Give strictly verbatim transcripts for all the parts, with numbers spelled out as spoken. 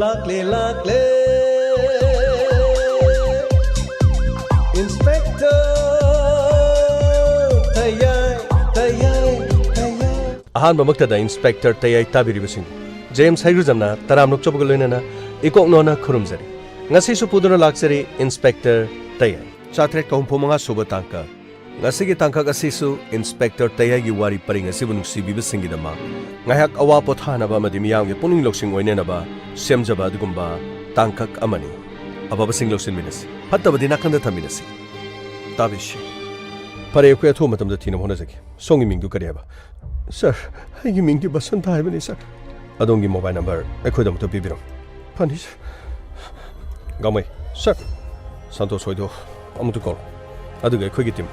ꯂꯥꯛꯂꯦ, ꯂꯥꯛꯂꯦ, Inspector ꯇꯌꯥꯏ, Tayai, ꯇꯌꯥꯏ꯫ ꯑꯍꯥꯟꯕꯃꯛꯇꯗ Inspector ꯇꯌꯥꯏ ꯇꯥꯕꯤꯔꯤꯕꯁꯤꯡ, James ꯍꯩꯒ꯭ꯔꯨꯖꯝꯅ ꯇꯔꯥꯝꯅ ꯑꯣꯛꯆꯕꯒ ꯂꯣꯏꯅꯅ ꯏꯀꯣꯛ ꯅꯣꯟꯅ ꯈꯨꯔꯨꯝꯖꯔꯤ꯫ ꯉꯁꯤꯁꯨ ꯄꯨꯗꯨꯅ ꯂꯥꯛꯆꯔꯤ Inspector ꯇꯌꯥꯏ꯫ ꯆꯥꯇ꯭ꯔꯦꯠꯀ ꯍꯨꯝꯐꯨ ꯃꯉꯥ ꯁꯨꯕ ꯇꯥꯡꯀꯛ꯫ ꯉꯁꯤꯒꯤ ꯇꯥꯡꯀꯛ ꯑꯁꯤꯁꯨ Inspector ꯇꯌꯥꯏꯒꯤ ꯋꯥꯔꯤ ꯄꯔꯤꯡ ꯑꯁꯤꯕꯨ ꯅꯨꯡꯁꯤꯕꯤꯕꯁꯤꯡꯒꯤꯗꯃꯛ ꯉꯥꯏꯍꯥꯛ ꯑꯋꯥ ꯄꯣꯊꯥꯅꯕ ꯑꯃꯗꯤ ꯃꯤꯌꯥꯝꯒꯤ ꯄꯨꯛꯅꯤꯡ ꯂꯧꯁꯤꯡ ꯑꯣꯏꯅꯅꯕ ꯁꯦꯝꯖꯕ ꯑꯗꯨꯒꯨꯝꯕ ꯇꯥꯡꯀꯛ ꯑꯃꯅꯤ꯫ ꯑꯐꯕꯁꯤꯡ ꯂꯧꯁꯤꯟꯃꯤꯟꯅꯁꯤ, ꯐꯠꯇꯕꯗꯤ ꯅꯥꯀꯟꯗ ꯊꯝꯃꯤꯟꯅꯁꯤ꯫ ꯇꯥꯕꯤꯁꯤ꯫ ꯐꯔꯦ, ꯑꯩꯈꯣꯏ ꯑꯊꯨꯕ ꯃꯇꯝꯗ ꯊꯤꯅꯕ ꯍꯣꯠꯅꯖꯒꯦ꯫ ꯁꯣꯝꯒꯤ ꯃꯤꯡꯗꯨ ꯀꯔꯤ ꯍꯥꯏꯕ? ꯁꯥꯔ, ꯑꯩꯒꯤ ꯃꯤꯡꯗꯤ ꯕꯁꯟꯇ ꯍꯥꯏꯕꯅꯤ, ꯁꯥꯔ꯫ ꯑꯗꯣꯝꯒꯤ mobile number ꯑꯩꯈꯣꯏꯗ ꯑꯃꯨꯛꯇ ꯄꯤꯕꯤꯔꯝꯃꯨ꯫ ꯐꯅꯤ, ꯁꯥꯔ꯫ ꯒꯥꯡꯃꯩ, ꯁꯥꯔ, ꯁꯟꯇꯣꯁ ꯍꯣꯏꯗꯣ ꯑꯃꯨꯛꯇ call꯫ ꯑꯗꯨꯒ ꯑꯩꯈꯣꯏꯒꯤ team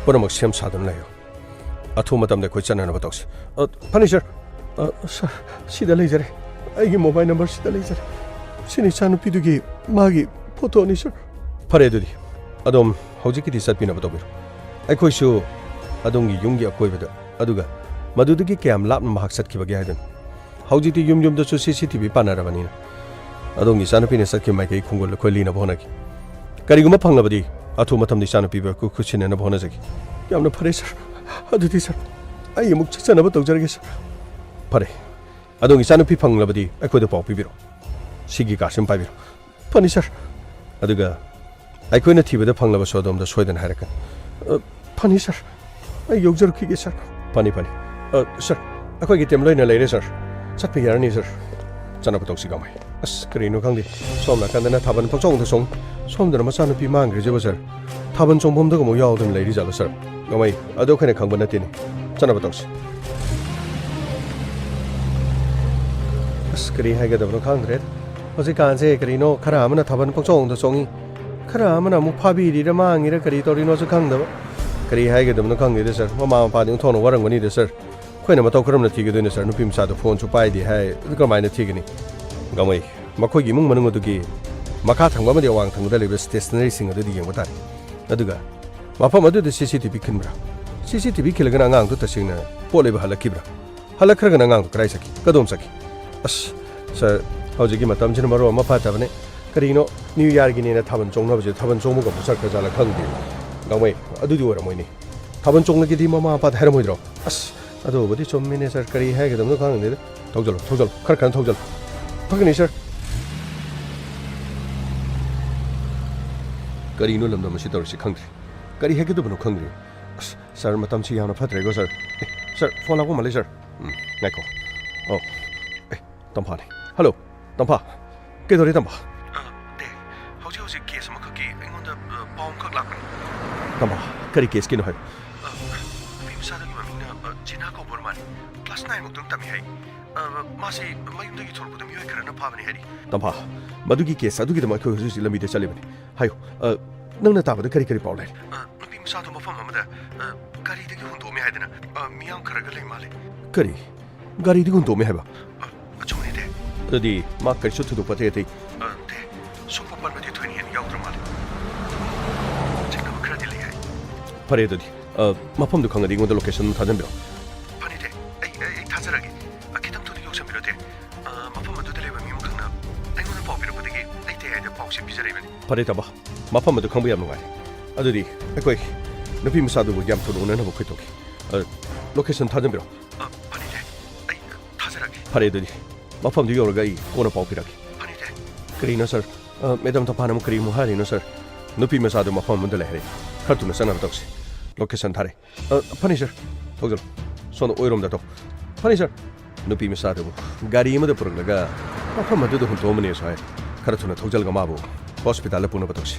ꯄꯨꯝꯅꯃꯛ ꯁꯦꯝ ꯁꯥꯗꯨꯅ ꯂꯩꯌꯨ꯫ ꯑꯊꯨꯕ ꯃꯇꯝꯗ ꯑꯩꯈꯣꯏ ꯆꯠꯅꯅꯕ ꯇꯧꯁꯤ꯫ ꯑ, ꯐꯅꯤ, ꯁꯥꯔ꯫ ꯑ, ꯁꯥꯔ, ꯁꯤꯗ ꯂꯩꯖꯔꯦ꯫ ꯑꯩꯒꯤ mobile number ꯁꯤꯗ ꯂꯩꯖꯔꯦ꯫ ꯁꯤꯅ ꯏꯆꯥꯅꯨꯄꯤꯗꯨꯒꯤ, ꯃꯥꯒꯤ photoꯅꯤ, ꯁꯥꯔ꯫ ꯐꯔꯦ, ꯑꯗꯨꯗꯤ ꯑꯗꯣꯝ ꯍꯧꯖꯤꯛꯀꯤꯗꯤ ꯆꯠꯄꯤꯅꯕ ꯇꯧꯕꯤꯔꯣ꯫ ꯑꯩꯈꯣꯏꯁꯨ ꯑꯗꯣꯝꯒꯤ ꯌꯨꯝꯒꯤ ꯑꯀꯣꯏꯕꯗ, ꯑꯗꯨꯒ ꯃꯗꯨꯗꯒꯤ ꯀꯌꯥꯝ ꯂꯥꯞꯅ ꯃꯍꯥꯛ ꯆꯠꯈꯤꯕꯒꯦ ꯍꯥꯏꯗꯨꯅꯤ꯫ ꯍꯧꯖꯤꯛꯇꯤ ꯌꯨꯝ ꯌꯨꯝꯗꯁꯨ CCTV ꯄꯥꯟꯅꯔꯕꯅꯤꯅ, ꯑꯗꯣꯝꯒꯤ ꯏꯆꯥꯅꯨꯄꯤꯅ ꯆꯠꯈꯤꯕ ꯃꯥꯏꯀꯩ ꯈꯣꯡꯒꯨꯜ ꯑꯩꯈꯣꯏ ꯂꯤꯅꯕ ꯍꯣꯠꯅꯒꯦ꯫ ꯀꯔꯤꯒꯨꯝꯕ ꯐꯪꯂꯕꯗꯤ ꯑꯊꯨꯕ ꯃꯇꯝꯗ ꯏꯆꯥꯅꯨꯄꯤꯕꯨ ꯑꯩꯈꯣꯏ ꯈꯨꯠꯁꯤꯟꯅꯅꯕ ꯍꯣꯠꯅꯖꯒꯦ꯫ ꯌꯥꯝꯅ ꯐꯔꯦ, ꯁꯥꯔ꯫ ꯑꯗꯨꯗꯤ, ꯁꯥꯔ, ꯑꯩ ꯑꯃꯨꯛ ꯆꯠꯆꯅꯕ ꯇꯧꯖꯔꯒꯦ, ꯁꯥꯔ꯫ ꯐꯔꯦ, ꯑꯗꯣꯝꯒꯤ ꯏꯆꯥꯅꯨꯄꯤ ꯐꯪꯂꯕꯗꯤ ꯑꯩꯈꯣꯏꯗ ꯄꯥꯎ ꯄꯤꯕꯤꯔꯣ꯫ ꯁꯤꯒꯤ card ꯁꯤꯃ ꯄꯥꯏꯕꯤꯔꯣ꯫ ꯐꯅꯤ, ꯁꯥꯔ꯫ ꯑꯗꯨꯒ ꯑꯩꯈꯣꯏꯅ ꯊꯤꯕꯗ ꯐꯪꯂꯕꯁꯨ ꯑꯗꯣꯝꯗ ꯁꯣꯏꯗꯅ ꯍꯥꯏꯔꯛꯀꯅꯤ꯫ ꯑ, ꯐꯅꯤ, ꯁꯥꯔ꯫ ꯑꯩ ꯌꯧꯖꯔꯛꯈꯤꯒꯦ, ꯁꯥꯔ꯫ ꯐꯅꯤ, ꯐꯅꯤ꯫ ꯑ, ꯁꯥꯔ, ꯑꯩꯈꯣꯏꯒꯤ team ꯂꯣꯏꯅ ꯂꯩꯔꯦ, ꯁꯥꯔ꯫ ꯆꯠꯄ ꯌꯥꯔꯅꯤ, ꯁꯥꯔ꯫ ꯆꯠꯅꯕ ꯇꯧꯁꯤ, ꯒꯥꯡꯃꯩ꯫ ꯑꯁ, ꯀꯔꯤꯅꯣ ꯈꯪꯗꯦ, ꯁꯣꯝ ꯅꯥꯀꯟꯗꯅ ꯊꯥꯕꯜ ꯄꯪꯆꯣꯡꯗ ꯆꯣꯡ, ꯁꯣꯝꯗꯅ ꯃꯆꯥꯅꯨꯄꯤ ꯃꯥꯡꯈ꯭ꯔꯤꯁꯤꯕꯣ, ꯁꯥꯔ? ꯊꯥꯕꯜ ꯆꯣꯡꯐꯝꯗꯒ ꯑꯃꯨꯛ ꯌꯥꯎꯗꯅ ꯂꯩꯔꯤ ꯖꯥꯠꯂꯣ, ꯁꯥꯔ? ꯒꯥꯡꯃꯩ, ꯑꯗꯨ ꯑꯩꯈꯣꯏꯅ ꯈꯪꯕ ꯅꯠꯇꯦꯅꯦ꯫ ꯆꯠꯅꯕ ꯇꯧꯁꯤ꯫ ꯑꯁ, ꯀꯔꯤ ꯍꯥꯏꯒꯗꯕꯅꯣ ꯈꯪꯗ꯭ꯔꯦꯗ꯫ ꯍꯧꯖꯤꯛꯀꯥꯟꯁꯦ ꯀꯔꯤꯅꯣ, ꯈꯔ ꯑꯃꯅ ꯊꯥꯕꯜ ꯄꯪꯆꯣꯡꯗ ꯆꯣꯡꯉꯤ, ꯈꯔ ꯑꯃꯅ ꯑꯃꯨꯛ ꯐꯥꯕꯤꯔꯤꯔ ꯃꯥꯡꯉꯤꯔ ꯀꯔꯤ ꯇꯧꯔꯤꯅꯣꯁꯨ ꯈꯪꯗꯕ꯫ ꯀꯔꯤ ꯍꯥꯏꯒꯗꯕꯅꯣ ꯈꯪꯗꯦꯗ, ꯁꯥꯔ꯫ ꯃꯃꯥ ꯃꯄꯥꯗꯤ ꯑꯣꯟꯊꯣꯛꯅ ꯋꯥꯔꯝꯒꯅꯤꯗ, ꯁꯥꯔ꯫ ꯑꯩꯈꯣꯏꯅ ꯃꯇꯧ ꯀꯔꯝꯅ ꯊꯤꯒꯗꯣꯏꯅꯣ, ꯁꯥꯔ? ꯅꯨꯄꯤ ꯃꯆꯥꯗꯣ phoneꯁꯨ ꯄꯥꯏꯗꯦ ꯍꯥꯏ, ꯑꯗꯨ ꯀꯃꯥꯏꯅ ꯊꯤꯒꯅꯤ? ꯒꯥꯡꯃꯩ, ꯃꯈꯣꯏꯒꯤ ꯏꯃꯨꯡ ꯃꯅꯨꯡ ꯑꯗꯨꯒꯤ ꯃꯈꯥ ꯊꯪꯕ ꯑꯃꯗꯤ ꯑꯋꯥꯡ ꯊꯪꯕꯗ ꯂꯩꯕ stationeryꯁꯤꯡ ꯑꯗꯨꯗꯤ ꯌꯦꯡꯕ ꯇꯥꯔꯦ꯫ ꯑꯗꯨꯒ ꯃꯐꯝ ꯑꯗꯨꯗ CCTV ꯈꯤꯟꯕ꯭ꯔꯥ? CCTV ꯈꯤꯜꯂꯒꯅ ꯑꯉꯥꯡꯗꯨ ꯇꯁꯦꯡꯅ ꯄꯣꯠ ꯂꯩꯕ ꯍꯜꯂꯛꯈꯤꯕ꯭ꯔꯥ? ꯍꯜꯂꯛꯈ꯭ꯔꯒꯅ ꯑꯉꯥꯡꯗꯨ ꯀꯗꯥꯏ ꯆꯠꯈꯤ? ꯀꯗꯣꯝ ꯆꯠꯈꯤ? ꯑꯁ, ꯁꯥꯔ, ꯍꯧꯖꯤꯛꯀꯤ ꯃꯇꯝꯁꯤꯅ ꯃꯔꯣꯜ ꯑꯃ ꯐꯠꯇꯕꯅꯦ꯫ ꯀꯔꯤꯅꯣ, ꯅ꯭ꯌꯨ ꯌꯥꯔꯒꯤꯅꯦꯅ ꯊꯥꯕꯜ ꯆꯣꯡꯅꯕꯁꯦ ꯊꯥꯕꯜ ꯆꯣꯡꯕꯒꯨꯝꯕ ꯆꯠꯈ꯭ꯔꯖꯥꯠꯂ ꯈꯪꯗꯦ꯫ ꯒꯥꯡꯃꯩ, ꯑꯗꯨꯗꯤ ꯑꯣꯏꯔꯝꯃꯣꯏꯅꯦ꯫ ꯊꯥꯕꯜ ꯆꯣꯡꯂꯒꯦꯗꯤ ꯃꯃꯥ ꯃꯄꯥꯗ ꯍꯥꯏꯔꯝꯃꯣꯏꯗ꯭ꯔꯣ? ꯑꯁ, ꯑꯗꯨꯕꯨꯗꯤ ꯆꯨꯝꯃꯤꯅꯦ ꯁꯥꯔ, ꯀꯔꯤ ꯍꯥꯏꯒꯗꯕꯅꯣ ꯈꯪꯗꯦꯗ꯫ ꯊꯧꯖꯜꯂꯣ, ꯊꯧꯖꯜꯂꯣ, ꯈꯔ ꯀꯟꯅ ꯊꯧꯖꯜꯂꯣ꯫ ꯐꯒꯅꯤ ꯁꯥꯔ꯫ ꯀꯔꯤꯅꯣ ꯂꯝꯗꯝ ꯑꯁꯤ ꯇꯧꯔꯤꯁꯤ ꯈꯪꯗ꯭ꯔꯦ꯫ ꯀꯔꯤ ꯍꯥꯏꯒꯗꯕꯅꯣ ꯈꯪꯗ꯭ꯔꯦ꯫ ꯑꯁ, ꯁꯥꯔ, ꯃꯇꯝꯁꯤ ꯌꯥꯝꯅ ꯐꯠꯇ꯭ꯔꯦꯀꯣ ꯁꯥꯔ꯫ ꯑꯦ, ꯁꯥꯔ, ꯐꯣꯟ ꯂꯥꯛꯄ ꯃꯥꯜꯂꯦ ꯁꯥꯔ꯫ ꯎꯝ, ꯉꯥꯏꯈꯣ꯫ ꯑꯣ, ꯑꯦ, ꯇꯝꯐꯥꯅꯤ꯫ ꯍꯜꯂꯣ, ꯇꯝꯐꯥ꯫ ꯀꯩꯗꯧꯔꯦ, ꯇꯝꯐꯥ? ꯑ, ꯗꯦ, ꯍꯧꯖꯤꯛ ꯍꯧꯖꯤꯛ ꯀꯦꯁ ꯑꯃꯈꯛꯀꯤ ꯑꯩꯉꯣꯟꯗ, ꯑ, ꯄꯥꯎ ꯑꯃꯈꯛ ꯂꯥꯛꯄꯅꯤ꯫ ꯇꯝꯐꯥ, ꯀꯔꯤ ꯀꯦꯁꯀꯤꯅꯣ ꯍꯥꯏꯌꯨ? ꯑ, ꯅꯨꯄꯤ ꯃꯆꯥꯗꯨꯒꯤ ꯃꯃꯤꯡꯅ, ꯑ, ꯖꯤꯅꯥ ꯀꯧꯕ ꯑꯣꯏꯔ ꯃꯥꯜꯂꯦ꯫ ꯀ꯭ꯂꯥꯁ ꯅꯥꯏꯟ ꯃꯨꯛꯇꯪ ꯇꯝꯃꯤ ꯍꯥꯏ꯫ ꯑ, ꯃꯥꯁꯤ ꯃꯌꯨꯝꯗꯒꯤ ꯊꯣꯔꯛꯄꯗ ꯃꯤꯑꯣꯏ ꯈꯔꯅ ꯐꯥꯕꯅꯤ ꯍꯥꯏꯔꯤ꯫ ꯇꯝꯐꯥ, ꯃꯗꯨꯒꯤ ꯀꯦꯁ ꯑꯗꯨꯒꯤꯗꯃꯛ ꯑꯩꯈꯣꯏ ꯍꯧꯖꯤꯛ ꯍꯧꯖꯤꯛ ꯂꯝꯕꯤꯗ ꯆꯠꯂꯤꯕꯅꯤ꯫ ꯍꯥꯏꯌꯨ, ꯑ, ꯅꯪꯅ ꯇꯥꯕꯗ ꯀꯔꯤ ꯀꯔꯤ ꯄꯥꯎ ꯂꯩꯔꯤ? ꯑ, ꯅꯨꯄꯤ ꯃꯆꯥꯗꯣ ꯃꯐꯝ ꯑꯃꯗ, ꯑ, ꯒꯥꯔꯤꯗꯒꯤ ꯍꯨꯟꯗꯣꯛꯑꯝꯃꯦ ꯍꯥꯏꯗꯅ, ꯑ, ꯃꯤꯌꯥꯝ ꯈꯔꯒ ꯂꯩ ꯃꯥꯜꯂꯦ꯫ ꯀꯔꯤ? ꯒꯥꯔꯤꯗꯒꯤ ꯍꯨꯟꯗꯣꯛꯑꯝꯃꯦ ꯍꯥꯏꯕ? ꯑ, ꯑꯆꯨꯝꯕꯅꯤ ꯗꯦ꯫ ꯑꯗꯨꯗꯤ ꯃꯥ ꯀꯔꯤꯁꯨ ꯊꯣꯏꯗꯣꯛꯄ ꯑꯇꯩ ꯑꯇꯩ? ꯑ, ꯗꯦ꯫ ꯁꯣꯛꯄ ꯄꯟꯕꯗꯤ ꯊꯣꯏꯅ ꯍꯦꯟꯅ ꯌꯥꯎꯗ꯭ꯔ ꯃꯥꯜꯂꯦ꯫ ꯆꯤꯡꯅꯕ ꯈꯔꯗꯤ ꯂꯩ ꯍꯥꯏ꯫ ꯐꯔꯦ ꯑꯗꯨꯗꯤ, ꯑ, ꯃꯐꯝꯗꯨ ꯈꯪꯉꯗꯤ ꯑꯩꯉꯣꯟꯗ ꯂꯣꯀꯦꯁꯟ ꯑꯃ ꯊꯥꯖꯟꯕꯤꯔꯣ꯫ ꯐꯅꯤ ꯗꯦ, ꯑꯩ, ꯑꯩ, ꯑꯩ ꯊꯥꯖꯔꯒꯦ꯫ ꯑ, ꯈꯤꯇꯪ ꯊꯨꯅ ꯌꯧꯁꯟꯕꯤꯔꯣ ꯗꯦ꯫ ꯑ, ꯃꯐꯝ ꯑꯗꯨꯗ ꯂꯩꯕ ꯃꯤ ꯑꯃꯈꯛꯅ ꯑꯩꯉꯣꯟꯗ ꯄꯥꯎ ꯄꯤꯔꯛꯄꯗꯒꯤ ꯑꯩ ꯇꯦ ꯍꯥꯏꯗ ꯄꯥꯎꯁꯦ ꯄꯤꯖꯔꯛꯏꯕꯅꯤ꯫ ꯐꯔꯦ ꯇꯥꯃꯣ, ꯃꯐꯝ ꯑꯗꯨ ꯈꯪꯕ ꯌꯥꯝ ꯅꯨꯡꯉꯥꯏꯔꯦ꯫ ꯑꯗꯨꯗꯤ ꯑꯩꯈꯣꯏ ꯅꯨꯄꯤ ꯃꯆꯥꯗꯨꯕꯨ ꯌꯥꯝ ꯊꯨꯅ ꯎꯅꯅꯕ ꯑꯩꯈꯣꯏ ꯇꯧꯒꯦ꯫ ꯑ, ꯂꯣꯀꯦꯁꯟ ꯊꯥꯖꯟꯕꯤꯔꯣ꯫ ꯑ, ꯐꯅꯤ ꯗꯦ, ꯑꯩ ꯊꯥꯖꯔꯛꯑꯒꯦ꯫ ꯐꯔꯦ ꯑꯗꯨꯗꯤ, ꯃꯐꯝꯗꯨ ꯌꯧꯔꯒ ꯑꯩ ꯀꯣꯟꯅ ꯄꯥꯎ ꯄꯤꯔꯛꯀꯦ꯫ ꯐꯅꯤ ꯗꯦ꯫ ꯀꯔꯤꯅꯣ ꯁꯥꯔ? ꯑ, ꯃꯦꯗꯥꯝ ꯇꯝꯐꯥꯅ ꯑꯃꯨꯛ ꯀꯔꯤ ꯑꯃꯨꯛ ꯍꯥꯏꯔꯤꯅꯣ ꯁꯥꯔ? ꯅꯨꯄꯤ ꯃꯆꯥꯗꯨ ꯃꯐꯝ ꯑꯃꯗ ꯂꯩ ꯍꯥꯏꯔꯦ꯫ ꯈꯔ ꯊꯨꯅ ꯆꯠꯅꯕ ꯇꯧꯁꯤ꯫ ꯂꯣꯀꯦꯁꯟ ꯊꯥꯔꯦ꯫ ꯑ, ꯐꯅꯤ ꯁꯥꯔ, ꯊꯧꯖꯜꯂꯨ꯫ ꯁꯣꯝꯗ ꯑꯣꯏꯔꯣꯝꯗ ꯇꯧ꯫ ꯐꯅꯤ ꯁꯥꯔ꯫ ꯅꯨꯄꯤ ꯃꯆꯥꯗꯨꯕꯨ ꯒꯥꯔꯤ ꯑꯃꯗ ꯄꯨꯔꯛꯂꯒ ꯃꯐꯝ ꯑꯗꯨꯗ ꯍꯨꯟꯇꯣꯛꯑꯝꯕꯅꯦꯁꯨ ꯍꯥꯏ꯫ ꯈꯔ ꯊꯨꯅ ꯊꯧꯖꯤꯜꯂꯒ ꯃꯥꯕꯨ ꯍꯣꯁꯄꯤꯇꯥꯜꯗ ꯄꯨꯅꯕ ꯇꯧꯁꯤ꯫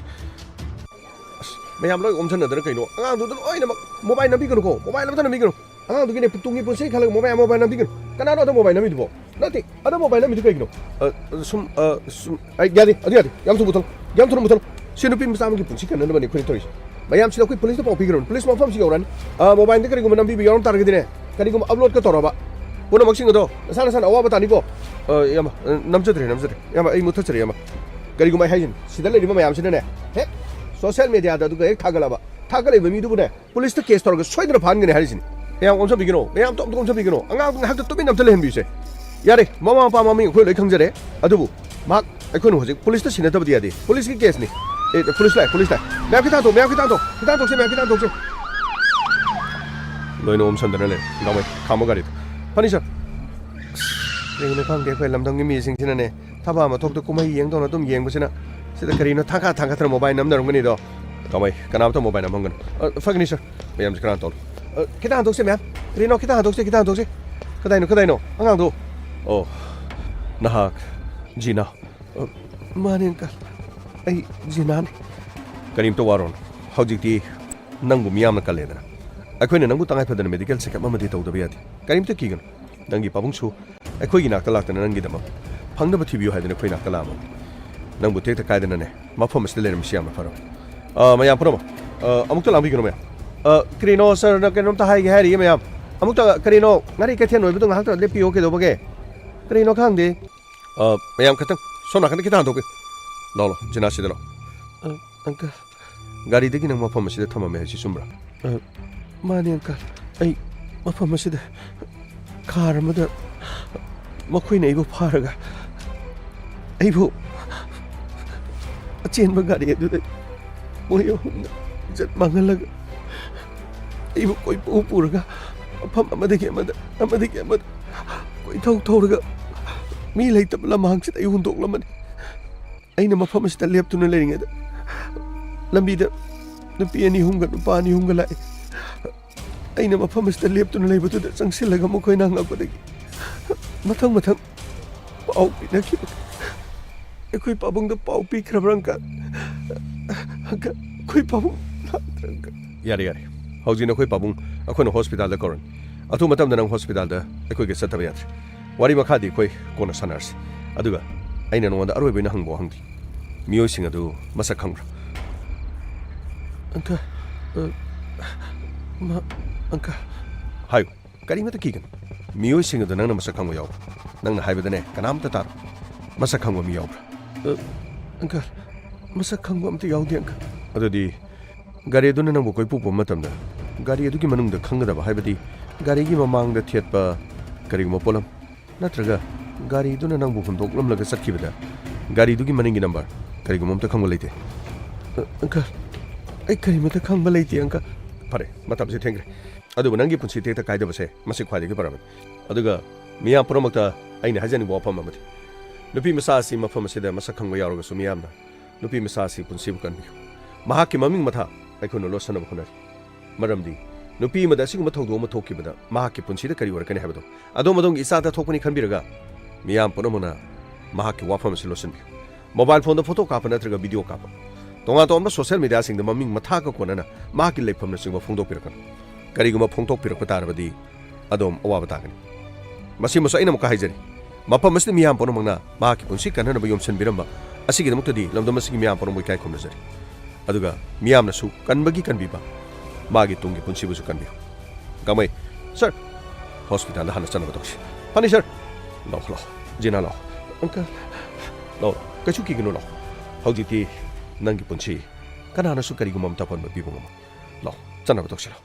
ꯑꯁ, ꯃꯌꯥꯝ ꯂꯣꯏ ꯑꯣꯝꯁꯟꯅꯗꯅ ꯀꯩꯅꯣ? ꯑꯉꯥꯡꯗꯨꯗ ꯂꯣꯏꯅꯃꯛ ꯃꯣꯕꯥꯏꯜ ꯅꯝꯕꯤꯒꯅꯨꯀꯣ, ꯃꯣꯕꯥꯏꯜ ꯑꯃꯠꯇ ꯅꯝꯕꯤꯒꯅꯨ꯫ ꯑꯉꯥꯡꯗꯨꯒꯤꯅꯦ, ꯇꯨꯡꯒꯤ ꯄꯨꯟꯁꯤ ꯈꯜꯂꯒ ꯃꯣꯕꯥꯏꯜ, ꯃꯣꯕꯥꯏꯜ ꯅꯝꯕꯤꯒꯅꯨ꯫ ꯀꯅꯥꯅꯣ ꯑꯗ ꯃꯣꯕꯥꯏꯜ ꯅꯝꯃꯤꯗꯨꯕꯣ? ꯅꯠꯇꯦ, ꯑꯗ ꯃꯣꯕꯥꯏꯜ ꯅꯝꯃꯤꯗꯨ ꯀꯩꯒꯤꯅꯣ? ꯑ, ꯁꯨꯝ, ꯑ, ꯁꯨꯝ, ꯑꯩ, ꯌꯥꯗꯦ, ꯑꯗꯨ ꯌꯥꯗꯦ꯫ ꯌꯥꯝ ꯊꯨꯅ ꯃꯨꯊꯠꯂꯣ, ꯌꯥꯝ ꯊꯨꯅ ꯃꯨꯊꯠꯂꯣ꯫ ꯁꯤ ꯅꯨꯄꯤ ꯃꯆꯥ ꯑꯃꯒꯤ ꯄꯨꯟꯁꯤ ꯀꯟꯅꯅꯕꯅꯤ ꯑꯩꯈꯣꯏꯅ ꯇꯧꯔꯤꯁꯦ꯫ ꯃꯌꯥꯝꯁꯤꯗ ꯑꯩꯈꯣꯏ ꯄꯨꯂꯤꯁꯇ ꯄꯥꯎ ꯄꯤꯈ꯭ꯔꯕꯅꯤ, ꯄꯨꯂꯤꯁ ꯃꯐꯝꯁꯤ ꯌꯧꯔꯛꯑꯅꯤ꯫ ꯑ, ꯃꯣꯕꯥꯏꯜꯗ ꯀꯔꯤꯒꯨꯝꯕ ꯅꯝꯕꯤꯕ ꯌꯥꯎꯔꯝ ꯇꯥꯔꯒꯗꯤꯅꯦ, ꯀꯔꯤꯒꯨꯝꯕ ꯑꯞꯂꯣꯗꯀ ꯇꯧꯔꯕ, ꯄꯨꯝꯅꯃꯛꯁꯤꯡ ꯑꯗꯣ ꯅꯁꯥ ꯅꯁꯥꯅ ꯑꯋꯥꯕ ꯇꯥꯅꯤꯀꯣ꯫ ꯑ, ꯏꯌꯥꯝꯕ, ꯑ, ꯅꯝꯖꯗ꯭ꯔꯦ, ꯅꯝꯖꯗ꯭ꯔꯦ꯫ ꯏꯌꯥꯝꯕ, ꯑꯩ ꯃꯨꯠꯊꯠꯆꯔꯦ, ꯏꯌꯥꯝꯕ꯫ ꯀꯔꯤꯒꯨꯝꯕ ꯑꯩ ꯍꯥꯏꯁꯤꯅꯤ, ꯁꯤꯗ ꯂꯩꯔꯤꯕ ꯃꯌꯥꯝꯁꯤꯅꯅꯦ, ꯍꯦꯛ ꯁꯣꯁꯦꯜ ꯃꯦꯗꯤꯌꯥꯗ ꯑꯗꯨꯒ ꯍꯦꯛ ꯊꯥꯒꯠꯂꯕ, ꯊꯥꯒꯠꯂꯤꯕ ꯃꯤꯗꯨꯕꯨꯅꯦ, ꯄꯨꯂꯤꯁꯇ ꯀꯦꯁ ꯇꯧꯔꯒ ꯁꯣꯏꯗꯅ ꯐꯥꯍꯟꯒꯅꯤ ꯍꯥꯏꯔꯤꯁꯤꯅꯤ꯫ ꯃꯌꯥꯝ ꯑꯣꯝꯁꯤꯟꯕꯤꯒꯅꯣ, ꯃꯌꯥꯝ ꯑꯝꯇ, ꯑꯝꯇ ꯑꯣꯝꯁꯤꯟꯕꯤꯒꯅꯣ꯫ ꯑꯉꯥꯡꯗꯨ ꯉꯥꯏꯍꯥꯛꯇ ꯇꯨꯃꯤꯟꯅ ꯑꯝꯇ ꯂꯩꯍꯟꯕꯤꯌꯨꯁꯦ꯫ ꯌꯥꯔꯦ, ꯃꯃꯥ ꯃꯄꯥ ꯃꯃꯤꯡ ꯑꯩꯈꯣꯏ ꯂꯣꯏ ꯈꯪꯖꯔꯦ꯫ ꯑꯗꯨꯕꯨ ꯃꯍꯥꯛ ꯑꯩꯈꯣꯏꯅ ꯍꯧꯖꯤꯛ ꯄꯨꯂꯤꯁꯇ ꯁꯤꯟꯅꯗꯕꯗꯤ ꯌꯥꯗꯦ꯫ ꯄꯨꯂꯤꯁꯀꯤ ꯀꯦꯁꯅꯤ꯫ ꯑꯦ, ꯄꯨꯂꯤꯁ ꯂꯥꯛꯑꯦ, ꯄꯨꯂꯤꯁ ꯂꯥꯛꯑꯦ꯫ ꯃꯌꯥꯝ ꯈꯤꯇꯪ ꯍꯟꯗꯣꯛ, ꯃꯌꯥꯝ ꯈꯤꯇꯪ ꯍꯟꯗꯣꯛ, ꯈꯤꯇꯪ ꯍꯟꯗꯣꯛꯁꯦ, ꯃꯌꯥꯝ ꯈꯤꯇꯪ ꯍꯟꯗꯣꯛꯁꯦ꯫ ꯂꯣꯏꯅ ꯑꯣꯝꯁꯟꯗꯅ ꯂꯩ꯫ ꯒꯥꯡꯃꯩ, ꯈꯥꯝꯃꯣ ꯒꯥꯔꯤꯗꯣ꯫ ꯐꯅꯤ, ꯁꯥꯔ꯫ ꯑꯁ, ꯀꯩꯒꯤꯅꯣ ꯈꯪꯗꯦ, ꯑꯩꯈꯣꯏ ꯂꯝꯗꯝꯒꯤ ꯃꯤꯁꯤꯡꯁꯤꯅꯅꯦ, ꯊꯕꯛ ꯑꯃ ꯊꯣꯛꯇ ꯀꯨꯝꯍꯩ ꯌꯦꯡꯗꯧꯅ ꯑꯗꯨꯝ ꯌꯦꯡꯕꯁꯤꯅ, ꯁꯤꯗ ꯀꯔꯤꯅꯣ ꯊꯥꯡꯒꯠ ꯊꯥꯡꯒꯠꯇꯅ ꯃꯣꯕꯥꯏꯜ ꯅꯝꯅꯔꯝꯒꯅꯤꯗꯣ꯫ ꯒꯥꯡꯃꯩ, ꯀꯅꯥꯝꯇ ꯃꯣꯕꯥꯏꯜ ꯅꯝꯍꯟꯒꯅꯨ꯫ ꯑ, ꯐꯒꯅꯤ, ꯁꯥꯔ꯫ ꯃꯌꯥꯝꯁꯦ ꯈꯔ ꯍꯟꯗꯣꯛꯂꯣ꯫ ꯑ, ꯈꯤꯇꯪ ꯍꯟꯗꯣꯛꯁꯦ, ꯃꯌꯥꯝ꯫ ꯀꯔꯤꯅꯣ, ꯈꯤꯇꯪ ꯍꯟꯗꯣꯛꯁꯦ, ꯈꯤꯇꯪ ꯍꯟꯗꯣꯛꯁꯦ꯫ ꯀꯗꯥꯏꯅꯣ, ꯀꯗꯥꯏꯅꯣ? ꯑꯉꯥꯡꯗꯣ? ꯑꯣ, ꯅꯍꯥꯛ ꯖꯤꯅꯥ꯫ ꯑ, ꯃꯥꯅꯦ, ꯑꯪꯀꯜ꯫ ꯑꯩ ꯖꯤꯅꯥꯅꯤ꯫ ꯀꯔꯤꯝꯇ ꯋꯥꯔꯨꯔꯅꯨ꯫ ꯍꯧꯖꯤꯛꯇꯤ ꯅꯪꯕꯨ ꯃꯤꯌꯥꯝꯅ ꯀꯜꯂꯦꯗꯅ꯫ ꯑꯩꯈꯣꯏꯅ ꯅꯪꯕꯨ ꯇꯉꯥꯏ ꯐꯗꯅ ꯃꯦꯗꯤꯀꯦꯜ ꯆꯦꯛꯑꯞ ꯑꯃꯗꯤ ꯇꯧꯗꯕ ꯌꯥꯗꯦ꯫ ꯀꯔꯤꯝꯇ ꯀꯤꯒꯅꯨ꯫ ꯅꯪꯒꯤ ꯄꯥꯕꯨꯡꯁꯨ ꯑꯩꯈꯣꯏꯒꯤ ꯅꯥꯛꯇ ꯂꯥꯛꯇꯅ ꯅꯪꯒꯤꯗꯃꯛ ꯐꯪꯅꯕ ꯊꯤꯕꯤꯌꯨ ꯍꯥꯏꯗꯅ ꯑꯩꯈꯣꯏ ꯅꯥꯛꯇ ꯂꯥꯛꯑꯝꯃꯕꯅꯤ꯫ ꯅꯪꯕꯨ ꯇꯦꯛꯇ ꯀꯥꯏꯗꯅꯅꯦ, ꯃꯐꯝ ꯑꯁꯤꯗ ꯂꯩꯔꯝꯃꯤꯁꯤ ꯌꯥꯝꯅ ꯐꯔꯕꯅꯤ꯫ ꯑ, ꯃꯌꯥꯝ ꯄꯨꯝꯅꯃꯛ, ꯑ, ꯑꯃꯨꯛꯇ ꯂꯥꯡꯕꯤꯒꯅꯨ, ꯃꯌꯥꯝ꯫ ꯑ, ꯀꯔꯤꯅꯣ, ꯁꯥꯔꯅ ꯀꯩꯅꯣꯝꯇ ꯍꯥꯏꯒꯦ ꯍꯥꯏꯔꯤꯌꯦ, ꯃꯌꯥꯝ꯫ ꯑꯃꯨꯛꯇ, ꯀꯔꯤꯅꯣ, ꯉꯥꯔꯤ ꯀꯩꯊꯦꯜ ꯑꯣꯏꯕꯗꯣ ꯉꯥꯏꯍꯥꯛꯇ ꯂꯦꯞꯄꯤꯌꯣ, ꯀꯩꯗꯧꯕꯒꯦ? ꯀꯔꯤꯅꯣ ꯈꯪꯗꯦ꯫ ꯑ, ꯃꯌꯥꯝ ꯈꯤꯇꯪ ꯁꯣꯝ ꯅꯥꯀꯟꯗ ꯈꯤꯇꯪ ꯍꯟꯗꯣꯛꯄꯤꯌꯨ꯫ ꯂꯥꯎ, ꯂꯥꯎ, ꯖꯤꯅꯥ, ꯁꯤꯗ ꯂꯥꯎ꯫ ꯑ, ꯑꯪꯀꯜ꯫ ꯒꯥꯔꯤꯗꯒꯤ ꯅꯪ ꯃꯐꯝ ꯑꯁꯤꯗ ꯊꯝꯃꯝꯃꯦ ꯍꯥꯏꯁꯤ ꯆꯨꯝꯕ꯭ꯔꯥ? ꯑ, ꯃꯥꯅꯦ, ꯑꯪꯀꯜ꯫ ꯑꯩ ꯃꯐꯝ ꯑꯁꯤꯗ ꯀꯥꯔ ꯑꯃꯗ ꯃꯈꯣꯏꯅ ꯑꯩꯕꯨ ꯐꯥꯔꯒ, ꯑꯩꯕꯨ ꯑꯆꯦꯟꯕ ꯒꯥꯔꯤ ꯑꯗꯨꯗ ꯃꯣꯏ ꯑꯍꯨꯝꯅ ꯏꯖꯠ ꯃꯥꯡꯍꯜꯂꯒ, ꯑꯩꯕꯨ ꯀꯣꯏꯄꯨ ꯄꯨꯔꯒ, ꯃꯐꯝ ꯑꯃꯗꯒꯤ ꯑꯃꯗ, ꯑꯃꯗꯒꯤ ꯑꯃꯗ ꯀꯣꯏꯊꯧ ꯊꯧꯔꯒ, ꯃꯤ ꯂꯩꯇꯕ ꯂꯝꯍꯥꯡꯁꯤꯗ ꯑꯩ ꯍꯨꯟꯗꯣꯛꯂꯝꯃꯅꯤ꯫ ꯑꯩꯅ ꯃꯐꯝ ꯑꯁꯤꯗ ꯂꯦꯞꯇꯨꯅ ꯂꯩꯔꯤꯉꯩꯗ, ꯂꯝꯕꯤꯗ ꯅꯨꯄꯤ ꯑꯅꯤ ꯑꯍꯨꯝꯒ ꯅꯨꯄꯥ ꯑꯅꯤ ꯑꯍꯨꯝꯒ ꯂꯥꯛꯏ꯫ ꯑꯩꯅ ꯃꯐꯝ ꯑꯁꯤꯗ ꯂꯦꯞꯇꯨꯅ ꯂꯩꯕꯗꯨꯗ ꯆꯪꯁꯤꯜꯂꯒ ꯃꯈꯣꯏꯅ ꯍꯪꯉꯛꯄꯗꯒꯤ ꯃꯊꯪ ꯃꯊꯪ ꯄꯥꯎ ꯄꯤꯅꯈꯤꯕ꯫ ꯑꯩꯈꯣꯏ ꯄꯥꯕꯨꯡꯗ ꯄꯥꯎ ꯄꯤꯈ꯭ꯔꯕ꯭ꯔꯥ, ꯑꯪꯀꯜ? ꯑꯪꯀꯜ, ꯑꯩꯈꯣꯏ ꯄꯥꯕꯨꯡ ꯂꯥꯛꯇ꯭ꯔꯦ, ꯑꯪꯀꯜ꯫ ꯌꯥꯔꯦ, ꯌꯥꯔꯦ꯫ ꯍꯧꯖꯤꯛ ꯅꯈꯣꯏ ꯄꯥꯕꯨꯡ ꯑꯩꯈꯣꯏꯅ ꯍꯣꯁꯄꯤꯇꯥꯜꯗ ꯀꯧꯔꯅꯤ꯫ ꯑꯊꯨꯕ ꯃꯇꯝꯗ ꯅꯪ ꯍꯣꯁꯄꯤꯇꯥꯜꯗ ꯑꯩꯈꯣꯏꯒ ꯆꯠꯇꯕ ꯌꯥꯗ꯭ꯔꯦ꯫ ꯋꯥꯔꯤ ꯃꯈꯥꯗꯤ ꯑꯩꯈꯣꯏ ꯀꯣꯟꯅ ꯁꯥꯟꯅꯔꯁꯤ꯫ ꯑꯗꯨꯒ ꯑꯩꯅ ꯅꯉꯣꯟꯗ ꯑꯔꯣꯏꯕ ꯑꯣꯏꯅ ꯍꯪꯕ ꯋꯥꯍꯪꯗꯤ, ꯃꯤꯑꯣꯏꯁꯤꯡ ꯑꯗꯨ ꯃꯁꯛ ꯈꯪꯕ꯭ꯔꯥ? ꯑꯪꯀꯜ, ꯑ, ꯃ-, ꯑꯪꯀꯜ꯫ ꯍꯥꯏꯌꯨ, ꯀꯔꯤꯃꯠꯇ ꯀꯤꯒꯅꯨ꯫ ꯃꯤꯑꯣꯏꯁꯤꯡ ꯑꯗꯨ ꯅꯪꯅ ꯃꯁꯛ ꯈꯪꯕ ꯌꯥꯎꯕ꯭ꯔꯥ? ꯅꯪꯅ ꯍꯥꯏꯕꯗꯅꯦ, ꯀꯅꯥꯝꯇ ꯇꯥꯔꯣꯏ꯫ ꯃꯁꯛ ꯈꯪꯕ ꯃꯤ ꯌꯥꯎꯕ꯭ꯔꯥ? ꯑ, ꯑꯪꯀꯜ, ꯃꯁꯛ ꯈꯪꯕ ꯑꯝꯇ ꯌꯥꯎꯗꯦ, ꯑꯪꯀꯜ꯫ ꯑꯗꯨꯗꯤ ꯒꯥꯔꯤ ꯑꯗꯨꯅ ꯅꯪꯕꯨ ꯀꯣꯏꯄꯨ ꯄꯨꯕ ꯃꯇꯝꯗ ꯒꯥꯔꯤ ꯑꯗꯨꯒꯤ ꯃꯅꯨꯡꯗ ꯈꯪꯒꯗꯕ, ꯍꯥꯏꯕꯗꯤ ꯒꯥꯔꯤꯒꯤ ꯃꯃꯥꯡꯗ ꯊꯦꯠꯄ ꯀꯔꯤꯒꯨꯝꯕ ꯄꯣꯠꯂꯝ, ꯅꯠꯇ꯭ꯔꯒ ꯒꯥꯔꯤꯗꯨꯅ ꯅꯪꯕꯨ ꯍꯨꯟꯗꯣꯛꯂꯝꯂꯒ ꯆꯠꯈꯤꯕꯗ ꯒꯥꯔꯤꯗꯨꯒꯤ ꯃꯅꯤꯡꯒꯤ ꯅꯝꯕꯔ ꯀꯔꯤꯒꯨꯝꯕ ꯑꯝꯇ ꯈꯪꯕ ꯂꯩꯇꯦ? ꯑ, ꯑꯪꯀꯜ, ꯑꯩ ꯀꯔꯤꯃꯠꯇ ꯈꯪꯕ ꯂꯩꯇꯦ, ꯑꯪꯀꯜ꯫ ꯐꯔꯦ, ꯃꯇꯝꯁꯦ ꯊꯦꯡꯈ꯭ꯔꯦ꯫ ꯑꯗꯨꯕꯨ ꯅꯪꯒꯤ ꯄꯨꯟꯁꯤ ꯇꯦꯛꯇ ꯀꯥꯏꯗꯕꯁꯦ ꯃꯁꯤ ꯈ꯭ꯋꯥꯏꯗꯒꯤ ꯐꯔꯕꯅꯤ꯫ ꯑꯗꯨꯒ ꯃꯤꯌꯥꯝ ꯄꯨꯝꯅꯃꯛꯇ ꯑꯩꯅ ꯍꯥꯏꯖꯅꯤꯡꯕ ꯋꯥꯐꯝ ꯑꯃꯗꯤ, ꯅꯨꯄꯤ ꯃꯆꯥ ꯑꯁꯤ ꯃꯐꯝ ꯑꯁꯤꯗ ꯃꯁꯛ ꯈꯪꯕ ꯌꯥꯎꯔꯒꯁꯨ ꯃꯤꯌꯥꯝꯅ ꯅꯨꯄꯤ ꯃꯆꯥ ꯑꯁꯤ ꯄꯨꯟꯁꯤꯕꯨ ꯀꯟꯕꯤꯌꯨ꯫ ꯃꯍꯥꯛꯀꯤ ꯃꯃꯤꯡ ꯃꯊꯥ ꯑꯩꯈꯣꯏꯅ ꯂꯣꯠꯁꯤꯟꯅꯕ ꯍꯣꯠꯅꯔꯤ꯫ ꯃꯔꯝꯗꯤ ꯅꯨꯄꯤ ꯑꯃꯗ ꯑꯁꯤꯒꯨꯝꯕ ꯊꯧꯗꯣꯛ ꯑꯃ ꯊꯣꯛꯈꯤꯕꯗ ꯃꯍꯥꯛꯀꯤ ꯄꯨꯟꯁꯤꯗ ꯀꯔꯤ ꯑꯣꯏꯔꯛꯀꯅꯤ ꯍꯥꯏꯕꯗꯣ ꯑꯗꯣꯝ ꯑꯗꯣꯝꯒꯤ ꯏꯆꯥꯗ ꯊꯣꯛꯄꯅꯤ ꯈꯟꯕꯤꯔꯒ ꯃꯤꯌꯥꯝ ꯄꯨꯝꯅꯃꯛꯅ ꯃꯍꯥꯛꯀꯤ ꯋꯥꯐꯝ ꯑꯁꯤ ꯂꯣꯠꯁꯤꯟꯕꯤꯌꯨ꯫ ꯃꯣꯕꯥꯏꯜ ꯐꯣꯟꯗ ꯐꯣꯇꯣ ꯀꯥꯞꯄ ꯅꯠꯇ꯭ꯔꯒ ꯚꯤꯗꯤꯑꯣ ꯀꯥꯞꯄ, ꯇꯣꯉꯥꯟ ꯇꯣꯉꯥꯟꯕ ꯁꯣꯁꯤꯌꯦꯜ ꯃꯤꯗꯤꯌꯥꯁꯤꯡꯗ ꯃꯃꯤꯡ ꯃꯊꯥꯒ ꯀꯣꯟꯅꯅ ꯃꯍꯥꯛꯀꯤ ꯂꯩꯐꯝꯅꯆꯤꯡꯕ ꯐꯣꯡꯗꯣꯛꯄꯤꯔꯛꯀꯅꯨ꯫ ꯀꯔꯤꯒꯨꯝꯕ ꯐꯣꯡꯗꯣꯛꯄꯤꯔꯛꯄ ꯇꯥꯔꯕꯗꯤ ꯑꯗꯣꯝ ꯑꯋꯥꯕ ꯇꯥꯒꯅꯤ꯫ ꯃꯁꯤꯃꯁꯨ ꯑꯩꯅ ꯑꯃꯨꯛꯀ ꯍꯥꯏꯖꯔꯤ, ꯃꯐꯝ ꯑꯁꯤꯗ ꯃꯤꯌꯥꯝ ꯄꯨꯝꯅꯃꯛꯅ ꯃꯍꯥꯛꯀꯤ ꯄꯨꯟꯁꯤ ꯀꯟꯅꯅꯕ ꯌꯣꯝꯁꯤꯟꯕꯤꯔꯝꯕ ꯑꯁꯤꯒꯤꯗꯃꯛꯇꯗꯤ ꯂꯝꯗꯝ ꯑꯁꯤꯒꯤ ꯃꯤꯌꯥꯝ ꯄꯨꯝꯅꯃꯛꯄꯨ ꯏꯀꯥꯏ ꯈꯨꯝꯅꯖꯔꯤ꯫ ꯑꯗꯨꯒ ꯃꯤꯌꯥꯝꯅꯁꯨ ꯀꯟꯕꯒꯤ ꯀꯟꯕꯤꯕ, ꯃꯥꯒꯤ ꯇꯨꯡꯒꯤ ꯄꯨꯟꯁꯤꯕꯨꯁꯨ ꯀꯟꯕꯤꯌꯨ꯫ ꯒꯥꯡꯃꯩ, ꯁꯔ, ꯍꯣꯁꯄꯤꯇꯥꯜꯗ ꯍꯥꯟꯅ ꯆꯠꯅꯕ ꯇꯧꯁꯤ꯫ ꯐꯅꯤ, ꯁꯔ꯫ ꯂꯥꯎ, ꯂꯥꯎ꯫ ꯖꯤꯅꯥ, ꯂꯥꯎ꯫ ꯑꯪꯀꯜ, ꯂꯥꯎ, ꯂꯥꯎ꯫ ꯀꯩꯁꯨ ꯀꯤꯒꯅꯨ, ꯂꯥꯎ꯫ ꯍꯧꯖꯤꯛꯇꯤ ꯅꯪꯒꯤ ꯄꯨꯟꯁꯤ ꯀꯅꯥꯅꯁꯨ ꯀꯔꯤꯒꯨꯝꯕ ꯑꯃꯠꯇ ꯑꯄꯟꯕ ꯄꯤꯕ ꯉꯝꯃꯣꯏ꯫ ꯂꯥꯎ, ꯆꯠꯅꯕ ꯇꯧꯁꯤ, ꯂꯥꯎ꯫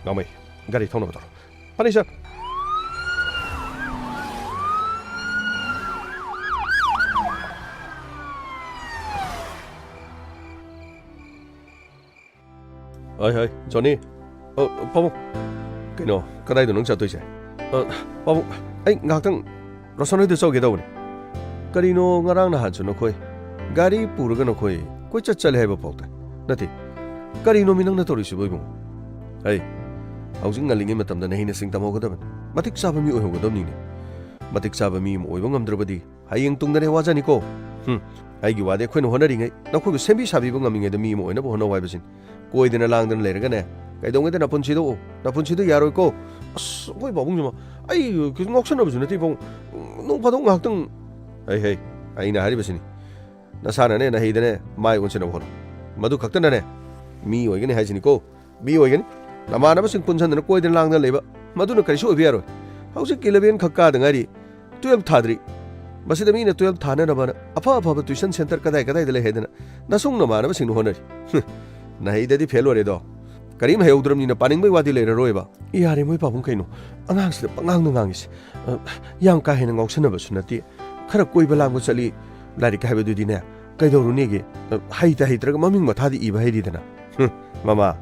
ꯒꯥꯡꯃꯩ, ꯒꯥꯔꯤ ꯊꯧꯅꯕ ꯇꯧꯔꯣ꯫ ꯐꯅꯤ, ꯁꯔ꯫ ꯍꯣꯏ, ꯍꯣꯏ, ꯖꯣꯅꯤ꯫ ꯑ, ꯄꯥꯕꯨꯡ꯫ ꯀꯩꯅꯣ, ꯀꯗꯥꯏꯗꯅꯣ ꯅꯪ ꯆꯠꯇꯣꯏꯁꯦ? ꯑ, ꯄꯥꯕꯨꯡ, ꯑꯩ ꯉꯥꯏꯍꯥꯛꯇꯪ ꯔꯣꯁꯟ ꯍꯣꯏꯗ ꯆꯧꯒꯦ ꯇꯧꯕꯅꯤ꯫ ꯀꯔꯤꯅꯣ, ꯉꯔꯥꯡ ꯅꯍꯥꯟꯁꯨ ꯅꯈꯣꯏ ꯒꯥꯔꯤ ꯄꯨꯔꯒ ꯅꯈꯣꯏ ꯀꯣꯏꯆꯠ ꯆꯠꯂꯦ ꯍꯥꯏꯕ ꯄꯥꯎ ꯇꯥꯏ꯫ ꯅꯠꯇꯦ, ꯀꯔꯤꯅꯣꯃꯤ ꯅꯪꯅ ꯇꯧꯔꯤꯁꯤꯕꯣ, ꯏꯕꯨꯡꯉꯣ? ꯑꯩ ꯍꯧꯖꯤꯛ ꯉꯜꯂꯤꯉꯩ ꯃꯇꯝꯗ ꯅꯍꯩ ꯅꯁꯤꯡ ꯇꯝꯍꯧꯒꯗꯕꯅꯤ꯫ ꯃꯇꯤꯛ ꯆꯥꯕ ꯃꯤ ꯑꯣꯏꯍꯧꯒꯗꯕꯅꯤꯅꯦ꯫ ꯃꯇꯤꯛ ꯆꯥꯕ ꯃꯤ ꯑꯃ ꯑꯣꯏꯕ ꯉꯝꯗ꯭ꯔꯕꯗꯤ ꯍꯌꯦꯡ ꯇꯨꯡꯗꯅꯦ ꯋꯥꯖꯅꯤꯀꯣ꯫ ꯍꯨꯝ, ꯑꯩꯒꯤ ꯋꯥꯗꯤ ꯑꯩꯈꯣꯏꯅ ꯍꯣꯠꯅꯔꯤꯉꯩ, ꯅꯈꯣꯏꯕꯨ ꯁꯦꯝꯕꯤ ꯁꯥꯕꯤꯕ ꯉꯝꯃꯤꯉꯩꯗ ꯃꯤ ꯑꯃ ꯑꯣꯏꯅꯕ ꯍꯣꯠꯅꯧ ꯍꯥꯏꯕꯁꯤꯅꯤ꯫ ꯀꯣꯏꯗꯅ ꯂꯥꯡꯗꯅ ꯂꯩꯔꯒꯅꯦ, ꯀꯩꯗꯧꯉꯩꯗ ꯅꯄꯨꯟꯁꯤꯗꯣ, ꯅꯄꯨꯟꯁꯤꯗꯣ ꯌꯥꯔꯣꯏꯀꯣ꯫ ꯑꯁ, ꯑꯩꯈꯣꯏ ꯄꯥꯕꯨꯡꯁꯤꯃ, ꯑꯩ ꯀꯩꯁꯨ ꯉꯥꯎꯁꯟꯅꯕꯁꯨ ꯅꯠꯇꯦ ꯄꯥꯕꯨꯡ꯫ ꯅꯣꯡ ꯐꯥꯗꯣꯛ ꯉꯥꯏꯍꯥꯛꯇꯪ꯫ ꯍꯩ, ꯍꯩ, ꯑꯩꯅ ꯍꯥꯏꯔꯤꯕꯁꯤꯅꯤ꯫ ꯅꯁꯥꯅꯅꯦ, ꯅꯍꯩꯗꯅꯦ, ꯃꯥꯏ ꯑꯣꯟꯁꯤꯟꯅꯕ ꯍꯣꯠꯅꯧ꯫ ꯃꯗꯨ ꯈꯛꯇꯅꯅꯦ, ꯃꯤ ꯑꯣꯏꯒꯅꯤ ꯍꯥꯏꯁꯤꯅꯤꯀꯣ꯫ ꯃꯤ ꯑꯣꯏꯒꯅꯤ꯫ ꯅꯃꯥꯟꯅꯕꯁꯤꯡ ꯄꯨꯟꯁꯤꯟꯗꯅ ꯀꯣꯏꯗꯅ ꯂꯥꯡꯗꯅ ꯂꯩꯕ, ꯃꯗꯨꯅ ꯀꯔꯤꯁꯨ ꯑꯣꯏꯕ ꯌꯥꯔꯣꯏ꯫ ꯍꯧꯖꯤꯛ ꯏꯂꯚꯦꯟ ꯈꯛ ꯀꯥꯗ ꯉꯥꯏꯔꯤ, ꯇꯨꯌꯦꯜꯞ ꯊꯥꯗ꯭ꯔꯤ꯫ ꯃꯁꯤꯗ ꯃꯤꯅ ꯇꯨꯌꯦꯜꯞ ꯊꯥꯅꯅꯕꯅ ꯑꯐ ꯑꯐꯕ ꯇ꯭ꯌꯨꯁꯟ ꯁꯦꯟꯇꯔ ꯀꯗꯥꯏ ꯀꯗꯥꯏꯗ ꯂꯩ ꯍꯥꯏꯗꯅ ꯅꯁꯨꯡ ꯅꯃꯥꯟꯅꯕꯁꯤꯡꯅ ꯍꯣꯠꯅꯔꯤ꯫ ꯍꯨꯝ, ꯅꯍꯩꯗꯗꯤ ꯐꯦꯜ ꯑꯣꯏꯔꯦꯗꯣ꯫ ꯀꯔꯤꯝ ꯍꯩꯍꯧꯗ꯭ꯔꯕꯅꯤꯅ ꯄꯥꯅꯤꯡꯕꯩ ꯋꯥꯗꯤ ꯂꯩꯔꯔꯣꯏꯕ꯫ ꯌꯥꯔꯦ ꯃꯣꯏ ꯄꯥꯕꯨꯡ, ꯀꯩꯅꯣ ꯑꯉꯥꯡꯁꯤꯗ ꯄꯉꯥꯡꯗ ꯉꯥꯡꯉꯤꯁꯦ? ꯑ, ꯌꯥꯝ ꯀꯥ ꯍꯦꯟꯅ ꯉꯥꯎꯁꯟꯅꯕꯁꯨ ꯅꯠꯇꯦ꯫ ꯈꯔ ꯀꯣꯏꯕ ꯂꯥꯡꯕ ꯆꯠꯂꯤ, ꯂꯥꯏꯔꯤꯛ ꯍꯥꯏꯕꯗꯨꯗꯤꯅꯦ, ꯀꯩꯗꯧꯔꯨꯅꯦꯒꯦ? ꯑ, ꯍꯩꯇ ꯍꯩꯇ꯭ꯔꯒ ꯃꯃꯤꯡ ꯃꯊꯥꯗꯤ ꯏꯕ ꯍꯩꯔꯤꯗꯅ꯫ ꯍꯨꯝ, ꯃꯃꯥ,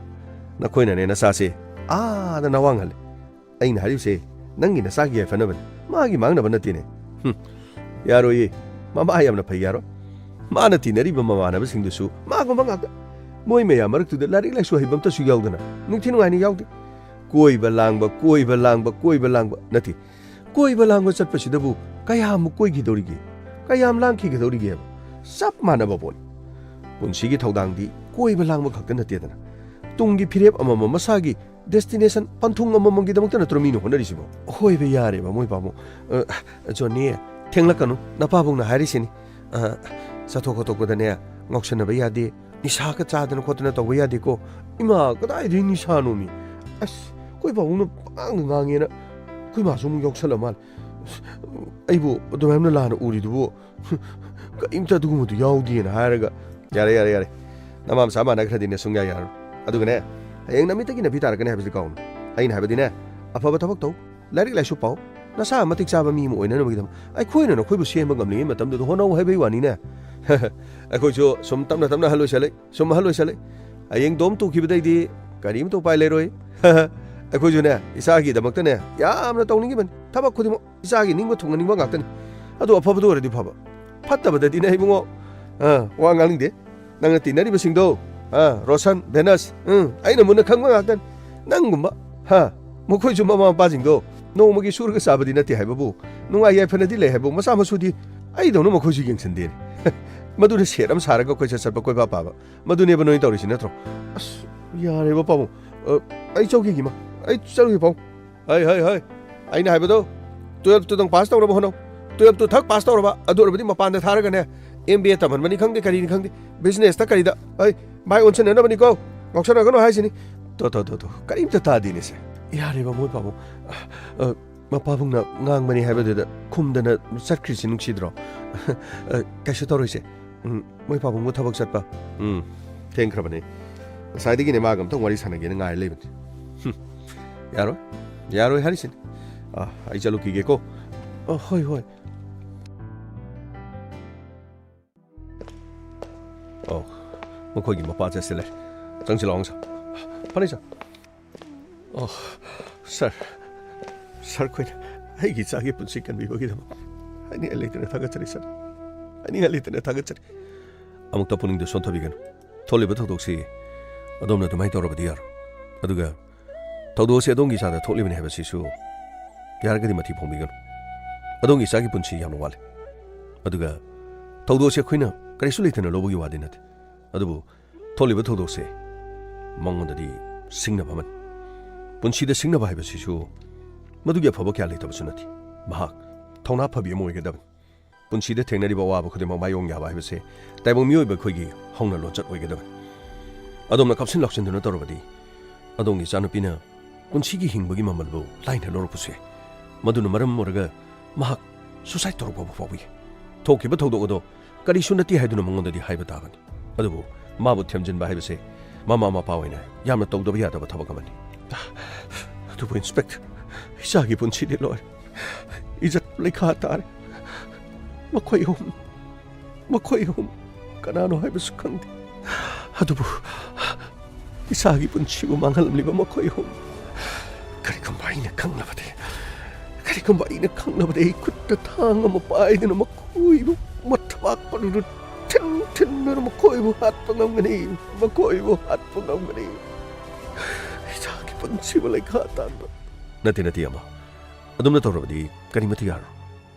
ꯅꯈꯣꯏꯅꯅꯦ ꯅꯆꯥꯁꯦ ꯑꯥꯗ ꯅꯋꯥꯡꯍꯜꯂꯦ꯫ ꯑꯩꯅ ꯍꯥꯏꯔꯤꯁꯦ ꯅꯪꯒꯤ ꯅꯆꯥꯒꯤ ꯌꯥꯏꯐꯅꯕꯅꯤ, ꯃꯥꯒꯤ ꯃꯥꯡꯅꯕ ꯅꯠꯇꯦꯅꯦ꯫ ꯍꯨꯝ, ꯌꯥꯔꯣꯏꯌꯦ, ꯃꯃꯥ ꯌꯥꯝꯅ ꯐꯩ, ꯌꯥꯔꯣꯏ꯫ ꯃꯥꯅ ꯇꯤꯟꯅꯔꯤꯕ ꯃꯃꯥꯟꯅꯕꯁꯤꯡꯗꯨꯁꯨ ꯃꯥꯒꯨꯝꯕ ꯉꯥꯛꯇ꯫ ꯃꯣꯏ ꯃꯌꯥꯝ ꯃꯔꯛꯇꯨꯗ ꯂꯥꯏꯔꯤꯛ ꯂꯥꯏꯁꯨ ꯍꯩꯕ ꯑꯝꯇꯁꯨ ꯌꯥꯎꯗꯅ ꯅꯤꯡꯊꯤ ꯅꯨꯡꯉꯥꯏꯅ ꯌꯥꯎꯗꯦ꯫ ꯀꯣꯏꯕ ꯂꯥꯡꯕ, ꯀꯣꯏꯕ ꯂꯥꯡꯕ, ꯀꯣꯏꯕ ꯂꯥꯡꯕ꯫ ꯅꯠꯇꯦ, ꯀꯣꯏꯕ ꯂꯥꯡꯕ ꯆꯠꯄꯁꯤꯗꯕꯨ ꯀꯌꯥꯃꯨꯛ ꯀꯣꯏꯈꯤꯗꯧꯔꯤꯒꯦ? ꯀꯌꯥꯝ ꯂꯥꯡꯈꯤꯒꯗꯧꯔꯤꯒꯦꯕ? ꯆꯞ ꯃꯥꯟꯅꯕ ꯄꯣꯠꯅꯤ꯫ ꯄꯨꯟꯁꯤꯒꯤ ꯊꯧꯗꯥꯡꯗꯤ ꯀꯣꯏꯕ ꯂꯥꯡꯕ ꯈꯛꯇ ꯅꯠꯇꯦꯗꯅ꯫ ꯇꯨꯡꯒꯤ ꯐꯤꯔꯦꯞ ꯑꯃꯃꯝ, ꯃꯁꯥꯒꯤ destination, ꯄꯟꯊꯨꯡ ꯑꯃꯃꯝꯒꯤꯗꯃꯛꯇ ꯅꯠꯇ꯭ꯔꯣ ꯃꯤꯅ ꯍꯣꯠꯅꯔꯤꯁꯤꯕꯣ? ꯍꯣꯏꯕ, ꯌꯥꯔꯦꯕ ꯃꯣꯏ ꯄꯥꯕꯨꯡ꯫ ꯑ, ꯖꯣꯅꯤ, ꯊꯦꯡꯂꯛꯀꯅꯨ, ꯅꯄꯥꯕꯨꯡꯅ ꯍꯥꯏꯔꯤꯁꯤꯅꯤ꯫ ꯑ, ꯆꯠꯊꯣꯛ ꯈꯣꯠꯇꯣꯛꯄꯗꯅꯦ ꯉꯥꯎꯁꯟꯅꯕ ꯌꯥꯗꯦ, ꯅꯤꯁꯥꯒ ꯆꯥꯗꯅ ꯈꯣꯠꯇꯅ ꯇꯧꯕ ꯌꯥꯗꯦꯀꯣ꯫ ꯏꯃꯥ, ꯀꯗꯥꯏꯗꯒꯤ ꯅꯤꯁꯥꯅꯣꯃꯤ? ꯑꯁ, ꯑꯩꯈꯣꯏ ꯄꯥꯕꯨꯡꯅ ꯄꯉꯥꯡꯗ ꯉꯥꯡꯉꯦꯅ ꯑꯩꯈꯣꯏ ꯃꯥꯁꯨ ꯑꯃꯨꯛ ꯌꯥꯎꯁꯜꯂ ꯃꯥꯜꯂꯦ꯫ ꯑꯁ, ꯑꯩꯕꯨ ꯑꯗꯨꯃꯥꯏꯅ ꯂꯥꯟꯅ ꯎꯔꯤꯗꯨꯕꯨ? ꯀꯔꯤꯝꯇ ꯑꯗꯨꯒꯨꯝꯕꯗꯨ ꯌꯥꯎꯗꯦꯅ ꯍꯥꯏꯔꯒ, ꯌꯥꯔꯦ, ꯌꯥꯔꯦ, ꯌꯥꯔꯦ꯫ ꯅꯃꯥ ꯃꯆꯥ ꯃꯥꯟꯅꯈ꯭ꯔꯗꯤꯅꯦ ꯁꯨꯡꯌꯥ ꯌꯥꯔꯣꯏ꯫ ꯑꯗꯨꯒꯅꯦ, ꯍꯌꯦꯡ ꯅꯃꯤꯠꯇꯒꯤ ꯅꯥꯄꯤ ꯇꯥꯔꯛꯀꯅꯤ ꯍꯥꯏꯕꯁꯤ ꯀꯥꯎꯅꯨ꯫ ꯑꯩꯅ ꯍꯥꯏꯕꯗꯤꯅꯦ, ꯑꯐꯕ ꯊꯕꯛ ꯇꯧ, ꯂꯥꯏꯔꯤꯛ ꯂꯥꯏꯁꯨ ꯄꯥꯎ, ꯅꯁꯥ ꯃꯇꯤꯛ ꯆꯥꯕ ꯃꯤ ꯑꯃ ꯑꯣꯏꯅꯅꯕꯒꯤꯗꯃꯛ꯫ ꯑꯩꯈꯣꯏꯅ ꯅꯈꯣꯏꯕꯨ ꯁꯦꯝꯕ ꯉꯝꯂꯤꯉꯩ ꯃꯇꯝꯗꯨꯗ ꯍꯣꯠꯅꯧ ꯍꯥꯏꯕꯒꯤ ꯋꯥꯅꯤꯅꯦ꯫ ꯑꯩꯈꯣꯏꯁꯨ ꯁꯨꯝ ꯇꯞꯅ ꯇꯞꯅ ꯑꯍꯜ ꯑꯣꯏꯁꯜꯂꯛꯏ, ꯁꯨꯝ ꯑꯍꯜ ꯑꯣꯏꯁꯜꯂꯛꯏ꯫ ꯍꯌꯦꯡ ꯗꯣꯝ ꯇꯨꯈꯤꯕꯗꯩꯗꯤ ꯀꯔꯤꯝꯇ ꯎꯄꯥꯏ ꯂꯩꯔꯣꯏ꯫ ꯑꯩꯈꯣꯏꯁꯨꯅꯦ, ꯏꯆꯥꯒꯤꯗꯃꯛꯇꯅꯦ ꯌꯥꯝꯅ ꯇꯧꯅꯤꯡꯉꯤꯕꯅꯤ꯫ ꯊꯕꯛ ꯈꯨꯗꯤꯡꯃꯛ ꯏꯆꯥꯒꯤ ꯅꯤꯡꯕ ꯊꯨꯡꯍꯟꯅꯤꯡꯕ ꯉꯥꯛꯇꯅꯤ꯫ ꯑꯗꯨ ꯑꯐꯕꯗꯨ ꯑꯣꯏꯔꯗꯤ ꯐꯕ, ꯐꯠꯇꯕꯗꯗꯤꯅꯦ ꯏꯕꯨꯡꯉꯣ, ꯑ, ꯋꯥ ꯉꯥꯡꯅꯤꯡꯗꯦ꯫ ꯅꯪꯅ ꯇꯤꯟꯅꯔꯤꯕꯁꯤꯡꯗꯣ, ꯑ, ꯔꯣꯁꯟ, ꯚꯦꯅꯁ, ꯎꯝ, ꯑꯩꯅ ꯃꯨꯟꯅ ꯈꯪꯕ ꯉꯥꯛꯇꯅꯤ꯫ ꯅꯪꯒꯨꯝꯕ, ꯍꯥ, ꯃꯈꯣꯏꯁꯨ ꯃꯃꯥ ꯃꯄꯥꯁꯤꯡꯗꯣ ꯅꯣꯡꯃꯒꯤ ꯁꯨꯔꯒ ꯆꯥꯕꯗꯤ ꯅꯠꯇꯦ ꯍꯥꯏꯕꯕꯨ, ꯅꯨꯡꯉꯥꯏ ꯌꯥꯏꯐꯅꯗꯤ ꯂꯩ ꯍꯥꯏꯕꯕꯨ ꯃꯆꯥ ꯃꯁꯨꯗꯤ ꯑꯩꯗꯧꯅ ꯃꯈꯣꯏꯁꯨ ꯌꯦꯡꯁꯤꯟꯗꯦꯅꯦ꯫ ꯃꯗꯨꯅ ꯁꯦꯠ ꯑꯃ ꯁꯥꯔꯒ ꯀꯣꯏꯆꯠ ꯆꯠꯄ, ꯀꯣꯏꯄꯥ ꯄꯥꯕ, ꯃꯗꯨꯅꯦꯕ ꯅꯣꯏ ꯇꯧꯔꯤꯁꯤ ꯅꯠꯇ꯭ꯔꯣ? ꯑꯁ, ꯌꯥꯔꯦꯕ ꯄꯥꯕꯨꯡ꯫ ꯑ, ꯑꯩ ꯆꯧꯈꯤꯒꯦ ꯏꯃꯥ, ꯑꯩ ꯆꯠꯂꯨꯒꯦ ꯄꯥꯕꯨꯡ꯫ ꯍꯩ, ꯍꯩ, ꯍꯩ, ꯑꯩꯅ ꯍꯥꯏꯕꯗꯣ, ꯇꯨꯌꯦꯜꯐꯇꯨꯗꯪ ꯄꯥꯁ ꯇꯧꯅꯕ ꯍꯣꯠꯅꯧ꯫ ꯇꯨꯌꯦꯜꯐꯇꯨ ꯊꯛ ꯄꯥꯁ ꯇꯧꯔꯕ, ꯑꯗꯨ ꯑꯣꯏꯔꯕꯗꯤ ꯃꯄꯥꯟꯗ ꯊꯥꯔꯒꯅꯦ, ꯑꯦꯝ ꯕꯤ ꯑꯦ ꯇꯝꯍꯟꯕꯅꯤ ꯈꯪꯗꯦ, ꯀꯔꯤꯅꯤ ꯈꯪꯗꯦ, ꯕꯤꯖꯤꯅꯦꯁꯇ ꯀꯔꯤꯗ, ꯑꯩ ꯃꯥꯏ ꯑꯣꯟꯁꯤꯟꯅꯅꯕꯅꯤꯀꯣ, ꯉꯥꯎꯁꯟꯅꯒꯅꯨ ꯍꯥꯏꯁꯤꯅꯤ꯫ ꯇꯣ, ꯇꯣ, ꯇꯣ, ꯇꯣ, ꯀꯔꯤꯝꯇ ꯇꯥꯗꯦꯅꯦ ꯁꯦ꯫ ꯌꯥꯔꯦꯕ ꯃꯣꯏ ꯄꯥꯕꯨꯡ꯫ ꯑ, ꯃꯄꯥꯕꯨꯡꯅ ꯉꯥꯡꯕꯅꯤ ꯍꯥꯏꯕꯗꯨꯗ ꯈꯨꯝꯗꯅ ꯆꯠꯈ꯭ꯔꯤꯁꯤ ꯅꯨꯡꯁꯤꯗ꯭ꯔꯣ? ꯑ, ꯀꯩꯁꯨ ꯇꯧꯔꯣꯏꯁꯦ꯫ ꯎꯝ, ꯃꯣꯏ ꯄꯥꯕꯨꯡꯕꯨ ꯊꯕꯛ ꯆꯠꯄ꯫ ꯎꯝ, ꯊꯦꯡꯈ꯭ꯔꯕꯅꯦ꯫ ꯉꯁꯥꯏꯗꯒꯤꯅꯦ ꯃꯥꯒ ꯑꯝꯇꯪ ꯋꯥꯔꯤ ꯁꯥꯟꯅꯒꯦꯅ ꯉꯥꯏꯔ ꯂꯩꯕꯅꯤ꯫ ꯍꯨꯝ, ꯌꯥꯔꯣꯏ, ꯌꯥꯔꯣꯏ ꯍꯥꯏꯔꯤꯁꯤꯅꯤ꯫ ꯑ, ꯑꯩ ꯆꯠꯂꯨꯈꯤꯒꯦꯀꯣ꯫ ꯑ, ꯍꯣꯏ, ꯍꯣꯏ꯫ ꯑꯣ, ꯃꯈꯣꯏꯒꯤ ꯃꯄꯥ ꯆꯠꯁꯤ ꯂꯩ꯫ ꯆꯪꯁꯤꯜꯂꯛꯑꯣ, ꯁꯥꯔ꯫ ꯐꯅꯤ, ꯁꯥꯔ꯫ ꯑꯣ, ꯁꯥꯔ, ꯁꯥꯔ, ꯑꯩꯈꯣꯏꯅ ꯑꯩꯒꯤ ꯏꯆꯥꯒꯤ ꯄꯨꯟꯁꯤ ꯀꯟꯕꯤꯕꯒꯤꯗꯃꯛ ꯍꯥꯏꯅꯤꯡꯉꯥꯏ ꯂꯩꯇꯅ ꯊꯥꯒꯠꯆꯔꯤ, ꯁꯥꯔ꯫ ꯍꯥꯏꯅꯤꯡꯉꯥꯏ ꯂꯩꯇꯅ ꯊꯥꯒꯠꯆꯔꯤ꯫ ꯑꯃꯨꯛꯇ ꯄꯨꯛꯅꯤꯡꯗꯨ ꯁꯣꯟꯊꯕꯤꯒꯅꯨ꯫ ꯊꯣꯛꯂꯤꯕ ꯊꯧꯗꯣꯛꯁꯤ ꯑꯗꯣꯝꯅ ꯑꯗꯨꯃꯥꯏꯅ ꯇꯧꯔꯕꯗꯤ ꯌꯥꯔꯣꯏ꯫ ꯑꯗꯨꯒ ꯊꯧꯗꯣꯛ ꯑꯁꯤ ꯑꯗꯣꯝꯒꯤ ꯏꯆꯥꯗ ꯊꯣꯛꯂꯤꯕꯅꯤ ꯍꯥꯏꯕꯁꯤꯁꯨ ꯌꯥꯔꯒꯗꯤ ꯃꯊꯤ ꯐꯣꯡꯕꯤꯒꯅꯨ꯫ ꯑꯗꯣꯝꯒꯤ ꯏꯆꯥꯒꯤ ꯄꯨꯟꯁꯤ ꯌꯥꯝꯅ ꯋꯥꯠꯂꯤ꯫ ꯑꯗꯨꯒ ꯊꯧꯗꯣꯛ ꯑꯁꯤ ꯑꯩꯈꯣꯏꯅ ꯀꯔꯤꯁꯨ ꯂꯩꯇꯅ ꯂꯧꯕꯒꯤ ꯋꯥꯗꯤ ꯅꯠꯇꯦ꯫ ꯑꯗꯨꯕꯨ ꯊꯣꯛꯂꯤꯕ ꯊꯧꯗꯣꯛꯁꯦ ꯃꯉꯣꯟꯗꯗꯤ ꯁꯤꯡꯅꯕ ꯑꯃꯅꯤ꯫ ꯄꯨꯟꯁꯤꯗ ꯁꯤꯡꯅꯕ ꯍꯥꯏꯕꯁꯤꯁꯨ ꯃꯗꯨꯒꯤ ꯑꯐꯕ ꯀꯌꯥ ꯂꯩꯇꯕꯁꯨ ꯅꯠꯇꯦ꯫ ꯃꯍꯥꯛ ꯊꯧꯅꯥ ꯐꯕꯤ ꯑꯃ ꯑꯣꯏꯒꯗꯕꯅꯤ꯫ ꯄꯨꯟꯁꯤꯗ ꯊꯦꯡꯅꯔꯤꯕ ꯑꯋꯥꯕ ꯈꯨꯗꯤꯡꯃꯛ ꯃꯥꯌꯣꯡ ꯌꯥꯕ ꯍꯥꯏꯕꯁꯦ ꯇꯥꯏꯕꯪ ꯃꯤꯑꯣꯏꯕ ꯑꯩꯈꯣꯏꯒꯤ ꯍꯧꯅ ꯂꯣꯟꯆꯠ ꯑꯣꯏꯒꯗꯕꯅꯤ꯫ ꯑꯗꯣꯝꯅ ꯀꯥꯞꯁꯤꯟ ꯂꯥꯛꯁꯤꯟꯗꯨꯅ ꯇꯧꯔꯕꯗꯤ ꯑꯗꯣꯝꯒꯤ ꯏꯆꯥꯅꯨꯄꯤꯅ ꯄꯨꯟꯁꯤꯒꯤ ꯍꯤꯡꯕꯒꯤ ꯃꯃꯜꯕꯨ ꯂꯥꯏꯅ ꯂꯧꯔꯛꯄꯁꯨ ꯌꯥꯏ꯫ ꯃꯗꯨꯅ ꯃꯔꯝ ꯑꯣꯏꯔꯒ ꯃꯍꯥꯛ suicide ꯇꯧꯔꯛꯄ ꯐꯥꯎꯕ ꯌꯥꯏ꯫ ꯊꯣꯛꯈꯤꯕ ꯊꯧꯗꯣꯛ ꯑꯗꯣ ꯀꯔꯤꯁꯨ ꯅꯠꯇꯦ ꯍꯥꯏꯗꯨꯅ ꯃꯉꯣꯟꯗꯗꯤ ꯍꯥꯏꯕ ꯇꯥꯕꯅꯤ꯫ ꯑꯗꯨꯕꯨ ꯃꯥꯕꯨ ꯊꯦꯝꯖꯤꯟꯕ ꯍꯥꯏꯕꯁꯦ ꯃꯃꯥ ꯃꯄꯥ ꯑꯣꯏꯅ ꯌꯥꯝꯅ ꯇꯧꯗꯕ ꯌꯥꯗꯕ ꯊꯕꯛ ꯑꯃꯅꯤ꯫ ꯑꯗꯨꯕꯨ ꯏꯟꯁꯄꯦꯛꯇꯔ, ꯏꯆꯥꯒꯤ ꯄꯨꯟꯁꯤꯗꯤ ꯂꯣꯏꯔꯦ꯫ ꯏꯖꯠ ꯂꯩꯈꯥ ꯇꯥꯔꯦ꯫ ꯃꯈꯣꯏ ꯑꯍꯨꯝ, ꯃꯈꯣꯏ ꯑꯍꯨꯝ ꯀꯅꯥꯅꯣ ꯍꯥꯏꯕꯁꯨ ꯈꯪꯗꯦ꯫ ꯑꯗꯨꯕꯨ ꯏꯆꯥꯒꯤ ꯄꯨꯟꯁꯤꯕꯨ ꯃꯥꯡꯍꯜꯂꯝꯂꯤꯕ ꯃꯈꯣꯏ ꯑꯍꯨꯝ ꯀꯔꯤꯒꯨꯝꯕ ꯑꯩꯅ ꯈꯪꯂꯕꯗꯤ, ꯀꯔꯤꯒꯨꯝꯕ ꯑꯩꯅ ꯈꯪꯂꯕꯗꯤ ꯑꯩ ꯈꯨꯠꯇ ꯊꯥꯡ ꯑꯃ ꯄꯥꯏꯗꯨꯅ ꯃꯈꯣꯏꯕꯨ ꯃꯊꯕꯥꯛ ꯃꯅꯨꯡꯗ ꯊꯤꯟ ꯊꯤꯟꯗꯨꯅ ꯃꯈꯣꯏꯕꯨ ꯍꯥꯠꯄ ꯉꯝꯒꯅꯤ, ꯃꯈꯣꯏꯕꯨ ꯍꯥꯠꯄ ꯉꯝꯒꯅꯤ꯫ ꯏꯆꯥꯒꯤ ꯄꯨꯟꯁꯤꯕꯨ ꯂꯩꯈꯥ ꯇꯥꯟꯕ꯫ ꯅꯠꯇꯦ, ꯅꯠꯇꯦ, ꯑꯃ꯫ ꯑꯗꯨꯝꯅ ꯇꯧꯔꯕꯗꯤ ꯀꯔꯤꯃꯠꯇ ꯌꯥꯔꯣꯏ꯫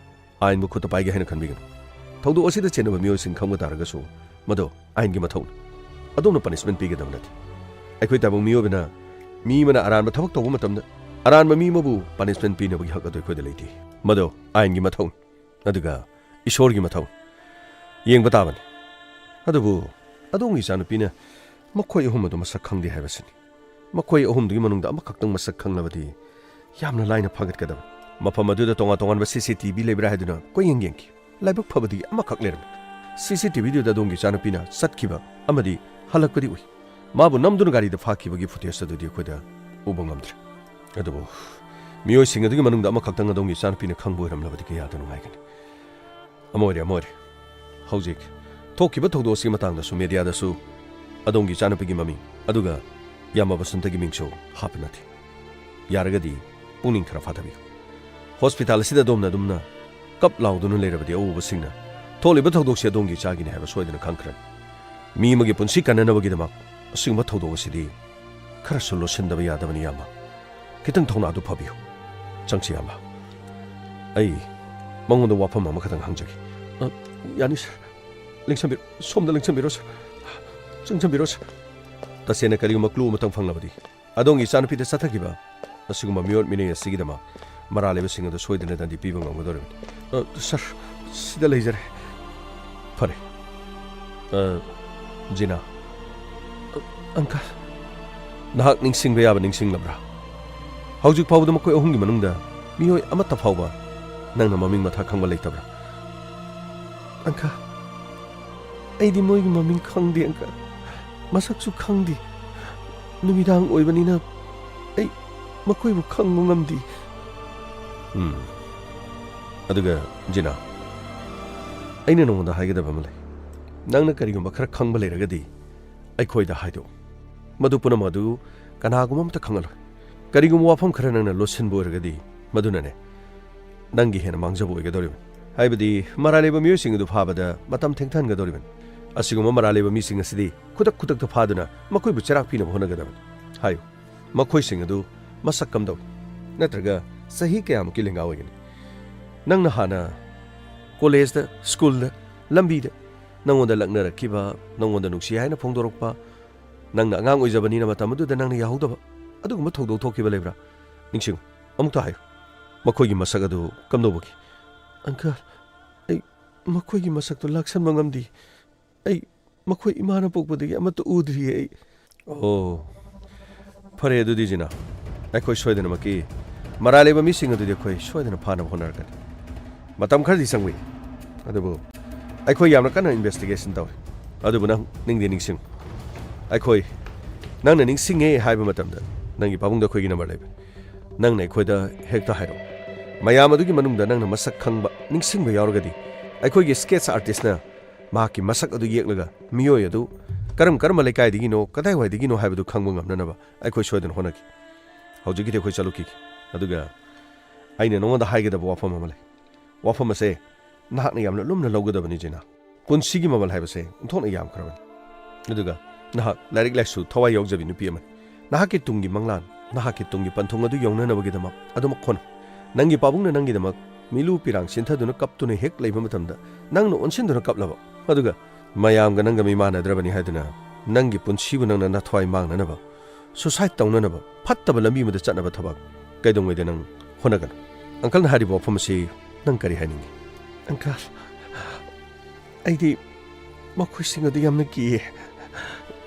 ꯑꯥꯏꯟꯕꯨ ꯈꯨꯠꯇ ꯄꯥꯏꯒꯦ ꯍꯥꯏꯅ ꯈꯟꯕꯤꯒꯅꯨ꯫ ꯊꯧꯗꯣꯛ ꯑꯁꯤꯗ ꯆꯦꯟꯅꯕ ꯃꯤꯑꯣꯏꯁꯤꯡ ꯈꯪꯕ ꯇꯥꯔꯒꯁꯨ ꯃꯗꯨ ꯑꯥꯏꯟꯒꯤ ꯃꯊꯧꯅꯤ꯫ ꯑꯗꯣꯝꯅ punishment ꯄꯤꯒꯗꯕ ꯅꯠꯇꯦ꯫ ꯑꯩꯈꯣꯏ ꯇꯥꯏꯕꯪ ꯃꯤꯑꯣꯏꯕꯅ ꯃꯤ ꯑꯃꯅ ꯑꯔꯥꯟꯕ ꯊꯕꯛ ꯇꯧꯕ ꯃꯇꯝꯗ ꯑꯔꯥꯟꯕ ꯃꯤ ꯑꯃꯕꯨ punishment ꯄꯤꯅꯕꯒꯤ ꯍꯛ ꯑꯗꯨ ꯑꯩꯈꯣꯏꯗ ꯂꯩꯇꯦ꯫ ꯃꯗꯨ ꯑꯥꯏꯟꯒꯤ ꯃꯊꯧꯅꯤ꯫ ꯑꯗꯨꯒ ꯏꯁꯣꯔꯒꯤ ꯃꯊꯧ ꯌꯦꯡꯕ ꯇꯥꯕꯅꯤ꯫ ꯑꯗꯨꯕꯨ ꯑꯗꯣꯝꯒꯤ ꯏꯆꯥꯅꯨꯄꯤꯅ ꯃꯈꯣꯏ ꯑꯍꯨꯝ ꯑꯗꯨ ꯃꯁꯛ ꯈꯪꯗꯦ ꯍꯥꯏꯕꯁꯤꯅꯤ꯫ ꯃꯈꯣꯏ ꯑꯍꯨꯝꯗꯨꯒꯤ ꯃꯅꯨꯡꯗ ꯑꯃꯈꯛꯇꯪ ꯃꯁꯛ ꯈꯪꯂꯕꯗꯤ ꯌꯥꯝꯅ ꯂꯥꯏꯅ ꯐꯥꯒꯠꯀꯗꯕꯅꯤ꯫ ꯃꯐꯝ ꯑꯗꯨꯗ ꯇꯣꯉꯥꯟ ꯇꯣꯉꯥꯟꯕ CCTV ꯂꯩꯕ꯭ꯔꯥ ꯍꯥꯏꯗꯨꯅ ꯀꯣꯏꯌꯦꯡ ꯌꯦꯡꯈꯤ꯫ ꯂꯥꯏꯕꯛ ꯐꯕꯗꯤ ꯑꯃꯈꯛ ꯂꯩꯔꯝꯃꯤ꯫ CCTVꯗꯨꯗ ꯑꯗꯣꯝꯒꯤ ꯏꯆꯥꯅꯨꯄꯤꯅ ꯆꯠꯈꯤꯕ ꯑꯃꯗꯤ ꯍꯜꯂꯛꯄꯗꯤ ꯎꯏ꯫ ꯃꯥꯕꯨ ꯅꯝꯗꯨꯅ ꯒꯥꯔꯤꯗ ꯐꯥꯈꯤꯕꯒꯤ footage ꯑꯗꯨꯗꯤ ꯑꯩꯈꯣꯏꯗ ꯎꯕ ꯉꯝꯗ꯭ꯔꯦ꯫ ꯑꯗꯨꯕꯨ ꯃꯤꯑꯣꯏꯁꯤꯡ ꯑꯗꯨꯒꯤ ꯃꯅꯨꯡꯗ ꯑꯃꯈꯛꯇꯪ ꯑꯗꯣꯝꯒꯤ ꯏꯆꯥꯅꯨꯄꯤꯅ ꯈꯪꯕ ꯑꯣꯏꯔꯝꯂꯕꯗꯤ ꯀꯌꯥꯗ ꯅꯨꯡꯉꯥꯏꯒꯅꯤ꯫ ꯑꯃ ꯑꯣꯏꯔꯦ, ꯑꯃ ꯑꯣꯏꯔꯦ꯫ ꯍꯧꯖꯤꯛ ꯊꯣꯛꯈꯤꯕ ꯊꯧꯗꯣꯛ ꯑꯁꯤꯒꯤ ꯃꯇꯥꯡꯗꯁꯨ mediaꯗꯁꯨ ꯑꯗꯣꯝꯒꯤ ꯏꯆꯥꯅꯨꯄꯤꯒꯤ ꯃꯃꯤꯡ ꯑꯗꯨꯒ ꯌꯥꯃꯥ ꯕꯁꯟꯇꯒꯤ ꯃꯤꯡꯁꯨ ꯍꯥꯞꯄ ꯅꯠꯇꯦ꯫ ꯌꯥꯔꯒꯗꯤ ꯄꯨꯛꯅꯤꯡ ꯈꯔ ꯐꯥꯊꯕꯤꯌꯨ꯫ Hospital ꯑꯁꯤꯗ ꯑꯗꯣꯝꯅ ꯑꯗꯨꯝꯅ ꯀꯞ ꯂꯥꯎꯗꯨꯅ ꯂꯩꯔꯕꯗꯤ ꯑꯎꯕꯁꯤꯡꯅ ꯊꯣꯛꯂꯤꯕ ꯊꯧꯗꯣꯛꯁꯤ ꯑꯗꯣꯝꯒꯤ ꯏꯆꯥꯒꯤꯅꯤ ꯍꯥꯏꯕ ꯁꯣꯏꯗꯅ ꯈꯪꯈ꯭ꯔꯅꯤ꯫ ꯃꯤ ꯑꯃꯒꯤ ꯄꯨꯟꯁꯤ ꯀꯟꯅꯅꯕꯒꯤꯗꯃꯛ ꯑꯁꯤꯒꯨꯝꯕ ꯊꯧꯗꯣꯛ ꯑꯁꯤꯗꯤ ꯈꯔꯁꯨ ꯂꯣꯠꯁꯤꯟꯗꯕ ꯌꯥꯗꯕꯅꯤ, ꯏꯌꯥꯝꯕ꯫ ꯈꯤꯇꯪ ꯊꯧꯅꯥꯗꯨ ꯐꯕꯤꯌꯨ꯫ ꯆꯪꯁꯤ, ꯏꯌꯥꯝꯕ꯫ ꯑꯩ ꯃꯉꯣꯟꯗ ꯋꯥꯐꯝ ꯑꯃꯈꯛꯇꯪ ꯍꯪꯖꯒꯦ꯫ ꯑ, ꯌꯥꯅꯤ, sir꯫ ꯂꯦꯡꯁꯟꯕꯤꯔꯣ, ꯁꯣꯝꯗ ꯂꯦꯡꯁꯟꯕꯤꯔꯣ, sir꯫ ꯆꯪꯁꯟꯕꯤꯔꯣ, sir꯫ ꯇꯁꯦꯡꯅ ꯀꯔꯤꯒꯨꯝꯕ clue ꯑꯃꯇꯪ ꯐꯪꯂꯕꯗꯤ, ꯑꯗꯣꯝꯒꯤ ꯏꯆꯥꯅꯨꯄꯤꯗ ꯆꯠꯊꯈꯤꯕ ꯑꯁꯤꯒꯨꯝꯕ ꯃꯤꯑꯣꯠ ꯃꯤꯅꯩ ꯑꯁꯤꯒꯤꯗꯃꯛ ꯃꯔꯥꯜ ꯂꯩꯕꯁꯤꯡ ꯑꯗꯨ ꯁꯣꯏꯗꯅ ꯗꯟꯗꯤ ꯄꯤꯕ ꯉꯝꯒꯗꯧꯔꯤꯕꯅꯤ꯫ ꯑ, sir, ꯁꯤꯗ ꯂꯩꯖꯔꯦ꯫ ꯐꯔꯦ꯫ ꯑ, ꯖꯤꯅꯥ꯫ ꯑ, uncle꯫ ꯅꯍꯥꯛ ꯅꯤꯡꯁꯤꯡꯕ ꯌꯥꯕ ꯅꯤꯡꯁꯤꯡꯂꯕ꯭ꯔꯥ? ꯍꯧꯖꯤꯛ ꯐꯥꯎꯕꯗ ꯃꯈꯣꯏ ꯑꯍꯨꯝꯒꯤ ꯃꯅꯨꯡꯗ ꯃꯤꯑꯣꯏ ꯑꯃꯠꯇ ꯐꯥꯎꯕ ꯅꯪꯅ ꯃꯃꯤꯡ ꯃꯊꯥ ꯈꯪꯕ ꯂꯩꯇꯕ꯭ꯔꯥ? Uncle, ꯑꯩꯗꯤ ꯃꯣꯏꯒꯤ ꯃꯃꯤꯡ ꯈꯪꯗꯦ, uncle꯫ ꯃꯁꯛꯁꯨ ꯈꯪꯗꯦ꯫ ꯅꯨꯃꯤꯗꯥꯡ ꯑꯣꯏꯕꯅꯤꯅ ꯑꯩ ꯃꯈꯣꯏꯕꯨ ꯈꯪꯕ ꯉꯝꯗꯦ꯫ ꯎꯝ꯫ ꯑꯗꯨꯒ, ꯖꯤꯅꯥ, ꯑꯩꯅ ꯅꯉꯣꯟꯗ ꯍꯥꯏꯒꯗꯕ ꯑꯃ ꯂꯩ꯫ ꯅꯪꯅ ꯀꯔꯤꯒꯨꯝꯕ ꯈꯔ ꯈꯪꯕ ꯂꯩꯔꯒꯗꯤ ꯑꯩꯈꯣꯏꯗ ꯍꯥꯏꯗꯣꯛꯎ꯫ ꯃꯗꯨ ꯄꯨꯝꯅꯃꯛ ꯑꯗꯨ ꯀꯅꯥꯒꯨꯝꯕ ꯑꯃꯠꯇ ꯈꯪꯍꯜꯂꯣꯏ꯫ ꯀꯔꯤꯒꯨꯝꯕ ꯋꯥꯐꯝ ꯈꯔ ꯅꯪꯅ ꯂꯣꯠꯁꯤꯟꯕ ꯑꯣꯏꯔꯒꯗꯤ, ꯃꯗꯨꯅꯅꯦ ꯅꯪꯒꯤ ꯍꯦꯟꯅ ꯃꯥꯡꯖꯕ ꯑꯣꯏꯒꯗꯧꯔꯤꯕꯅꯤ꯫ ꯍꯥꯏꯕꯗꯤ, ꯃꯔꯥꯜ ꯂꯩꯕ ꯃꯤꯑꯣꯏꯁꯤꯡ ꯑꯗꯨ ꯐꯥꯕꯗ ꯃꯇꯝ ꯊꯦꯡꯊꯍꯟꯒꯗꯧꯔꯤꯕꯅꯤ꯫ ꯑꯁꯤꯒꯨꯝꯕ ꯃꯔꯥꯜ ꯂꯩꯕ ꯃꯤꯁꯤꯡ ꯑꯁꯤꯗꯤ ꯈꯨꯗꯛ ꯈꯨꯗꯛꯇ ꯐꯥꯗꯨꯅ ꯃꯈꯣꯏꯕꯨ ꯆꯩꯔꯥꯛ ꯄꯤꯅꯕ ꯍꯣꯠꯅꯒꯗꯕꯅꯤ꯫ ꯍꯥꯏꯌꯨ, ꯃꯈꯣꯏꯁꯤꯡ ꯑꯗꯨ ꯃꯁꯛ ꯀꯝꯗꯧꯏ? ꯅꯠꯇ꯭ꯔꯒ ꯆꯍꯤ ꯀꯌꯥꯃꯨꯛꯀꯤ ꯂꯦꯡꯒꯥ ꯑꯣꯏꯒꯅꯤ? ꯅꯪꯅ ꯍꯥꯟꯅ collegeꯇ, schoolꯗ, ꯂꯝꯕꯤꯗ ꯅꯪꯉꯣꯟꯗ ꯂꯛꯅꯔꯛꯈꯤꯕ, ꯅꯪꯉꯣꯟꯗ ꯅꯨꯡꯁꯤ ꯍꯥꯏꯅ ꯐꯣꯡꯗꯣꯔꯛꯄ, ꯅꯪꯅ ꯑꯉꯥꯡ ꯑꯣꯏꯖꯕꯅꯤꯅ ꯃꯇꯝ ꯑꯗꯨꯗ ꯅꯪꯅ ꯌꯥꯍꯧꯗꯕ, ꯑꯗꯨꯒꯨꯝꯕ ꯊꯧꯗꯣꯛ ꯊꯣꯛꯈꯤꯕ ꯂꯩꯕ꯭ꯔꯥ? ꯅꯤꯡꯁꯤꯡꯉꯨ, ꯑꯃꯨꯛꯇ ꯍꯥꯏꯌꯨ, ꯃꯈꯣꯏꯒꯤ ꯃꯁꯛ ꯑꯗꯨ ꯀꯝꯗꯧꯕꯒꯦ? Uncle, ꯑꯩ ꯃꯈꯣꯏꯒꯤ ꯃꯁꯛꯇꯨ ꯂꯥꯛꯁꯟꯕ ꯉꯝꯗꯦ꯫ ꯑꯩ ꯃꯈꯣꯏ ꯏꯃꯥꯅ ꯄꯣꯛꯄꯗꯒꯤ ꯑꯃꯠꯇ ꯎꯗ꯭ꯔꯤꯌꯦ ꯑꯩ꯫ ꯑꯣ, ꯐꯔꯦ ꯑꯗꯨꯗꯤ, ꯖꯤꯅꯥ, ꯑꯩꯈꯣꯏ ꯁꯣꯏꯗꯅꯃꯛꯀꯤ ꯃꯔꯥꯜ ꯂꯩꯕ ꯃꯤꯁꯤꯡ ꯑꯗꯨꯗꯤ ꯑꯩꯈꯣꯏ ꯁꯣꯏꯗꯅ ꯐꯥꯅꯕ ꯍꯣꯠꯅꯔꯛꯀꯅꯤ꯫ ꯃꯇꯝ ꯈꯔꯗꯤ ꯆꯪꯕ ꯌꯥꯏ, ꯑꯗꯨꯕꯨ ꯑꯩꯈꯣꯏ ꯌꯥꯝꯅ ꯀꯟꯅ investigation ꯇꯧꯔꯤ꯫ ꯑꯗꯨꯕꯨ ꯅꯪ ꯅꯤꯡꯗꯤ ꯅꯤꯡꯁꯤꯡꯉꯨ, ꯑꯩꯈꯣꯏ ꯅꯪꯅ ꯅꯤꯡꯁꯤꯡꯉꯦ ꯍꯥꯏꯕ ꯃꯇꯝꯗ ꯅꯪꯒꯤ ꯄꯥꯕꯨꯡꯗ ꯑꯩꯈꯣꯏꯒꯤ ꯅꯝꯕꯔ ꯂꯩꯕꯅꯤ꯫ ꯅꯪꯅ ꯑꯩꯈꯣꯏꯗ ꯍꯦꯛꯇ ꯍꯥꯏꯔꯛꯑꯣ꯫ ꯃꯌꯥꯝ ꯑꯗꯨꯒꯤ ꯃꯅꯨꯡꯗ ꯅꯪꯅ ꯃꯁꯛ ꯈꯪꯕ, ꯅꯤꯡꯁꯤꯡꯕ ꯌꯥꯎꯔꯒꯗꯤ ꯑꯩꯈꯣꯏꯒꯤ sketch artistꯅ ꯃꯍꯥꯛꯀꯤ ꯃꯁꯛ ꯑꯗꯨ ꯌꯦꯛꯂꯒ ꯃꯤꯑꯣꯏ ꯑꯗꯨ ꯀꯔꯝ ꯀꯔꯝꯕ ꯂꯩꯀꯥꯏꯗꯒꯤꯅꯣ, ꯀꯗꯥꯏꯋꯥꯏꯗꯒꯤꯅꯣ ꯍꯥꯏꯕꯗꯨ ꯈꯪꯕ ꯉꯝꯅꯅꯕ ꯑꯩꯈꯣꯏ ꯁꯣꯏꯗꯅ ꯍꯣꯠꯅꯈꯤ꯫ ꯍꯧꯖꯤꯛꯀꯤꯗꯤ ꯑꯩꯈꯣꯏ ꯆꯠꯂꯨꯈꯤꯒꯦ꯫ ꯑꯗꯨꯒ ꯑꯩꯅ ꯅꯉꯣꯟꯗ ꯍꯥꯏꯒꯗꯕ ꯋꯥꯐꯝ ꯑꯃ ꯂꯩ꯫ ꯋꯥꯐꯝ ꯑꯁꯦ ꯅꯍꯥꯛꯅ ꯌꯥꯝꯅ ꯂꯨꯝꯅ ꯂꯧꯒꯗꯕꯅꯤ, ꯖꯤꯅꯥ꯫ ꯄꯨꯟꯁꯤꯒꯤ ꯃꯃꯜ ꯍꯥꯏꯕꯁꯦ ꯑꯣꯟꯊꯣꯛꯅ ꯌꯥꯝꯈ꯭ꯔꯕꯅꯤ꯫ ꯑꯗꯨꯒ ꯅꯍꯥꯛ ꯂꯥꯏꯔꯤꯛ ꯂꯥꯏꯁꯨ ꯊꯋꯥꯏ ꯌꯥꯎꯖꯕꯤ ꯅꯨꯄꯤ ꯑꯃꯅꯤ꯫ ꯅꯍꯥꯛꯀꯤ ꯇꯨꯡꯒꯤ ꯃꯪꯂꯥꯟ, ꯅꯍꯥꯛꯀꯤ ꯇꯨꯡꯒꯤ ꯄꯟꯊꯨꯡ ꯑꯗꯨ ꯌꯧꯅꯅꯕꯒꯤꯗꯃꯛ ꯑꯗꯨꯃꯛ ꯍꯣꯠꯅꯧ꯫ ꯅꯪꯒꯤ ꯄꯥꯕꯨꯡꯅ ꯅꯪꯒꯤꯗꯃꯛ ꯃꯤꯂꯨ ꯄꯤꯔꯥꯡ ꯁꯤꯟꯊꯗꯨꯅ ꯀꯞꯇꯨꯅ ꯍꯦꯛ ꯂꯩꯕ ꯃꯇꯝꯗ ꯅꯪꯅ ꯑꯣꯟꯁꯤꯟꯗꯨꯅ ꯀꯞꯂꯕ, ꯑꯗꯨꯒ ꯃꯌꯥꯝꯒ ꯅꯪꯒ ꯃꯤꯃꯥꯟꯅꯗ꯭ꯔꯕꯅꯤ ꯍꯥꯏꯗꯨꯅ ꯅꯪꯒꯤ ꯄꯨꯟꯁꯤꯕꯨ ꯅꯪꯅ ꯅꯊ꯭ꯋꯥꯏ ꯃꯥꯡꯅꯅꯕ, suicide ꯇꯧꯅꯅꯕ, ꯐꯠꯇꯕ ꯂꯝꯕꯤ ꯑꯃꯗ ꯆꯠꯅꯕ ꯊꯕꯛ ꯀꯩꯗꯧꯉꯩꯗ ꯅꯪ ꯍꯣꯠꯅꯒꯅꯨ꯫ ꯑꯪꯀꯜꯅ ꯍꯥꯏꯔꯤꯕ ꯋꯥꯐꯝ ꯑꯁꯤ ꯅꯪ ꯀꯔꯤ ꯍꯥꯏꯅꯤꯡꯉꯤ? ꯑꯪꯀꯜ, ꯑꯩꯗꯤ ꯃꯈꯣꯏꯁꯤꯡ ꯑꯗꯨ ꯌꯥꯝꯅ ꯀꯤꯌꯦ꯫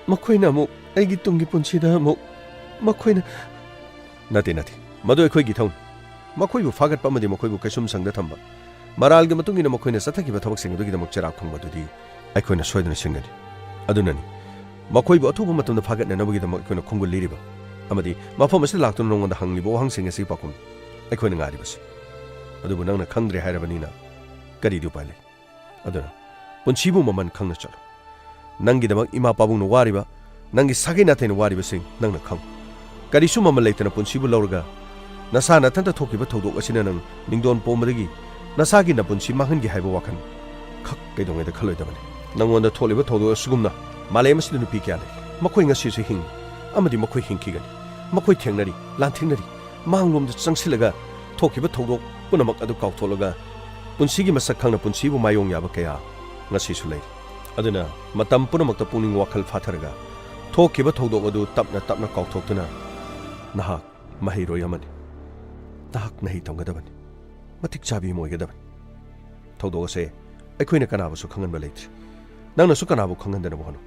ꯃꯈꯣꯏꯅ ꯑꯃꯨꯛ ꯑꯩꯒꯤ ꯇꯨꯡꯒꯤ ꯄꯨꯟꯁꯤꯗ ꯑꯃꯨꯛ ꯃꯈꯣꯏꯅ ꯅꯠꯇꯦ, ꯅꯠꯇꯦ꯫ ꯃꯗꯨ ꯑꯩꯈꯣꯏꯒꯤ ꯏꯊꯧꯅꯤ꯫ ꯃꯈꯣꯏꯕꯨ ꯐꯥꯒꯠꯄ ꯑꯃꯗꯤ ꯃꯈꯣꯏꯕꯨ ꯀꯩꯁꯨꯝꯁꯪꯗ ꯊꯝꯕ꯫ ꯃꯔꯥꯜꯒꯤ ꯃꯇꯨꯡ ꯏꯟꯅ ꯃꯈꯣꯏꯅ ꯆꯠꯊꯈꯤꯕ ꯊꯕꯛꯁꯤꯡ ꯑꯗꯨꯒꯤꯗꯃꯛ ꯆꯩꯔꯥꯛ ꯐꯪꯕꯗꯨꯗꯤ ꯑꯩꯈꯣꯏꯅ ꯁꯣꯏꯗꯅ ꯁꯤꯟꯒꯅꯤ꯫ ꯑꯗꯨꯅꯅꯤ ꯃꯈꯣꯏꯕꯨ ꯑꯊꯨꯕ ꯃꯇꯝꯗ ꯐꯥꯒꯠꯅꯅꯕꯒꯤꯗꯃꯛ ꯑꯩꯈꯣꯏꯅ ꯈꯣꯡꯒꯨꯜ ꯂꯤꯔꯤꯕ ꯑꯃꯗꯤ ꯃꯐꯝ ꯑꯁꯤꯗ ꯂꯥꯛꯇꯨꯅ ꯅꯉꯣꯟꯗ ꯍꯪꯂꯤꯕ ꯋꯥꯍꯪꯁꯤꯡ ꯑꯁꯤꯒꯤ ꯄꯥꯎꯈꯨꯝ ꯑꯩꯈꯣꯏꯅ ꯉꯥꯏꯔꯤꯕꯁꯤ꯫ ꯑꯗꯨꯕꯨ ꯅꯪꯅ ꯈꯪꯗ꯭ꯔꯦ ꯍꯥꯏꯔꯕꯅꯤꯅ ꯀꯔꯤꯗꯤ ꯎꯄꯥꯏ ꯂꯩ? ꯑꯗꯨꯅ ꯄꯨꯟꯁꯤꯕꯨ ꯃꯃꯜ ꯈꯪꯅ ꯆꯠꯂꯨ꯫ ꯅꯪꯒꯤꯗꯃꯛ ꯏꯃꯥ ꯄꯥꯕꯨꯡꯅ ꯋꯥꯔꯤꯕ, ꯅꯪꯒꯤ ꯁꯥꯒꯩ ꯅꯥꯇꯩꯅ ꯋꯥꯔꯤꯕꯁꯤꯡ ꯅꯪꯅ ꯈꯪꯉꯨ꯫ ꯀꯔꯤꯁꯨ ꯃꯃꯜ ꯂꯩꯇꯅ ꯄꯨꯟꯁꯤꯕꯨ ꯂꯧꯔꯒ ꯅꯁꯥ ꯅꯊꯟꯇ ꯊꯣꯛꯈꯤꯕ ꯊꯧꯗꯣꯛ ꯑꯁꯤꯅ ꯅꯪ ꯅꯤꯡꯗꯣꯟ ꯄꯣꯝꯕꯗꯒꯤ ꯅꯁꯥꯒꯤ ꯅꯄꯨꯟꯁꯤ ꯃꯥꯡꯍꯟꯒꯦ ꯍꯥꯏꯕ ꯋꯥꯈꯜ ꯈꯛ ꯀꯩꯗꯧꯉꯩꯗ ꯈꯜꯂꯣꯏꯗꯕꯅꯤ꯫ ꯅꯪꯉꯣꯟꯗ ꯊꯣꯛꯂꯤꯕ ꯊꯧꯗꯣꯛ ꯑꯁꯤꯒꯨꯝꯅ ꯃꯥꯂꯦꯝ ꯑꯁꯤꯗ ꯅꯨꯄꯤ ꯀꯌꯥ ꯂꯩ꯫ ꯃꯈꯣꯏ ꯉꯁꯤꯁꯨ ꯍꯤꯡꯂꯤ ꯑꯃꯗꯤ ꯃꯈꯣꯏ ꯍꯤꯡꯈꯤꯒꯅꯤ꯫ ꯃꯈꯣꯏ ꯊꯦꯡꯅꯔꯤ, ꯂꯥꯟꯊꯦꯡꯅꯔꯤ, ꯃꯥꯡꯂꯣꯝꯗ ꯆꯪꯁꯤꯜꯂꯒ ꯊꯣꯛꯈꯤꯕ ꯊꯧꯗꯣꯛ ꯄꯨꯝꯅꯃꯛ ꯑꯗꯨ ꯀꯥꯎꯊꯣꯛꯂꯒ ꯄꯨꯟꯁꯤꯒꯤ ꯃꯁꯛ ꯈꯪꯅ ꯄꯨꯟꯁꯤꯕꯨ ꯃꯥꯌꯣꯡ ꯌꯥꯕ ꯀꯌꯥ ꯉꯁꯤꯁꯨ ꯂꯩꯔꯤ꯫ ꯑꯗꯨꯅ ꯃꯇꯝ ꯄꯨꯝꯅꯃꯛꯇ ꯄꯨꯛꯅꯤꯡ ꯋꯥꯈꯜ ꯐꯥꯊꯔꯒ ꯊꯣꯛꯈꯤꯕ ꯊꯧꯗꯣꯛ ꯑꯗꯨ ꯇꯞꯅ ꯇꯞꯅ ꯀꯥꯎꯊꯣꯛꯇꯨꯅ ꯅꯍꯥꯛ ꯃꯍꯩꯔꯣꯏ ꯑꯃꯅꯤ꯫ ꯅꯍꯥꯛ ꯃꯍꯩ ꯇꯝꯒꯗꯕꯅꯤ꯫ ꯃꯇꯤꯛ ꯆꯥꯕꯤ ꯑꯃ ꯑꯣꯏꯒꯗꯕꯅꯤ꯫ ꯊꯧꯗꯣꯛ ꯑꯁꯦ ꯑꯩꯈꯣꯏꯅ ꯀꯅꯥꯕꯨꯁꯨ ꯈꯪꯍꯟꯕ ꯂꯩꯇ꯭ꯔꯤ꯫ ꯅꯪꯅꯁꯨ ꯀꯅꯥꯕꯨ ꯈꯪꯍꯟꯗꯅꯕ ꯍꯣꯠꯅꯧ꯫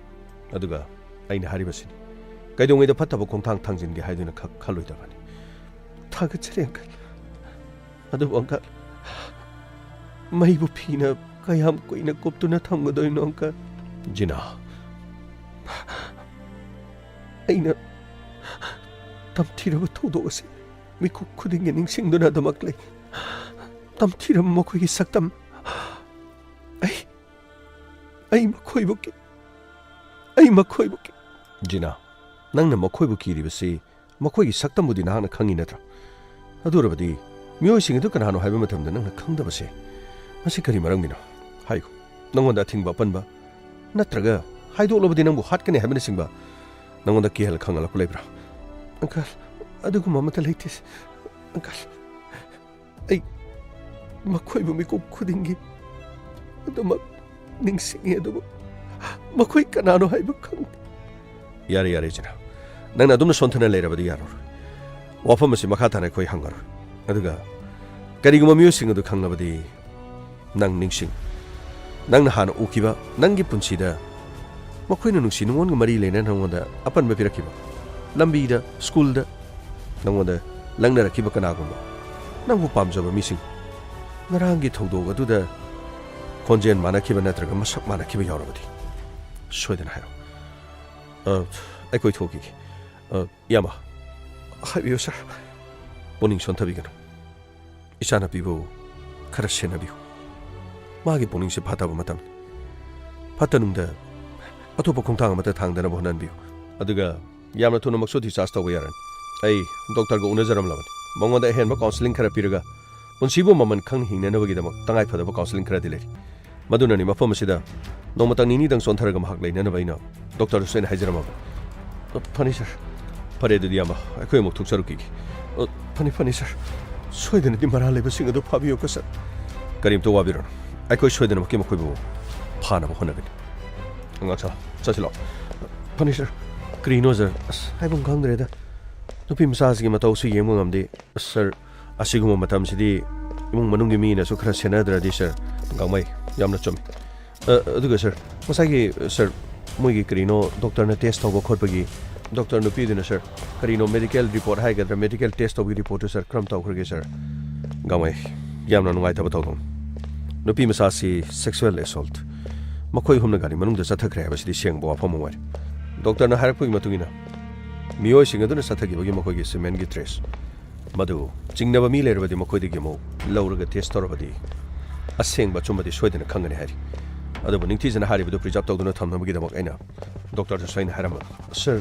ꯑꯗꯨꯒ ꯑꯩꯅ ꯍꯥꯏꯔꯤꯕꯁꯤꯅꯤ, ꯀꯩꯗꯧꯉꯩꯗ ꯐꯠꯇꯕ ꯈꯣꯡꯊꯥꯡ ꯊꯥꯡꯖꯤꯟꯒꯦ ꯍꯥꯏꯗꯨꯅ ꯈꯛ ꯈꯜꯂꯣꯏꯗꯕꯅꯤ꯫ ꯊꯥꯒꯠꯆꯔꯤ, ꯑꯪꯀꯜ꯫ ꯑꯗꯨꯕꯨ, ꯑꯪꯀꯜ, ꯃꯩꯕꯨ ꯐꯤꯅ ꯀꯌꯥꯝ ꯀꯨꯏꯅ ꯀꯨꯞꯇꯨꯅ ꯊꯝꯒꯗꯣꯏꯅꯣ, ꯑꯪꯀꯜ? ꯖꯤꯅꯥ, ꯑꯩꯅ ꯇꯝꯊꯤꯔꯕ ꯊꯧꯗꯣꯛ ꯑꯁꯤ ꯃꯤꯀꯨꯞ ꯈꯨꯗꯤꯡꯒꯤ ꯅꯤꯡꯁꯤꯡꯗꯨꯅ ꯑꯗꯨꯃꯛ ꯂꯩ꯫ ꯇꯝꯊꯤꯔꯕ ꯃꯈꯣꯏꯒꯤ ꯁꯛꯇꯝ꯫ ꯑꯩ, ꯑꯩ ꯃꯈꯣꯏꯕꯨ ꯀꯤ-, ꯑꯩ ꯃꯈꯣꯏꯕꯨ ꯀꯤ-, ꯖꯤꯅꯥ, ꯅꯪꯅ ꯃꯈꯣꯏꯕꯨ ꯀꯤꯔꯤꯕꯁꯤ ꯃꯈꯣꯏꯒꯤ ꯁꯛꯇꯝꯕꯨꯗꯤ ꯅꯍꯥꯛꯅ ꯈꯪꯉꯤ ꯅꯠꯇ꯭ꯔꯥ? ꯑꯗꯨ ꯑꯣꯏꯔꯕꯗꯤ ꯃꯤꯑꯣꯏꯁꯤꯡ ꯑꯗꯨ ꯀꯅꯥꯅꯣ ꯍꯥꯏꯕ ꯃꯇꯝꯗ ꯅꯪꯅ ꯈꯪꯗꯕꯁꯦ ꯃꯁꯤ ꯀꯔꯤ ꯃꯔꯝꯒꯤꯅꯣ? ꯍꯥꯏꯌꯨ꯫ ꯅꯪꯉꯣꯟꯗ ꯑꯊꯤꯡꯕ ꯑꯄꯟꯕ ꯅꯠꯇ꯭ꯔꯒ ꯍꯥꯏꯗꯣꯛꯂꯕꯗꯤ ꯅꯪꯕꯨ ꯍꯥꯠꯀꯅꯤ ꯍꯥꯏꯕꯅꯆꯤꯡꯕ ꯅꯪꯉꯣꯟꯗ ꯀꯤꯍꯜ ꯈꯪꯍꯜꯂꯛꯄ ꯂꯩꯕ꯭ꯔꯥ? ꯑꯪꯀꯜ, ꯑꯗꯨꯒꯨꯝꯕ ꯑꯃꯠꯇ ꯂꯩꯇꯦ, ꯑꯪꯀꯜ꯫ ꯑꯩ ꯃꯈꯣꯏꯕꯨ ꯃꯤꯀꯨꯞ ꯈꯨꯗꯤꯡꯒꯤ ꯑꯗꯨꯃꯛ ꯅꯤꯡꯁꯤꯡꯉꯤ, ꯑꯗꯨꯕꯨ ꯃꯈꯣꯏ ꯀꯅꯥꯅꯣ ꯍꯥꯏꯕ ꯈꯪꯗꯦ꯫ ꯌꯥꯔꯦ, ꯌꯥꯔꯦ, ꯖꯤꯅꯥ꯫ ꯅꯪꯅ ꯑꯗꯨꯝꯅ ꯁꯣꯟꯊꯅ ꯂꯩꯔꯕꯗꯤ ꯌꯥꯔꯔꯣꯏ꯫ ꯋꯥꯐꯝ ꯑꯁꯤ ꯃꯈꯥ ꯇꯥꯅ ꯑꯩꯈꯣꯏ ꯍꯪꯉꯔꯣꯏ꯫ ꯑꯗꯨꯒ ꯀꯔꯤꯒꯨꯝꯕ ꯃꯤꯑꯣꯏꯁꯤꯡ ꯑꯗꯨ ꯈꯪꯂꯕꯗꯤ ꯅꯪ ꯅꯤꯡꯁꯤꯡ꯫ ꯅꯪꯅ ꯍꯥꯟꯅ ꯎꯈꯤꯕ ꯅꯪꯒꯤ ꯄꯨꯟꯁꯤꯗ ꯃꯈꯣꯏꯅ ꯅꯨꯡꯁꯤ ꯅꯨꯡꯉꯣꯟꯒ ꯃꯔꯤ ꯂꯩꯅꯅ ꯅꯉꯣꯟꯗ ꯑꯄꯟꯕ ꯄꯤꯔꯛꯈꯤꯕ, ꯂꯝꯕꯤꯗ, ꯁ꯭ꯀꯨꯜꯗ, ꯅꯉꯣꯟꯗ ꯂꯛꯅꯔꯛꯈꯤꯕ ꯀꯅꯥꯒꯨꯝꯕ, ꯅꯪꯕꯨ ꯄꯥꯝꯖꯕ ꯃꯤꯁꯤꯡ, ꯉꯔꯥꯡꯒꯤ ꯊꯧꯗꯣꯛ ꯑꯗꯨꯗ ꯈꯣꯟꯖꯦꯜ ꯃꯥꯟꯅꯈꯤꯕ ꯅꯠꯇ꯭ꯔꯒ ꯃꯁꯛ ꯃꯥꯟꯅꯈꯤꯕ ꯌꯥꯎꯔꯕꯗꯤ ꯁꯣꯏꯗꯅ ꯍꯥꯏꯔꯛꯎ꯫ ꯑ, ꯑꯩ ꯀꯣꯏꯊꯣꯛꯈꯤꯒꯦ꯫ ꯑ, ꯏꯌꯥꯝꯕ, ꯍꯥꯏꯕꯤꯌꯨ ꯁꯥꯔ꯫ ꯄꯨꯛꯅꯤꯡ ꯁꯣꯟꯊꯕꯤꯒꯅꯨ꯫ ꯏꯆꯥꯅꯨꯄꯤꯕꯨ ꯈꯔ ꯁꯦꯟꯅꯕꯤꯌꯨ꯫ ꯃꯥꯒꯤ ꯄꯨꯛꯅꯤꯡꯁꯦ ꯐꯠꯇꯕ ꯃꯇꯝꯅꯤ꯫ ꯐꯠꯇ ꯅꯨꯡꯗ ꯑꯇꯣꯞꯄ ꯈꯣꯡꯊꯥꯡ ꯑꯃꯠꯇ ꯊꯥꯡꯗꯅꯕ ꯍꯣꯠꯅꯍꯟꯕꯤꯌꯨ꯫ ꯑꯗꯨꯒ ꯌꯥꯝꯅ ꯊꯨꯅꯃꯛꯁꯨ discharge ꯇꯧꯕ ꯌꯥꯔꯅꯤ꯫ ꯑꯩ ꯗꯣꯛꯇꯔꯒ ꯎꯅꯖꯔꯝꯂꯕꯅꯤ꯫ ꯃꯉꯣꯟꯗ ꯑꯍꯦꯟꯕ counselling ꯈꯔ ꯄꯤꯔꯒ ꯄꯨꯟꯁꯤꯕꯨ ꯃꯃꯜ ꯈꯪꯅ ꯍꯤꯡꯅꯅꯕꯒꯤꯗꯃꯛ ꯇꯉꯥꯏ ꯐꯗꯕ counselling ꯈꯔꯗꯤ ꯂꯩꯔꯤ꯫ ꯃꯗꯨꯅꯅꯤ ꯃꯐꯝ ꯑꯁꯤꯗ ꯅꯣꯡꯃꯇꯪ ꯅꯤꯅꯤꯗꯪ ꯆꯣꯟꯊꯔꯒ ꯃꯍꯥꯛ ꯂꯩꯅꯅꯕ ꯑꯩꯅ ꯗꯣꯛꯇꯔꯗꯁꯨ ꯑꯩꯅ ꯍꯥꯏꯖꯔꯝꯃꯕꯅꯤ꯫ ꯑ, ꯐꯅꯤ ꯁꯥꯔ꯫ ꯐꯔꯦ, ꯑꯗꯨꯗꯤ ꯏꯌꯥꯝꯕ, ꯑꯩꯈꯣꯏ ꯑꯃꯨꯛ ꯊꯣꯛꯆꯔꯨꯈꯤꯒꯦ꯫ ꯑ, ꯐꯅꯤ, ꯐꯅꯤ ꯁꯥꯔ꯫ ꯁꯣꯏꯗꯅꯗꯤ ꯃꯔꯥꯜ ꯂꯩꯕꯁꯤꯡ ꯑꯗꯨ ꯐꯥꯕꯤꯌꯨꯀꯣ ꯁꯥꯔ꯫ ꯀꯔꯤꯝꯇ ꯋꯥꯕꯤꯔꯨꯅꯨ, ꯑꯩꯈꯣꯏ ꯁꯣꯏꯗꯅꯃꯛꯀꯤ ꯃꯈꯣꯏꯕꯨ ꯐꯥꯅꯕ ꯍꯣꯠꯅꯒꯅꯤ꯫ ꯑꯉꯥꯡ ꯁꯥ, ꯆꯠꯁꯤ ꯂꯥꯛꯑꯣ꯫ ꯐꯅꯤ ꯁꯥꯔ꯫ ꯀꯔꯤꯅꯣ ꯁꯥꯔ? ꯑꯁ, ꯍꯥꯏꯐꯝ ꯈꯪꯗ꯭ꯔꯦꯗ꯫ ꯅꯨꯄꯤ ꯃꯆꯥꯁꯤꯒꯤ ꯃꯇꯧꯁꯨ ꯌꯦꯡꯕ ꯉꯝꯗꯦ꯫ ꯁꯥꯔ, ꯑꯁꯤꯒꯨꯝꯕ ꯃꯇꯝꯁꯤꯗꯤ ꯏꯃꯨꯡ ꯃꯅꯨꯡꯒꯤ ꯃꯤꯅꯁꯨ ꯈꯔ ꯁꯦꯟꯅꯗ꯭ꯔꯗꯤ, ꯁꯥꯔ꯫ ꯒꯥꯡꯃꯩ, ꯌꯥꯝꯅ ꯆꯨꯝꯃꯤ꯫ ꯑ, ꯑꯗꯨꯒ, ꯁꯥꯔ, ꯉꯁꯥꯏꯒꯤ, ꯁꯥꯔ, ꯃꯣꯏꯒꯤ ꯀꯔꯤꯅꯣ ꯗꯣꯛꯇꯔꯅ test ꯇꯧꯕ ꯈꯣꯠꯄꯒꯤ, ꯗꯣꯛꯇꯔ ꯅꯨꯄꯤꯗꯨꯅ, ꯁꯥꯔ, ꯀꯔꯤꯅꯣ medical report ꯍꯥꯏꯒꯗ꯭ꯔꯥ, medical test ꯇꯧꯕꯒꯤ reportꯇꯨ, ꯁꯥꯔ, ꯀꯔꯝ ꯇꯧꯈ꯭ꯔꯒꯦ, ꯁꯥꯔ? ꯒꯥꯡꯃꯩ, ꯌꯥꯝꯅ ꯅꯨꯡꯉꯥꯏꯇꯕ ꯊꯧꯗꯣꯛꯅꯤ꯫ ꯅꯨꯄꯤ ꯃꯆꯥꯁꯤ sexual assault, ꯃꯈꯣꯏ ꯑꯍꯨꯝꯅ ꯒꯥꯔꯤ ꯃꯅꯨꯡꯗ ꯆꯠꯊꯈ꯭ꯔꯦ ꯍꯥꯏꯕꯁꯤꯗꯤ ꯁꯦꯡꯕ ꯋꯥꯐꯝ ꯑꯃ ꯑꯣꯏꯔꯦ꯫ ꯗꯣꯛꯇꯔꯅ ꯍꯥꯏꯔꯛꯄꯒꯤ ꯃꯇꯨꯡ ꯏꯟꯅ, ꯃꯤꯑꯣꯏꯁꯤꯡ ꯑꯗꯨꯅ ꯆꯠꯊꯈꯤꯕꯒꯤ ꯃꯈꯣꯏꯒꯤ ꯁꯤꯃꯦꯟꯒꯤ ꯇ꯭ꯔꯦꯁ ꯃꯗꯨ ꯆꯤꯡꯅꯕ ꯃꯤ ꯂꯩꯔꯕꯗꯤ ꯃꯈꯣꯏꯗꯒꯤ ꯑꯃꯨꯛ ꯂꯧꯔꯒ ꯇꯦꯁ ꯇꯧꯔꯕꯗꯤ ꯑꯁꯦꯡꯕ ꯑꯆꯨꯝꯕꯗꯤ ꯁꯣꯏꯗꯅ ꯈꯪꯒꯅꯤ ꯍꯥꯏꯔꯤ꯫ ꯑꯗꯨꯕꯨ ꯅꯤꯡꯊꯤꯖꯅ ꯍꯥꯏꯔꯤꯕꯗꯨ ꯄ꯭ꯔꯤꯖꯥꯕ ꯇꯧꯗꯨꯅ ꯊꯝꯅꯕꯒꯤꯗꯃꯛ ꯑꯩꯅ ꯗꯣꯛꯇꯔꯗꯁꯨ ꯑꯩꯅ ꯍꯥꯏꯔꯝꯕ, "ꯁꯔ,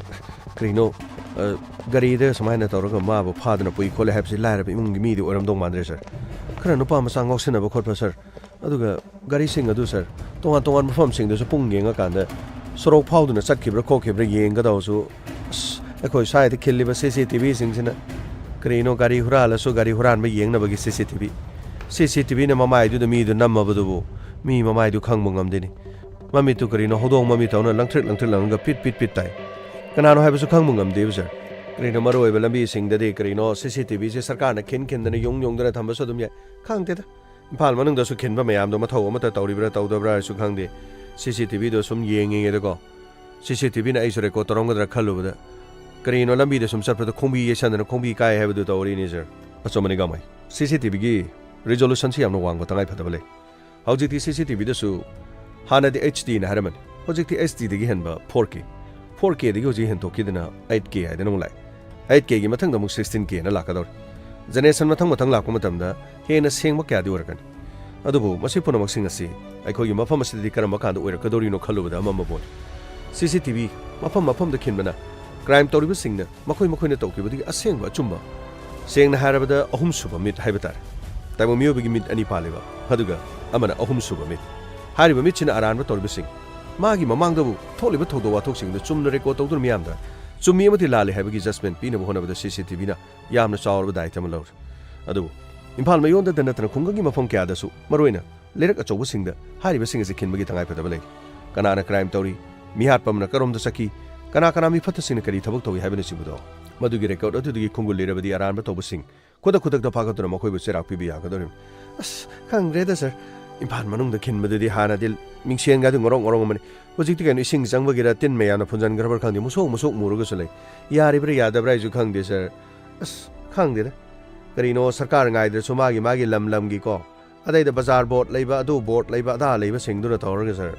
ꯀꯔꯤꯅꯣ, ꯑ, ꯒꯥꯔꯤꯗ ꯁꯨꯃꯥꯏꯅ ꯇꯧꯔꯒ ꯃꯥꯕꯨ ꯐꯥꯗꯅ ꯄꯨꯏ ꯈꯣꯠꯂꯦ ꯍꯥꯏꯕꯁꯤ ꯂꯥꯏꯔꯕ ꯏꯃꯨꯡꯒꯤ ꯃꯤꯗꯤ ꯑꯣꯏꯔꯝꯗꯧ ꯃꯥꯟꯗ꯭ꯔꯦ ꯁꯔ꯫ ꯈꯔ ꯅꯨꯄꯥ ꯃꯆꯥ ꯉꯥꯎꯁꯤꯟꯅꯕ ꯈꯣꯠꯄ ꯁꯔ꯫ ꯑꯗꯨꯒ ꯒꯥꯔꯤꯁꯤꯡ ꯑꯗꯨ ꯁꯔ, ꯇꯣꯉꯥꯟ ꯇꯣꯉꯥꯟꯕ ꯃꯐꯝꯁꯤꯡꯗꯁꯨ ꯄꯨꯡ ꯌꯦꯡꯉꯀꯥꯟꯗ ꯁꯣꯔꯣꯛ ꯐꯥꯎꯗꯨꯅ ꯆꯠꯈꯤꯕ꯭ꯔꯥ ꯈꯣꯠꯈꯤꯕ꯭ꯔꯥ ꯌꯦꯡꯒꯗꯕꯁꯨ, ꯑꯁ, ꯑꯩꯈꯣꯏ ꯁ꯭ꯋꯥꯏꯗ ꯈꯤꯜꯂꯤꯕ ꯁꯤ ꯁꯤ ꯇꯤ ꯚꯤꯁꯤꯡꯁꯤꯅ ꯀꯔꯤꯅꯣ, ꯒꯥꯔꯤ ꯍꯨꯔꯥꯜꯂꯁꯨ ꯒꯥꯔꯤ ꯍꯨꯔꯥꯟꯕ ꯌꯦꯡꯅꯕꯒꯤ ꯁꯤ ꯁꯤ ꯇꯤ ꯚꯤ, ꯁꯤ ꯁꯤ ꯇꯤ ꯚꯤꯅ ꯃꯃꯥꯏꯗꯨꯗ ꯃꯤꯗꯨ ꯅꯝꯃꯕꯗꯨꯕꯨ ꯃꯤ ꯃꯃꯥꯏꯗꯨ ꯈꯪꯕ ꯉꯝꯗꯦꯅꯤ꯫ ꯃꯃꯤꯠꯇꯨ ꯀꯔꯤꯅꯣ ꯍꯧꯗꯣꯡ ꯃꯃꯤꯠ ꯇꯧꯅ ꯂꯪꯊ꯭ꯔꯤꯛ ꯂꯪꯊ꯭ꯔꯤꯛ ꯂꯪꯉꯒ ꯄꯤꯠ ꯄꯤꯠ ꯄꯤꯠ ꯇꯥꯏ꯫ ꯀꯅꯥꯅꯣ ꯍꯥꯏꯕꯁꯨ ꯈꯪꯕ ꯉꯝꯗꯦꯕ ꯁꯔ꯫ ꯀꯔꯤꯅꯣ ꯃꯔꯨ ꯑꯣꯏꯕ ꯂꯝꯕꯤꯁꯤꯡꯗꯗꯤ ꯀꯔꯤꯅꯣ ꯁꯤ ꯁꯤ ꯇꯤ ꯚꯤꯁꯦ ꯁꯔꯀꯥꯔꯅ ꯈꯤꯟ ꯈꯤꯟꯗꯅ ꯌꯨꯡ ꯌꯨꯡꯗꯅ ꯊꯝꯕꯁꯨ ꯑꯗꯨꯝ ꯌꯥꯏ꯫ ꯈꯪꯗꯦꯗ꯫ ꯏꯝꯐꯥꯜ ꯃꯅꯨꯡꯗꯁꯨ ꯈꯤꯟꯕ ꯃꯌꯥꯝꯗꯣ ꯃꯊꯧ ꯑꯃꯠꯇ ꯇꯧꯔꯤꯕ꯭ꯔꯥ ꯇꯧꯗꯕ꯭ꯔꯥ ꯍꯥꯏꯁꯨ ꯈꯪꯗꯦ꯫ ꯁꯤ ꯁꯤ ꯇꯤ ꯚꯤꯗꯣ ꯁꯨꯝ ꯌꯦꯡꯉꯤꯉꯩꯗꯀꯣ, ꯁꯤ ꯁꯤ ꯇꯤ ꯚꯤꯅ ꯑꯩꯁꯨ ꯔꯦꯀꯣꯔꯗ ꯇꯧꯔꯝꯒꯗ꯭ꯔꯥ ꯈꯜꯂꯨꯕꯗ, ꯀꯔꯤꯅꯣ ꯂꯝꯕꯤꯗ ꯁꯨꯝ ꯆꯠꯄꯗ ꯈꯣꯡꯕꯤ ꯌꯩꯁꯟꯗꯅ ꯈꯣꯡꯕꯤ ꯀꯥꯏ ꯍꯥꯏꯕꯗꯨ ꯇꯧꯔꯤꯅꯤ ꯁꯔ꯫ ꯑꯆꯨꯝꯕꯅꯤ ꯒꯥꯃꯩ꯫ ꯁꯤ ꯁꯤ ꯇꯤ ꯚꯤꯒꯤ ꯔꯤꯖꯣꯂꯨꯁꯟꯁꯤ ꯌꯥꯝꯅ ꯋꯥꯡꯕ ꯇꯉꯥꯏ ꯐꯗꯕ ꯂꯩ꯫ ꯍꯧꯖꯤꯛꯇꯤ ꯁꯤ ꯁꯤ ꯇꯤ ꯚꯤꯗꯁꯨ ꯍꯥꯟꯅꯗꯤ ꯑꯩꯆ ꯗꯤꯅ ꯍꯥꯏꯔꯝꯕꯅꯤ, ꯍꯧꯖꯤꯛꯇꯤ ꯑꯩꯆ ꯗꯤꯗꯒꯤ ꯍꯦꯟꯕ ꯐꯣꯔ ꯀꯦ, ꯐꯣꯔ ꯀꯦꯗꯒꯤ ꯍꯧꯖꯤꯛ ꯍꯦꯟꯗꯣꯛꯈꯤꯗꯅ ꯑꯩꯠ ꯀꯦ ꯍꯥꯏꯗꯅ ꯑꯃꯨꯛ ꯂꯥꯛꯑꯦ꯫ ꯑꯩꯠ ꯀꯦꯒꯤ ꯃꯊꯪꯗ ꯑꯃꯨꯛ ꯁꯤꯛꯁꯇꯤꯟ ꯀꯦꯅ ꯂꯥꯛꯀꯗꯧꯔꯦ꯫ ꯖꯦꯅꯦꯔꯦꯁꯟ ꯃꯊꯪ ꯃꯊꯪ ꯂꯥꯛꯄ ꯃꯇꯝꯗ ꯍꯦꯟꯅ ꯁꯦꯡꯕ ꯀꯌꯥꯗꯤ ꯑꯣꯏꯔꯛꯀꯅꯤ꯫ ꯑꯗꯨꯕꯨ ꯃꯁꯤ ꯄꯨꯝꯅꯃꯛꯁꯤꯡ ꯑꯁꯤ ꯑꯩꯈꯣꯏꯒꯤ ꯃꯐꯝ ꯑꯁꯤꯗꯗꯤ ꯀꯔꯝꯕ ꯀꯥꯟꯗ ꯑꯣꯏꯔꯛꯀꯗꯧꯔꯤꯅꯣ ꯈꯜꯂꯨꯕꯗ ꯑꯃꯝꯕ ꯄꯣꯛꯏ꯫ ꯁꯤ ꯁꯤ ꯇꯤ ꯚꯤ ꯃꯐꯝ ꯃꯐꯝꯗ ꯈꯤꯟꯕꯅ ꯀ꯭ꯔꯥꯏꯝ ꯇꯧꯔꯤꯕꯁꯤꯡꯅ ꯃꯈꯣꯏ ꯃꯈꯣꯏꯅ ꯇꯧꯈꯤꯕꯗꯨꯒꯤ ꯑꯁꯦꯡꯕ ꯑꯆꯨꯝꯕ, ꯁꯦꯡꯅ ꯍꯥꯏꯔꯕꯗ ꯑꯍꯨꯝꯁꯨꯕ ꯃꯤꯠ ꯍꯥꯏꯕ ꯇꯥꯔꯦ꯫ ꯇꯥꯏꯕꯪ ꯃꯤꯑꯣꯏꯕꯒꯤ ꯃꯤꯠ ꯑꯅꯤ ꯄꯥꯜꯂꯤꯕ, ꯑꯗꯨꯒ ꯑꯃꯅ ꯑꯍꯨꯝꯁꯨꯕ ꯃꯤꯠ꯫ ꯍꯥꯏꯔꯤꯕ ꯃꯤꯠꯁꯤꯅ ꯑꯔꯥꯟꯕ ꯇꯧꯔꯤꯕꯁꯤꯡ, ꯃꯥꯒꯤ ꯃꯃꯥꯡꯗꯕꯨ ꯊꯣꯛꯂꯤꯕ ꯊꯧꯗꯣꯛ ꯋꯥꯊꯣꯛꯁꯤꯡꯗ ꯆꯨꯝꯅ ꯔꯦꯀꯣꯔꯗ ꯇꯧꯗꯨꯅ ꯃꯤꯌꯥꯝꯗ ꯆꯨꯝꯃꯤ ꯑꯃꯗꯤ ꯂꯥꯜꯂꯤ ꯍꯥꯏꯕꯒꯤ ꯖꯁꯃꯦꯟ ꯄꯤꯅꯕ ꯍꯣꯠꯅꯕꯗ ꯁꯤ ꯁꯤ ꯇꯤ ꯚꯤꯅ ꯌꯥꯝꯅ ꯆꯥꯎꯔꯕ ꯗꯥꯏꯇ ꯑꯃ ꯂꯧꯔꯤ꯫ ꯑꯗꯨꯕꯨ ꯏꯝꯐꯥꯜ ꯃꯌꯣꯟꯗꯇ ꯅꯠꯇꯅ ꯈꯨꯡꯒꯪꯒꯤ ꯃꯐꯝ ꯀꯌꯥꯗꯁꯨ, ꯃꯔꯨꯑꯣꯏꯅ ꯂꯩꯔꯛ ꯑꯆꯧꯕꯁꯤꯡꯗ ꯍꯥꯏꯔꯤꯕꯁꯤꯡ ꯑꯁꯤ ꯈꯤꯟꯕꯒꯤ ꯇꯉꯥꯏꯐꯗꯕ ꯂꯩ꯫ ꯀꯅꯥꯅ ꯀ꯭ꯔꯥꯏꯝ ꯇꯧꯔꯤ, ꯃꯤꯍꯥꯠꯄ ꯑꯃꯅ ꯀꯔꯣꯝꯗ ꯆꯠꯈꯤ, ꯀꯅꯥ ꯀꯅꯥ ꯃꯤꯐꯠꯇꯁꯤꯡꯅ ꯀꯔꯤ ꯊꯕꯛ ꯇꯧꯏ ꯍꯥꯏꯕꯅꯆꯤꯡꯕꯗꯣ, ꯃꯗꯨꯒꯤ ꯔꯦꯀꯣꯔꯗ ꯑꯗꯨꯗꯒꯤ ꯈꯣꯡꯒꯨꯜ ꯂꯤꯔꯕꯗꯤ ꯑꯔꯥꯟꯕ ꯇꯧꯕꯁꯤꯡ ꯈꯨꯗꯛ ꯈꯨꯗꯛꯇ ꯐꯥꯒꯠꯇꯨꯅ ꯃꯈꯣꯏꯕꯨ ꯆꯩꯔꯥꯛ ꯄꯤꯕ ꯌꯥꯒꯗꯧꯔꯤꯕꯅꯤ꯫ ꯑꯁ, ꯈꯪꯗ꯭ꯔꯦꯗ ꯁꯔ, ꯏꯝꯐꯥꯜ ꯃꯅꯨꯡꯗ ꯈꯤꯟꯕꯗꯨꯗꯤ ꯍꯥꯟꯅꯗꯤ ꯃꯤꯡꯁꯦꯟꯒꯗꯨ ꯉꯧꯔꯣꯛ ꯉꯧꯔꯣꯛ ꯑꯃꯅꯤ꯫ ꯍꯧꯖꯤꯛꯇꯤ ꯀꯩꯅꯣ, ꯏꯁꯤꯡ ꯆꯪꯕꯒꯤꯔ ꯇꯤꯟ ꯃꯌꯥꯝꯅ ꯐꯨꯟꯖꯟꯈ꯭ꯔꯕ꯭ꯔꯥ ꯈꯪꯗꯦ, ꯃꯨꯁꯨꯛ ꯃꯨꯁꯨꯛ ꯃꯨꯔꯒꯁꯨ ꯂꯩ꯫ ꯌꯥꯔꯤꯕ꯭ꯔꯥ ꯌꯥꯗꯕ꯭ꯔꯥ ꯍꯥꯏꯁꯨ ꯈꯪꯗꯦ ꯁꯔ꯫ ꯑꯁ, ꯈꯪꯗꯦꯗ꯫ ꯀꯔꯤꯅꯣ, ꯁꯔꯀꯥꯔ ꯉꯥꯏꯗ꯭ꯔꯁꯨ ꯃꯥꯒꯤ ꯃꯥꯒꯤ ꯂꯝ ꯂꯝꯒꯤꯀꯣ, ꯑꯗꯩꯗ ꯕꯖꯥꯔ ꯕꯣꯔꯗ ꯂꯩꯕ, ꯑꯗꯨ ꯕꯣꯔꯗ ꯂꯩꯕ, ꯑꯗꯥ ꯂꯩꯕꯁꯤꯡꯗꯨꯅ ꯇꯧꯔꯒ ꯁꯔ,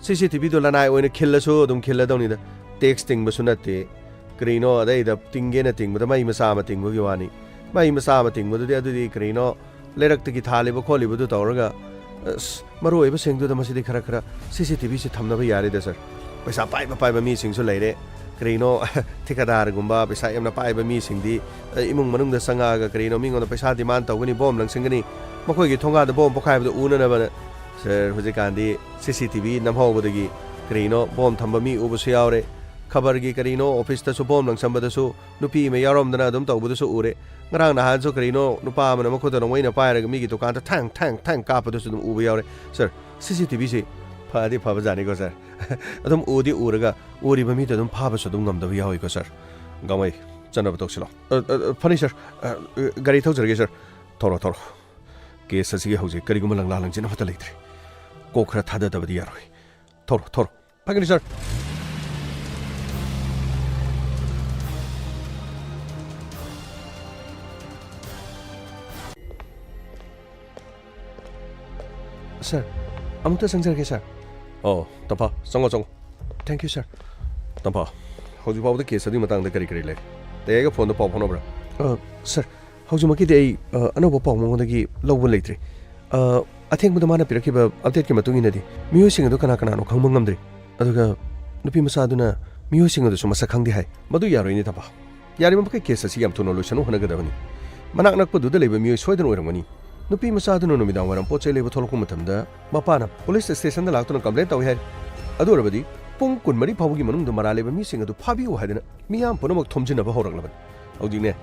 ꯁꯤ ꯁꯤ ꯇꯤ ꯚꯤꯗꯣ ꯂꯅꯥꯏ ꯑꯣꯏꯅ ꯈꯤꯜꯂꯁꯨ ꯑꯗꯨꯝ ꯈꯤꯜꯂꯗꯧꯅꯤꯗ꯫ ꯇꯦꯛꯁ ꯇꯤꯡꯕꯁꯨ ꯅꯠꯇꯦ, ꯀꯔꯤꯅꯣ ꯑꯗꯩꯗ ꯇꯤꯡꯒꯦꯅ ꯇꯤꯡꯕꯗ ꯃꯩ ꯃꯆꯥ ꯑꯃ ꯇꯤꯡꯕꯒꯤ ꯋꯥꯅꯤ꯫ ꯃꯩ ꯃꯆꯥ ꯑꯃ ꯇꯤꯡꯕꯗꯨꯗꯤ ꯑꯗꯨꯗꯤ ꯀꯔꯤꯅꯣ ꯂꯩꯔꯛꯇꯒꯤ ꯊꯥꯜꯂꯤꯕ ꯈꯣꯠꯂꯤꯕꯗꯨ ꯇꯧꯔꯒ, ꯑꯁ, ꯃꯔꯨ ꯑꯣꯏꯕꯁꯤꯡꯗꯨꯗ ꯃꯁꯤꯗꯤ ꯈꯔ ꯈꯔ ꯁꯤ ꯁꯤ ꯇꯤ ꯚꯤꯁꯤ ꯊꯝꯅꯕ ꯌꯥꯔꯦꯗ, ꯁꯥꯔ꯫ ꯄꯩꯁꯥ ꯄꯥꯏꯕ ꯄꯥꯏꯕ ꯃꯤꯁꯤꯡꯁꯨ ꯂꯩꯔꯦ꯫ ꯀꯔꯤꯅꯣ, ꯊꯤꯀꯥꯗꯥꯔꯒꯨꯝꯕ ꯄꯩꯁꯥ ꯌꯥꯝꯅ ꯄꯥꯏꯕ ꯃꯤꯁꯤꯡꯗꯤ, ꯑ, ꯏꯃꯨꯡ ꯃꯅꯨꯡꯗ ꯆꯪꯉꯛꯑꯒ ꯀꯔꯤꯅꯣ ꯃꯤꯉꯣꯟꯗ ꯄꯩꯁꯥ ꯗꯤꯃꯥꯟ ꯇꯧꯒꯅꯤ, ꯕꯣꯝ ꯂꯪꯁꯤꯟꯒꯅꯤ, ꯃꯈꯣꯏꯒꯤ ꯊꯣꯡꯒꯥꯗ ꯕꯣꯝ ꯄꯣꯈꯥꯏꯕꯗꯨ ꯎꯅꯅꯕꯅ꯫ ꯁꯥꯔ, ꯍꯧꯖꯤꯛꯀꯥꯟꯗꯤ ꯁꯤ ꯁꯤ ꯇꯤ ꯚꯤ ꯅꯝꯍꯧꯕꯗꯒꯤ ꯀꯔꯤꯅꯣ ꯕꯣꯝ ꯊꯝꯕ ꯃꯤ ꯎꯕꯁꯨ ꯌꯥꯎꯔꯦ꯫ ꯈꯕꯔꯒꯤ ꯀꯔꯤꯅꯣ ꯑꯣꯐꯤꯁꯇꯁꯨ ꯕꯣꯝ ꯂꯪꯁꯟꯕꯗꯁꯨ ꯅꯨꯄꯤ ꯑꯃ ꯌꯥꯎꯔꯝꯗꯅ ꯑꯗꯨꯝ ꯇꯧꯕꯗꯨꯁꯨ ꯎꯔꯦ꯫ ꯉꯔꯥꯡ ꯅꯍꯥꯟꯁꯨ ꯀꯔꯤꯅꯣ ꯅꯨꯄꯥ ꯑꯃꯅ ꯃꯈꯨꯠꯇ ꯅꯣꯡꯃꯩꯅ ꯄꯥꯏꯔꯒ ꯃꯤꯒꯤ ꯗꯨꯀꯥꯟꯗ ꯊꯥꯡ, ꯊꯥꯡ, ꯊꯥꯡ ꯀꯥꯞꯄꯗꯨꯁꯨ ꯑꯗꯨꯝ ꯎꯕ ꯌꯥꯎꯔꯦ꯫ ꯁꯥꯔ, ꯁꯤ ꯁꯤ ꯇꯤ ꯚꯤꯁꯤ ꯐꯗꯤ ꯐꯕꯖꯥꯠꯅꯤꯀꯣ, ꯁꯥꯔ꯫ ꯑꯗꯨꯝ ꯎꯗꯤ ꯎꯔꯒ ꯎꯔꯤꯕ ꯃꯤꯗꯣ ꯑꯗꯨꯝ ꯐꯥꯕꯁꯨ ꯑꯗꯨꯝ ꯉꯝꯗꯕ ꯌꯥꯎꯏꯀꯣ, ꯁꯥꯔ꯫ ꯒꯥꯡꯃꯩ, ꯆꯠꯅꯕ ꯇꯧꯁꯤꯜꯂꯣ꯫ ꯑ, ꯑ, ꯑ, ꯐꯅꯤ, ꯁꯥꯔ꯫ ꯑ, ꯑ, ꯒꯥꯔꯤ ꯊꯧꯖꯔꯒꯦ, ꯁꯥꯔ꯫ ꯊꯧꯔꯣ, ꯊꯧꯔꯣ꯫ ꯀꯦꯁ ꯑꯁꯤꯒꯤ ꯍꯧꯖꯤꯛ ꯀꯔꯤꯒꯨꯝꯕ ꯂꯪꯂꯥ ꯂꯪꯖꯤꯟ ꯑꯃꯠꯇ ꯂꯩꯇ꯭ꯔꯦ꯫ ꯀꯣꯛ ꯈꯔ ꯊꯥꯗꯗꯕꯗꯤ ꯌꯥꯔꯣꯏ꯫ ꯊꯧꯔꯣ, ꯊꯧꯔꯣ꯫ ꯐꯒꯅꯤ, ꯁꯥꯔ꯫ ꯁꯥꯔ, ꯑꯃꯨꯛꯇ ꯆꯪꯖꯔꯒꯦ, ꯁꯥꯔ꯫ ꯑꯣ, ꯇꯝꯐꯥ, ꯆꯪꯉꯣ, ꯆꯪꯉꯣ꯫ Thank you, ꯁꯥꯔ꯫ ꯇꯝꯐꯥ, ꯍꯧꯖꯤꯛ ꯐꯥꯎꯕꯗ ꯀꯦꯁ ꯑꯗꯨꯒꯤ ꯃꯇꯥꯡꯗ ꯀꯔꯤ ꯀꯔꯤ ꯂꯩ? ꯇꯌꯥꯏꯒ ꯐꯣꯟꯗ ꯄꯥꯎ ꯐꯥꯎꯅꯕ꯭ꯔꯥ? ꯑ, ꯁꯥꯔ, ꯍꯧꯖꯤꯛꯃꯛꯀꯤꯗꯤ ꯑꯩ, ꯑ, ꯑꯅꯧꯕ ꯄꯥꯎ ꯃꯉꯣꯟꯗꯒꯤ ꯂꯧꯕ ꯂꯩꯇ꯭ꯔꯤ꯫ ꯑ, ꯑꯊꯦꯡꯕꯗ ꯃꯥꯅ ꯄꯤꯔꯛꯈꯤꯕ ꯑꯞꯗꯦꯠꯀꯤ ꯃꯇꯨꯡ ꯏꯟꯅꯗꯤ ꯃꯤꯑꯣꯏꯁꯤꯡ ꯑꯗꯨ ꯀꯅꯥ ꯀꯅꯥꯅꯣ ꯈꯪꯕ ꯉꯝꯗ꯭ꯔꯤ꯫ ꯑꯗꯨꯒ ꯅꯨꯄꯤ ꯃꯆꯥꯗꯨꯅ ꯃꯤꯑꯣꯏꯁꯤꯡ ꯑꯗꯨꯁꯨ ꯃꯁꯛ ꯈꯪꯗꯦ ꯍꯥꯏ꯫ ꯃꯗꯨ ꯌꯥꯔꯣꯏꯅꯦ, ꯇꯝꯐꯥ꯫ ꯌꯥꯔꯤꯕꯃꯈꯩ ꯀꯦꯁ ꯑꯁꯤ ꯌꯥꯝ ꯊꯨꯅ ꯂꯣꯏꯁꯟꯅꯕ ꯍꯣꯠꯅꯒꯗꯕꯅꯤ꯫ ꯃꯅꯥꯛ ꯅꯛꯄꯗꯨꯗ ꯂꯩꯕ ꯃꯤꯑꯣꯏ ꯁꯣꯏꯗꯅ ꯑꯣꯏꯔꯝꯒꯅꯤ꯫ ꯅꯨꯄꯤ ꯃꯆꯥꯗꯨꯅ ꯅꯨꯃꯤꯗꯥꯡ ꯋꯥꯏꯔꯝ ꯄꯣꯠ ꯆꯩ ꯂꯩꯕ ꯊꯣꯛꯂꯛꯄ ꯃꯇꯝꯗ ꯃꯄꯥꯅ ꯄꯨꯂꯤꯁ ꯁ꯭ꯇꯦꯁꯟꯗ ꯂꯥꯛꯇꯨꯅ ꯀꯝꯄ꯭ꯂꯦꯟ ꯇꯧꯏ ꯍꯥꯏꯔꯤ꯫ ꯑꯗꯨ ꯑꯣꯏꯔꯕꯗꯤ ꯄꯨꯡ ꯀꯨꯟꯃꯔꯤ ꯐꯥꯎꯕꯒꯤ ꯃꯅꯨꯡꯗ ꯃꯔꯥꯜ ꯂꯩꯕ ꯃꯤꯁꯤꯡ ꯑꯗꯨ ꯐꯥꯕꯤꯌꯨ ꯍꯥꯏꯗꯅ ꯃꯤꯌꯥꯝ ꯄꯨꯝꯅꯃꯛ ꯊꯣꯝꯖꯤꯟꯅꯕ ꯍꯧꯔꯛꯂꯕꯅꯤ꯫ ꯍꯧꯖꯤꯛꯅꯦ,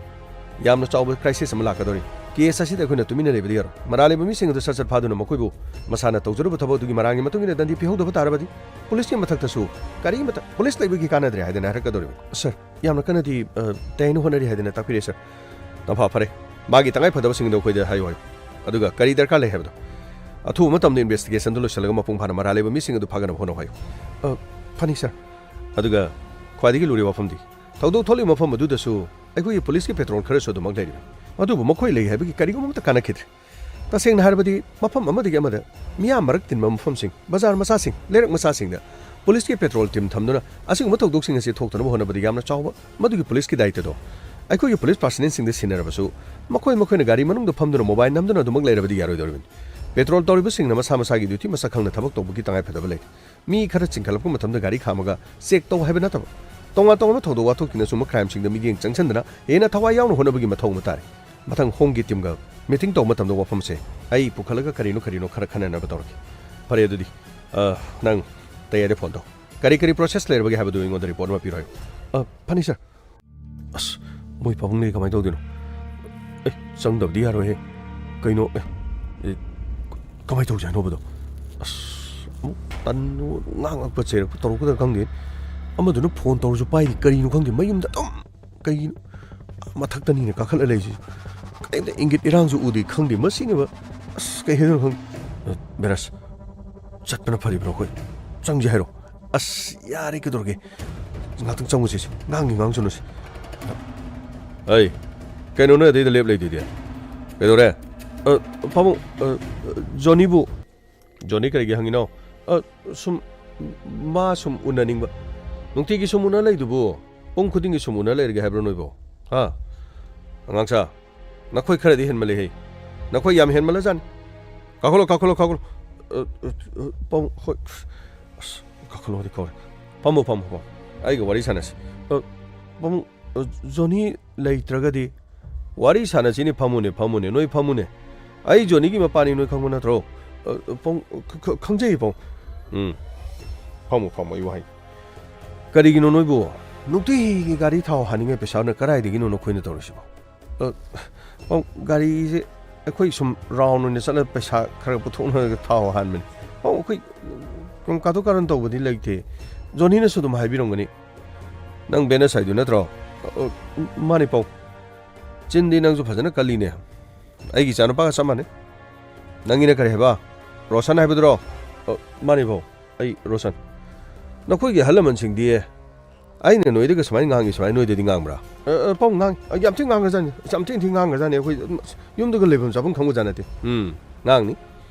ꯌꯥꯝꯅ ꯆꯥꯎꯕ ꯀ꯭ꯔꯥꯏꯁꯤꯁ ꯑꯃ ꯂꯥꯛꯀꯗꯧꯔꯤ꯫ ꯀꯦꯁ ꯑꯁꯤꯗ ꯑꯩꯈꯣꯏꯅ ꯇꯨꯃꯤꯟꯅ ꯂꯩꯕꯗꯤ ꯌꯥꯔꯣꯏ꯫ ꯃꯔꯥꯜ ꯂꯩꯕ ꯃꯤꯁꯤꯡ ꯑꯗꯨ ꯁꯠ ꯁꯠ ꯐꯥꯗꯨꯅ ꯃꯈꯣꯏꯕꯨ ꯃꯁꯥꯅ ꯇꯧꯖꯔꯨꯕ ꯊꯕꯛ ꯑꯗꯨꯒꯤ ꯃꯔꯥꯡꯒꯤ ꯃꯇꯨꯡ ꯏꯟꯅ ꯗꯟꯗꯤ ꯄꯤꯍꯧꯗꯕ ꯇꯥꯔꯕꯗꯤ ꯄꯨꯂꯤꯁꯀꯤ ꯃꯊꯛꯇꯁꯨ ꯀꯔꯤꯃꯇ, ꯄꯨꯂꯤꯁ ꯂꯩꯕꯒꯤ ꯀꯥꯟꯅꯗ꯭ꯔꯦ ꯍꯥꯏꯗꯅ ꯍꯥꯏꯔꯛꯀꯗꯧꯔꯤꯕꯅꯤ꯫ ꯁꯥꯔ, ꯌꯥꯝꯅ ꯀꯟꯅꯗꯤ, ꯑ, ꯇꯌꯥꯏꯅ ꯍꯣꯠꯅꯔꯤ ꯍꯥꯏꯗꯅ ꯇꯥꯛꯄꯤꯔꯦ, ꯁꯥꯔ꯫ ꯇꯝꯐꯥ, ꯐꯔꯦ꯫ ꯃꯥꯒꯤ ꯇꯉꯥꯏ ꯐꯗꯕꯁꯤꯡꯗꯣ ꯑꯩꯈꯣꯏꯗ ꯍꯥꯏꯌꯨ ꯍꯥꯏꯌꯨ꯫ ꯑꯗꯨꯒ ꯀꯔꯤ ꯗꯔꯀꯥꯔ ꯂꯩ ꯍꯥꯏꯕꯗꯣ꯫ ꯑꯊꯨꯕ ꯃꯇꯝꯗ ꯏꯟꯚꯦꯁꯇꯤꯒꯦꯁꯟꯗꯨ ꯂꯣꯏꯁꯤꯜꯂꯒ ꯃꯄꯨꯡ ꯐꯥꯅ ꯃꯔꯥꯜ ꯂꯩꯕ ꯃꯤꯁꯤꯡ ꯑꯗꯨ ꯐꯥꯒꯅꯕ ꯍꯣꯠꯅꯧ ꯍꯥꯏꯌꯨ꯫ ꯑ, ꯐꯅꯤ, ꯁꯥꯔ꯫ ꯑꯗꯨꯒ ꯈ꯭ꯋꯥꯏꯗꯒꯤ ꯂꯨꯔꯤꯕ ꯋꯥꯐꯝꯗꯤ, ꯊꯧꯗꯣꯛ ꯊꯣꯛꯂꯤꯕ ꯃꯐꯝ ꯑꯗꯨꯗꯁꯨ ꯑꯩꯈꯣꯏꯒꯤ ꯄꯨꯂꯤꯁꯀꯤ ꯄꯦꯇ꯭ꯔꯣꯜ ꯈꯔꯁꯨ ꯑꯗꯨꯃꯛ ꯂꯩꯔꯤꯕꯅꯤ꯫ ꯑꯗꯨꯕꯨ ꯃꯈꯣꯏ ꯂꯩ ꯍꯥꯏꯕꯒꯤ ꯀꯔꯤꯒꯨꯝꯕ ꯑꯃꯠꯇ ꯀꯥꯟꯅꯈꯤꯗ꯭ꯔꯦ꯫ ꯇꯁꯦꯡꯅ ꯍꯥꯏꯔꯕꯗꯤ, ꯃꯐꯝ ꯑꯃꯗꯒꯤ ꯑꯃꯗ ꯃꯤꯌꯥꯝ ꯃꯔꯛ ꯇꯤꯟꯕ ꯃꯐꯝꯁꯤꯡ, ꯕꯖꯥꯔ ꯃꯆꯥꯁꯤꯡ, ꯂꯩꯔꯛ ꯃꯆꯥꯁꯤꯡꯗ ꯄꯨꯂꯤꯁꯀꯤ ꯄꯦꯇ꯭ꯔꯣꯜ ꯇꯤꯝ ꯊꯝꯗꯨꯅ ꯑꯁꯤꯒꯨꯝꯕ ꯊꯧꯗꯣꯛꯁꯤꯡ ꯑꯁꯤ ꯊꯣꯛꯇꯅꯕ ꯍꯣꯠꯅꯕꯗꯤ ꯌꯥꯝꯅ ꯆꯥꯎꯕ ꯃꯗꯨꯒꯤ ꯄꯨꯂꯤꯁꯀꯤ ꯗꯥꯌꯤꯠꯇꯗꯣ꯫ ꯑꯩꯈꯣꯏꯒꯤ ꯄꯨꯂꯤꯁ ꯄꯥꯔꯁꯅꯦꯜꯁꯤꯡꯗ ꯁꯤꯟꯅꯔꯕꯁꯨ, ꯃꯈꯣꯏ ꯃꯈꯣꯏꯅ ꯒꯥꯔꯤ ꯃꯅꯨꯡꯗ ꯐꯝꯗꯨꯅ ꯃꯣꯕꯥꯏꯜ ꯅꯝꯗꯨꯅ ꯑꯗꯨꯃꯛ ꯂꯩꯔꯕꯗꯤ ꯌꯥꯔꯣꯏꯗꯧꯔꯤꯕꯅꯤ꯫ ꯄꯦꯇ꯭ꯔꯣꯜ ꯇꯧꯔꯤꯕꯁꯤꯡꯅ ꯃꯁꯥ ꯃꯁꯥꯒꯤ ꯗ꯭ꯌꯨꯇꯤ ꯃꯁꯛ ꯈꯪꯅ ꯊꯕꯛ ꯇꯧꯕꯒꯤ ꯇꯉꯥꯏ ꯐꯗꯕ ꯂꯩ꯫ ꯃꯤ ꯈꯔ ꯆꯤꯡꯈꯠꯂꯛꯄ ꯃꯇꯝꯗ ꯒꯥꯔꯤ ꯈꯥꯝꯃꯒ ꯆꯦꯛ ꯇꯧ ꯍꯥꯏꯕ ꯅꯠꯇꯕ, ꯇꯣꯉꯥꯟ ꯇꯣꯉꯥꯟꯕ ꯊꯧꯗꯣꯛ ꯋꯥꯊꯣꯛꯁꯤꯡꯗ ꯁꯨꯝꯕ ꯀ꯭ꯔꯥꯏꯝꯁꯤꯡꯗ ꯃꯤꯠꯌꯦꯡ ꯆꯪꯁꯤꯟꯗꯅ ꯍꯦꯟꯅ ꯊꯋꯥꯏ ꯌꯥꯎꯅ ꯍꯣꯠꯅꯕꯒꯤ ꯃꯊꯧ ꯑꯃ ꯇꯥꯔꯦ꯫ ꯃꯊꯪ ꯍꯣꯝꯒꯤ ꯇꯤꯝꯒ ꯃꯤꯇꯤꯡ ꯇꯧꯕ ꯃꯇꯝꯗ ꯋꯥꯐꯝꯁꯦ ꯑꯩ ꯄꯨꯈꯠꯂꯒ ꯀꯔꯤꯅꯣ ꯀꯔꯤꯅꯣ ꯈꯔ ꯈꯟꯅꯅꯕ ꯇꯧꯔꯛꯀꯦ꯫ ꯐꯔꯦ ꯑꯗꯨꯗꯤ, ꯑ, ꯅꯪ ꯇꯌꯥꯏꯗ ꯐꯣꯟ ꯇꯧ꯫ ꯀꯔꯤ ꯀꯔꯤ ꯄ꯭ꯔꯣꯁꯦꯁ ꯂꯩꯔꯕꯒꯦ ꯍꯥꯏꯕꯗꯨ ꯑꯩꯉꯣꯟꯗ ꯔꯤꯄꯣꯔꯠ ꯑꯃ ꯄꯤꯔꯣ ꯍꯥꯏꯌꯨ꯫ ꯑ, ꯐꯅꯤ ꯁꯥꯔ꯫ ꯑꯁ, ꯃꯣꯏ ꯄꯥꯕꯨꯡꯅꯦ ꯀꯃꯥꯏꯅ ꯇꯧꯗꯣꯏꯅꯣ? ꯑꯦ, ꯆꯪꯗꯕꯗꯤ ꯌꯥꯔꯣꯏꯍꯦ꯫ ꯀꯩꯅꯣ, ꯑꯦ, ꯑꯦ, ꯀꯃꯥꯏꯅ ꯇꯧꯁꯦ ꯍꯥꯏꯅꯣꯕꯗꯣ? ꯑꯁ, ꯑꯃꯨꯛ ꯇꯟ-, ꯉꯥꯡꯉꯛꯄ ꯆꯩꯔꯛꯄ ꯇꯧꯔꯛꯀꯗ꯭ꯔꯥ ꯈꯪꯗꯦ꯫ ꯑꯃꯗꯨꯅ ꯐꯣꯟ ꯇꯧꯔꯁꯨ ꯄꯥꯏꯗꯦ, ꯀꯔꯤꯅꯣ ꯈꯪꯗꯦ, ꯃꯌꯨꯝꯗ ꯑꯗꯨꯝ ꯀꯩꯒꯤꯅꯣ? ꯃꯊꯛꯇꯅꯤꯅ ꯀꯥꯈꯠꯂ ꯂꯩꯁꯤ꯫ ꯀꯩꯝꯇ ꯏꯪꯒꯤꯠ ꯏꯔꯥꯡꯁꯨ ꯎꯗꯦ, ꯈꯪꯗꯦ꯫ ꯃꯁꯤꯅꯕ, ꯑꯁ, ꯀꯩ ꯍꯥꯏꯗꯣꯏꯅꯣ ꯈꯪꯗꯦ꯫ ꯑ, ꯕꯤꯔꯥꯖ, ꯆꯠꯄꯅ ꯐꯔꯤꯕ꯭ꯔꯣ ꯑꯩꯈꯣꯏ? ꯆꯪꯁꯦ ꯍꯥꯏꯔꯣ? ꯑꯁ, ꯌꯥꯔꯦ, ꯀꯩꯗꯧꯔꯒꯦ? ꯉꯥꯛꯇꯪ ꯆꯪꯉꯨꯁꯦ꯫ ꯉꯥꯡꯒꯦ ꯉꯥꯡꯁꯅꯨꯁꯦ꯫ ꯑꯩ, ꯀꯩꯅꯣ ꯅꯣꯏ ꯑꯗꯩꯗ ꯂꯦꯞ ꯂꯩꯗꯨꯗꯤ? ꯀꯩꯗꯧꯔꯦ? ꯑ, ꯄꯥꯕꯨꯡ, ꯑ, ꯖꯣꯅꯤꯕꯨ ꯖꯣꯅꯤ ꯀꯔꯤꯒꯤ ꯍꯪꯉꯤꯅꯣ? ꯑ, ꯁꯨꯝ ꯃꯥ ꯁꯨꯝ ꯎꯅꯅꯤꯡꯕ꯫ ꯅꯨꯡꯇꯤꯒꯤ ꯁꯨꯝ ꯎꯅ ꯂꯩꯗꯨꯕꯨ ꯄꯨꯡ ꯈꯨꯗꯤꯡꯒꯤ ꯁꯨꯝ ꯎꯅ ꯂꯩꯔꯒꯦ ꯍꯥꯏꯕ꯭ꯔꯣ ꯅꯣꯏꯕꯣ? ꯍꯥ? ꯑꯉꯥꯡꯁꯥ, ꯅꯈꯣꯏ ꯈꯔꯗꯤ ꯍꯦꯟꯃꯜꯂꯦꯍꯦ꯫ ꯅꯈꯣꯏ ꯌꯥꯝ ꯍꯦꯟꯃꯜꯂꯖꯥꯠꯅꯤ꯫ ꯀꯥꯈꯠꯂꯣ, ꯀꯥꯈꯠꯂꯣ, ꯀꯥꯈꯠꯂꯣ꯫ ꯑ, ꯑ, ꯑ, ꯄꯥꯕꯨꯡ, ꯍꯣꯏ꯫ ꯑꯁ, ꯀꯥꯈꯠꯂꯣ ꯍꯥꯏꯗꯤ ꯀꯧꯔꯦ꯫ ꯐꯝꯃꯣ, ꯐꯝꯃꯣ, ꯐꯝꯃꯣ꯫ ꯑꯩꯒ ꯋꯥꯔꯤ ꯁꯥꯟꯅꯁꯤ꯫ ꯑ, ꯄꯥꯕꯨꯡ, ꯑ, ꯖꯣꯅꯤ ꯂꯩꯇ꯭ꯔꯒꯗꯤ ꯋꯥꯔꯤ ꯁꯥꯟꯅꯁꯤꯅꯦ, ꯐꯝꯃꯨꯅꯦ, ꯐꯝꯃꯨꯅꯦ, ꯅꯣꯏ ꯐꯝꯃꯨꯅꯦ꯫ ꯑꯩ ꯖꯣꯅꯤꯒꯤ ꯃꯄꯥꯅꯤ, ꯅꯣꯏ ꯈꯪꯕ ꯅꯠꯇ꯭ꯔꯣ? ꯑ, ꯄꯥꯕꯨꯡ, ꯈ-, ꯈ-, ꯈꯪꯖꯩ, ꯄꯥꯕꯨꯡ꯫ ꯎꯝ, ꯐꯝꯃꯨ, ꯐꯝꯃꯨ, ꯑꯩ ꯋꯥꯍꯩ꯫ ꯀꯔꯤꯒꯤꯅꯣ ꯅꯣꯏꯕꯨ ꯅꯨꯡꯇꯤꯒꯤ ꯒꯥꯔꯤ ꯊꯥꯎ ꯍꯥꯟꯅꯤꯡꯉꯥꯏ ꯄꯩꯁꯥꯅ ꯀꯗꯥꯏꯗꯒꯤꯅꯣ ꯅꯈꯣꯏꯅ ꯇꯧꯔꯤꯁꯤꯕꯣ? ꯑ, ꯄꯥꯕꯨꯡ, ꯒꯥꯔꯤꯁꯦ ꯑꯩꯈꯣꯏ ꯁꯨꯝ ꯔꯥꯎꯟ ꯑꯣꯏꯅ ꯆꯠꯂ ꯄꯩꯁꯥ ꯈꯔ ꯄꯨꯊꯣꯛꯅꯔꯒ ꯊꯥꯎ ꯍꯥꯟꯕꯅꯤ꯫ ꯄꯥꯕꯨꯡ, ꯑꯩꯈꯣꯏ ꯀꯥꯇꯨ ꯀꯥꯔꯟ ꯇꯧꯕꯗꯤ ꯂꯩꯇꯦ꯫ ꯖꯣꯅꯤꯅꯁꯨ ꯑꯗꯨꯝ ꯍꯥꯏꯕꯤꯔꯝꯒꯅꯤ꯫ ꯅꯪ ꯕꯦꯅꯁ ꯍꯥꯏꯗꯨ ꯅꯠꯇ꯭ꯔꯣ? ꯑ, ꯑ, ꯃꯥꯅꯤ ꯄꯥꯕꯨꯡ꯫ ꯆꯤꯟꯗꯤ ꯅꯪꯁꯨ ꯐꯖꯅ ꯀꯜꯂꯤꯅꯦ꯫ ꯑꯩꯒꯤ ꯏꯆꯥꯅꯨꯄꯥꯒ ꯆꯞ ꯃꯥꯟꯅꯩ꯫ ꯅꯪꯒꯤꯅ ꯀꯔꯤ ꯍꯥꯏꯕ? ꯔꯣꯁꯟ ꯍꯥꯏꯕꯗꯨꯔꯣ? ꯑ, ꯃꯥꯅꯤ ꯄꯥꯕꯨꯡ, ꯑꯩ ꯔꯣꯁꯟ꯫ ꯅꯈꯣꯏꯒꯤ ꯑꯍꯜ ꯂꯃꯟꯁꯤꯡꯗꯤ ꯑꯩꯅ ꯅꯣꯏꯗꯒ ꯁꯨꯃꯥꯏꯅ ꯉꯥꯡꯉꯤ, ꯁꯨꯃꯥꯏꯅ ꯅꯣꯏꯗꯗꯤ ꯉꯥꯡꯕ꯭ꯔꯥ? ꯑ, ꯑ, ꯄꯥꯎ ꯉꯥꯡꯉꯤ꯫ ꯑ, ꯌꯥꯝ ꯊꯤꯅ ꯉꯥꯡꯒ꯭ꯔꯖꯥꯠꯅꯤ꯫ ꯌꯥꯝ ꯊꯤꯅ ꯊꯤꯅ ꯉꯥꯡꯒ꯭ꯔꯖꯥꯠꯅꯤ꯫ ꯑꯩꯈꯣꯏ, ꯎꯝ, ꯌꯨꯝꯗꯒ ꯂꯩꯐꯝ ꯆꯥꯐꯝ ꯈꯪꯕꯖꯥꯠ ꯅꯠꯇꯦ꯫ ꯎꯝ, ꯉꯥꯡꯅꯤ꯫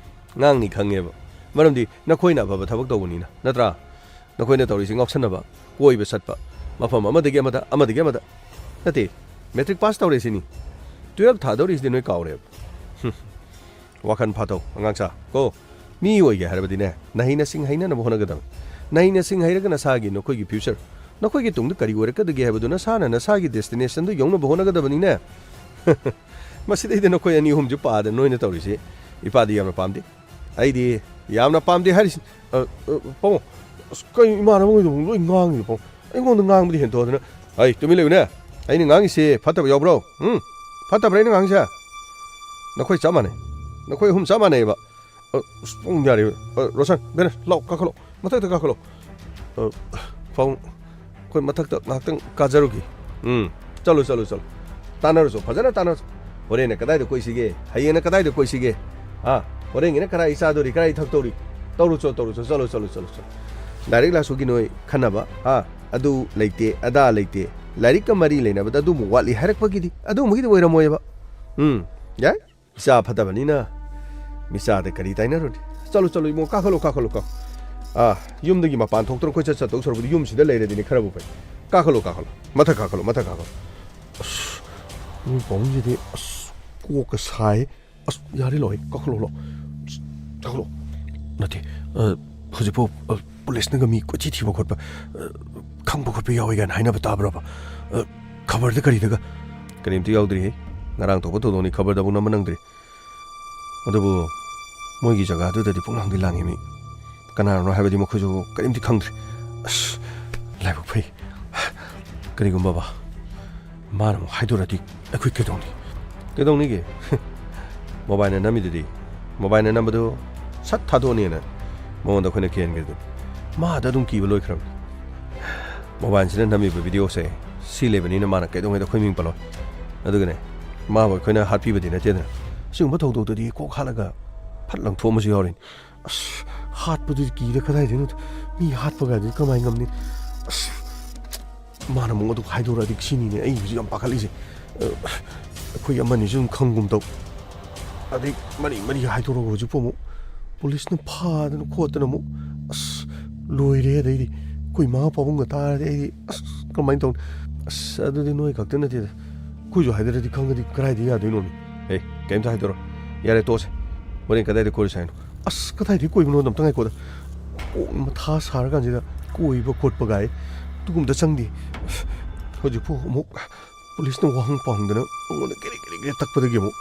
ꯉꯥꯡꯅꯤ ꯈꯪꯉꯦꯕ꯫ ꯃꯔꯝꯗꯤ ꯅꯈꯣꯏꯅ ꯑꯐꯕ ꯊꯕꯛ ꯇꯧꯕꯅꯤꯅ, ꯅꯠꯇ꯭ꯔꯥ? ꯅꯈꯣꯏꯅ ꯇꯧꯔꯤꯁꯤ ꯉꯥꯎꯁꯟꯅꯕ, ꯀꯣꯏꯕ ꯆꯠꯄ, ꯃꯐꯝ ꯑꯃꯗꯒꯤ ꯑꯃꯗ, ꯑꯃꯗꯒꯤ ꯑꯃꯗ꯫ ꯅꯠꯇꯦ, ꯃꯦꯇ꯭ꯔꯤꯛ ꯄꯥꯁ ꯇꯧꯔꯦ ꯁꯤꯅꯤ, ꯇꯨꯌꯦꯜꯞ ꯊꯥꯗꯧꯔꯤꯁꯤꯗꯤ ꯅꯣꯏ ꯀꯥꯎꯔꯦꯕ꯫ ꯍꯨꯝ꯫ ꯋꯥꯈꯜ ꯐꯥꯊꯧ, ꯑꯉꯥꯡꯁꯥ, ꯀꯣ꯫ ꯃꯤ ꯑꯣꯏꯒꯦ ꯍꯥꯏꯔꯕꯗꯤꯅꯦ, ꯅꯍꯩ ꯅꯁꯤꯡ ꯍꯩꯅꯅꯕ ꯍꯣꯠꯅꯒꯗꯕꯅꯤ꯫ ꯅꯍꯩ ꯅꯁꯤꯡ ꯍꯩꯔꯒ ꯅꯁꯥꯒꯤ, ꯅꯈꯣꯏꯒꯤ ꯐ꯭ꯌꯨꯆꯔ, ꯅꯈꯣꯏꯒꯤ ꯇꯨꯡꯗ ꯀꯔꯤ ꯑꯣꯏꯔꯛꯀꯗꯒꯦ ꯍꯥꯏꯕꯗꯨ ꯅꯁꯥꯅ ꯅꯁꯥꯒꯤ ꯗꯦꯁꯇꯤꯅꯦꯁꯟꯗꯨ ꯌꯧꯅꯕ ꯍꯣꯠꯅꯒꯗꯕꯅꯤꯅꯦ꯫ ꯃꯁꯤꯗꯩꯗ ꯅꯈꯣꯏ ꯑꯅꯤ ꯑꯍꯨꯝꯁꯨ ꯄꯥꯗꯅ ꯅꯣꯏꯅ ꯇꯧꯔꯤꯁꯤ ꯏꯄꯥꯗꯤ ꯌꯥꯝꯅ ꯄꯥꯝꯗꯦ꯫ ꯑꯩꯗꯤ ꯌꯥꯝꯅ ꯄꯥꯝꯗꯦ ꯍꯥꯏꯔꯤꯁꯤ꯫ ꯑ, ꯑ, ꯄꯥꯕꯨꯡ, ꯑꯁ, ꯀꯩ ꯏꯃꯥꯟꯅꯕꯉꯩꯗꯨꯕꯨ ꯂꯣꯏ ꯉꯥꯡꯉꯤꯗꯣ, ꯄꯥꯕꯨꯡ? ꯑꯩꯉꯣꯟꯗ ꯉꯥꯡꯕꯗꯤ ꯍꯦꯟꯇꯣꯛꯑꯗꯅ꯫ ꯑꯩ, ꯇꯨꯃꯤꯟ ꯂꯩꯌꯨꯅꯦ꯫ ꯑꯩꯅ ꯉꯥꯡꯉꯤꯁꯦ ꯐꯠꯇꯕ ꯌꯥꯎꯕ꯭ꯔꯣ? ꯎꯝ? ꯐꯠꯇꯕ꯭ꯔꯥ ꯑꯩꯅ ꯉꯥꯡꯉꯤꯁꯦ? ꯅꯈꯣꯏ ꯆꯞ ꯃꯥꯟꯅꯩ꯫ ꯅꯈꯣꯏ ꯑꯍꯨꯝ ꯆꯞ ꯃꯥꯟꯅꯩꯌꯦꯕ꯫ ꯑ, ꯑꯁ, ꯄꯥꯕꯨꯡ ꯌꯥꯔꯦ꯫ ꯑ, ꯔꯣꯁꯟ, ꯕꯦꯅꯦ, ꯂꯥꯎ, ꯀꯥꯈꯠꯂꯣ꯫ ꯃꯊꯛꯇ ꯀꯥꯈꯠꯂꯣ꯫ ꯑ, ꯄꯥꯕꯨꯡ, ꯑꯩꯈꯣꯏ ꯃꯊꯛꯇ ꯉꯥꯏꯍꯥꯛꯇꯪ ꯀꯥꯖꯔꯨꯒꯦ꯫ ꯎꯝ, ꯆꯠꯂꯨ, ꯆꯠꯂꯨ, ꯆꯠꯂꯨ꯫ ꯇꯥꯟꯅꯔꯨꯆꯣ, ꯐꯖꯅ ꯇꯥꯟꯅꯔꯨꯆꯣ꯫ ꯍꯣꯔꯦꯟꯅ ꯀꯗꯥꯏꯗ ꯀꯣꯏꯁꯤꯒꯦ? ꯍꯌꯦꯡꯅ ꯀꯗꯥꯏꯗ ꯀꯣꯏꯁꯤꯒꯦ? ꯍꯥ? ꯍꯣꯔꯦꯟꯒꯤꯅ ꯀꯗꯥꯏ ꯆꯥꯗꯣꯔꯤ, ꯀꯗꯥꯏ ꯊꯛꯇꯣꯔꯤ? ꯇꯧꯔꯨꯆꯣ, ꯇꯧꯔꯨꯆꯣ, ꯆꯠꯂꯨ, ꯆꯠꯂꯨ, ꯆꯠꯂꯨ, ꯆꯠꯂꯨ꯫ ꯂꯥꯏꯔꯤꯛ ꯂꯥꯏꯁꯨꯒꯤ ꯅꯣꯏ ꯈꯟꯅꯕ, ꯍꯥ? ꯑꯗꯨ ꯂꯩꯇꯦ, ꯑꯗꯥ ꯂꯩꯇꯦ꯫ ꯂꯥꯏꯔꯤꯛꯀ ꯃꯔꯤ ꯂꯩꯅꯕꯗ ꯑꯗꯨꯃꯨꯛ ꯋꯥꯠꯂꯤ ꯍꯥꯏꯔꯛꯄꯒꯤꯗꯤ, ꯑꯗꯨꯝꯕꯒꯤꯗꯤ ꯑꯣꯏꯔꯝꯃꯣꯏꯕ꯫ ꯎꯝ, ꯌꯥꯏ? ꯏꯆꯥ ꯐꯠꯇꯕꯅꯤꯅ ꯃꯤꯆꯥꯗ ꯀꯔꯤ ꯇꯥꯏꯅꯔꯨꯅꯤ? ꯆꯠꯂꯨ, ꯆꯠꯂꯨ, ꯏꯕꯨꯡꯉꯣ, ꯀꯥꯈꯠꯂꯨ, ꯀꯥꯈꯠꯂꯨ, ꯀꯥꯈꯠꯂꯨ꯫ ꯑꯥ, ꯌꯨꯝꯗꯒꯤ ꯃꯄꯥꯟ ꯊꯣꯛꯇꯅ ꯀꯣꯏꯆꯠ ꯆꯠꯇꯧ ꯁꯔꯨꯛꯄꯨꯗꯤ ꯌꯨꯝꯁꯤꯗ ꯂꯩꯔꯗꯤꯅꯦ ꯈꯔꯕꯨ ꯐꯩ꯫ ꯀꯥꯈꯠꯂꯨ, ꯀꯥꯈꯠꯂꯨ꯫ ꯃꯊꯛ ꯀꯥꯈꯠꯂꯨ, ꯃꯊꯛ ꯀꯥꯈꯠꯂꯨ꯫ ꯑꯁ, ꯅꯣꯏ ꯄꯥꯕꯨꯡꯁꯤꯗꯤ, ꯑꯁ, ꯀꯣꯛꯀ ꯁꯥꯏ꯫ ꯑꯁ, ꯌꯥꯔꯦ, ꯂꯣꯏ, ꯀꯥꯈꯠꯂꯣ, ꯂꯥꯎ꯫ ꯑꯁ, ꯀꯥꯈꯠꯂꯣ꯫ ꯅꯠꯇꯦ, ꯑ, ꯍꯧꯖꯤꯛꯐꯥꯎ, ꯑ, ꯄꯨꯂꯤꯁꯅꯒ ꯃꯤ ꯀꯣꯏꯊꯤ ꯊꯤꯕ ꯈꯣꯠꯄ, ꯑ, ꯈꯪꯕ ꯈꯣꯠꯄ ꯌꯥꯎꯋꯤ ꯀꯥꯏꯅ ꯍꯥꯏꯅꯕ ꯇꯥꯕ꯭ꯔꯕ? ꯑ, ꯈꯕꯔꯗ ꯀꯔꯤꯗꯒ? ꯀꯔꯤꯝꯇ ꯌꯥꯎꯗ꯭ꯔꯤꯍꯦ꯫ ꯉꯔꯥꯡ ꯊꯣꯛꯄ ꯊꯧꯗꯣꯛꯅꯤ, ꯈꯕꯔꯗꯕꯨ ꯅꯝꯕ ꯅꯪꯗ꯭ꯔꯤ꯫ ꯑꯗꯨꯕꯨ ꯃꯣꯏꯒꯤ ꯖꯒꯥꯗꯨꯗꯗꯤ ꯄꯨꯡꯂꯥꯡꯗꯤ ꯂꯥꯡꯉꯤ ꯃꯤ꯫ ꯀꯅꯥꯅꯣ ꯍꯥꯏꯕꯗꯤ ꯃꯈꯣꯏꯁꯨ ꯀꯔꯤꯝꯇ ꯈꯪꯗ꯭ꯔꯤ꯫ ꯑꯁ, ꯂꯥꯏꯕꯛ ꯐꯩ꯫ ꯀꯔꯤꯒꯨꯝꯕꯕ ꯃꯥꯅ ꯑꯃꯨꯛ ꯍꯥꯏꯗꯣꯔꯛꯑꯗꯤ ꯑꯩꯈꯣꯏ ꯀꯩꯗꯧꯅꯤ? ꯀꯩꯗꯧꯅꯤꯒꯦ? ꯃꯣꯕꯥꯏꯜꯅ ꯅꯝꯃꯤꯗꯨꯗꯤ꯫ ꯃꯣꯕꯥꯏꯜꯅ ꯅꯝꯕꯗꯨ ꯁꯠ ꯊꯥꯗꯣꯛꯑꯅꯤꯅ ꯃꯉꯣꯟꯗ ꯑꯩꯈꯣꯏꯅ ꯀꯤꯍꯟꯈ꯭ꯔꯤꯗꯨꯅꯤ꯫ ꯃꯥꯗ ꯑꯗꯨꯝ ꯀꯤꯕ ꯂꯣꯏꯈ꯭ꯔꯕꯅꯤ꯫ ꯃꯣꯕꯥꯏꯜꯁꯤꯅ ꯅꯝꯃꯤꯕ ꯚꯤꯗꯤꯑꯣꯁꯦ ꯁꯤ ꯂꯩꯕꯅꯤꯅ ꯃꯥꯅ ꯀꯩꯗꯧꯉꯩꯗ ꯑꯩꯈꯣꯏ ꯃꯤꯡ ꯄꯜꯂꯣꯏ꯫ ꯑꯗꯨꯒꯅꯦ, ꯃꯥꯕꯨ ꯑꯩꯈꯣꯏꯅ ꯍꯥꯠꯄꯤꯕꯗꯤ ꯅꯠꯇꯦꯗꯅ꯫ ꯁꯤꯒꯨꯝꯕ ꯊꯧꯗꯣꯛꯇꯗꯤ ꯀꯣꯛ ꯍꯥꯠꯂꯒ ꯐꯠ ꯂꯪꯊꯣꯛꯑꯝꯕꯁꯨ ꯌꯥꯎꯔꯤꯅꯤ꯫ ꯑꯁ, ꯍꯥꯠꯄꯗꯨꯗꯤ ꯀꯤꯗ ꯀꯗꯥꯏꯗꯩꯅꯣ? ꯃꯤ ꯍꯥꯠꯄꯒꯗꯤ ꯀꯃꯥꯏ ꯉꯝꯅꯤ? ꯑꯁ, ꯃꯥꯅ ꯑꯃꯨꯛ ꯑꯗꯨ ꯍꯥꯏꯗꯣꯔꯛꯑꯗꯤ ꯁꯤꯅꯤꯅꯦ ꯑꯩ ꯍꯧꯖꯤꯛ ꯌꯥꯝ ꯄꯥꯈꯠꯂꯤꯁꯦ꯫ ꯑ, ꯑꯩꯈꯣꯏ ꯑꯃꯅꯤꯁꯨ ꯑꯗꯨꯝ ꯈꯪꯒꯨꯝ ꯇꯧ꯫ ꯑꯗꯩ ꯃꯔꯤ ꯃꯔꯤ ꯍꯥꯏꯗꯣꯔꯛꯑꯒ ꯍꯧꯖꯤꯛꯄꯨ ꯑꯃꯨꯛ ꯄꯨꯂꯤꯁꯅ ꯐꯥꯗꯅ ꯈꯣꯠꯇꯅ ꯑꯃꯨꯛ, ꯑꯁ, ꯂꯣꯏꯔꯦ꯫ ꯑꯗꯩꯗꯤ ꯑꯩꯈꯣꯏ ꯏꯃꯥ ꯄꯥꯕꯨꯡꯒ ꯇꯥꯔꯗꯤ ꯑꯩꯗꯤ, ꯑꯁ, ꯀꯃꯥꯏꯅ ꯇꯧꯅꯤ? ꯑꯁ, ꯑꯗꯨꯗꯤ ꯅꯣꯏ ꯈꯛꯇ ꯅꯠꯇꯦꯗ, ꯑꯩꯈꯣꯏꯁꯨ ꯍꯥꯏꯗꯔꯗꯤ ꯈꯪꯉꯗꯤ ꯀꯗꯥꯏꯗ ꯌꯥꯗꯣꯏꯅꯣꯅꯦ? ꯑꯦ, ꯀꯩꯝꯇ ꯍꯥꯏꯗꯣꯔꯣ꯫ ꯌꯥꯔꯦ, ꯇꯣꯛꯑꯁꯦ꯫ ꯍꯣꯔꯦꯟ ꯀꯗꯥꯏꯗ ꯀꯣꯏꯔꯨꯁꯦ ꯍꯥꯏꯅꯣ? ꯑꯁ, ꯀꯗꯥꯏꯗꯒꯤ ꯀꯣꯏꯕꯅꯣꯗ, ꯑꯝꯇ ꯉꯥꯏꯈꯣꯗ꯫ ꯀꯣꯛ ꯃꯊꯥ ꯁꯥꯔꯀꯥꯟꯁꯤꯗ ꯀꯣꯏꯕ ꯈꯣꯠꯄ ꯀꯥꯏ ꯑꯗꯨꯒꯨꯝꯕꯗ ꯆꯪꯗꯦ꯫ ꯍꯧꯖꯤꯛꯄꯨ ꯑꯃꯨꯛ ꯄꯨꯂꯤꯁꯅ ꯋꯥꯍꯪ ꯄꯥꯎꯍꯪꯗꯅ ꯑꯩꯉꯣꯟꯗ ꯀꯦꯔꯦ ꯀꯦꯔꯦ ꯀꯦꯔꯦ ꯇꯛꯄꯗꯒꯤ ꯑꯃꯨꯛ,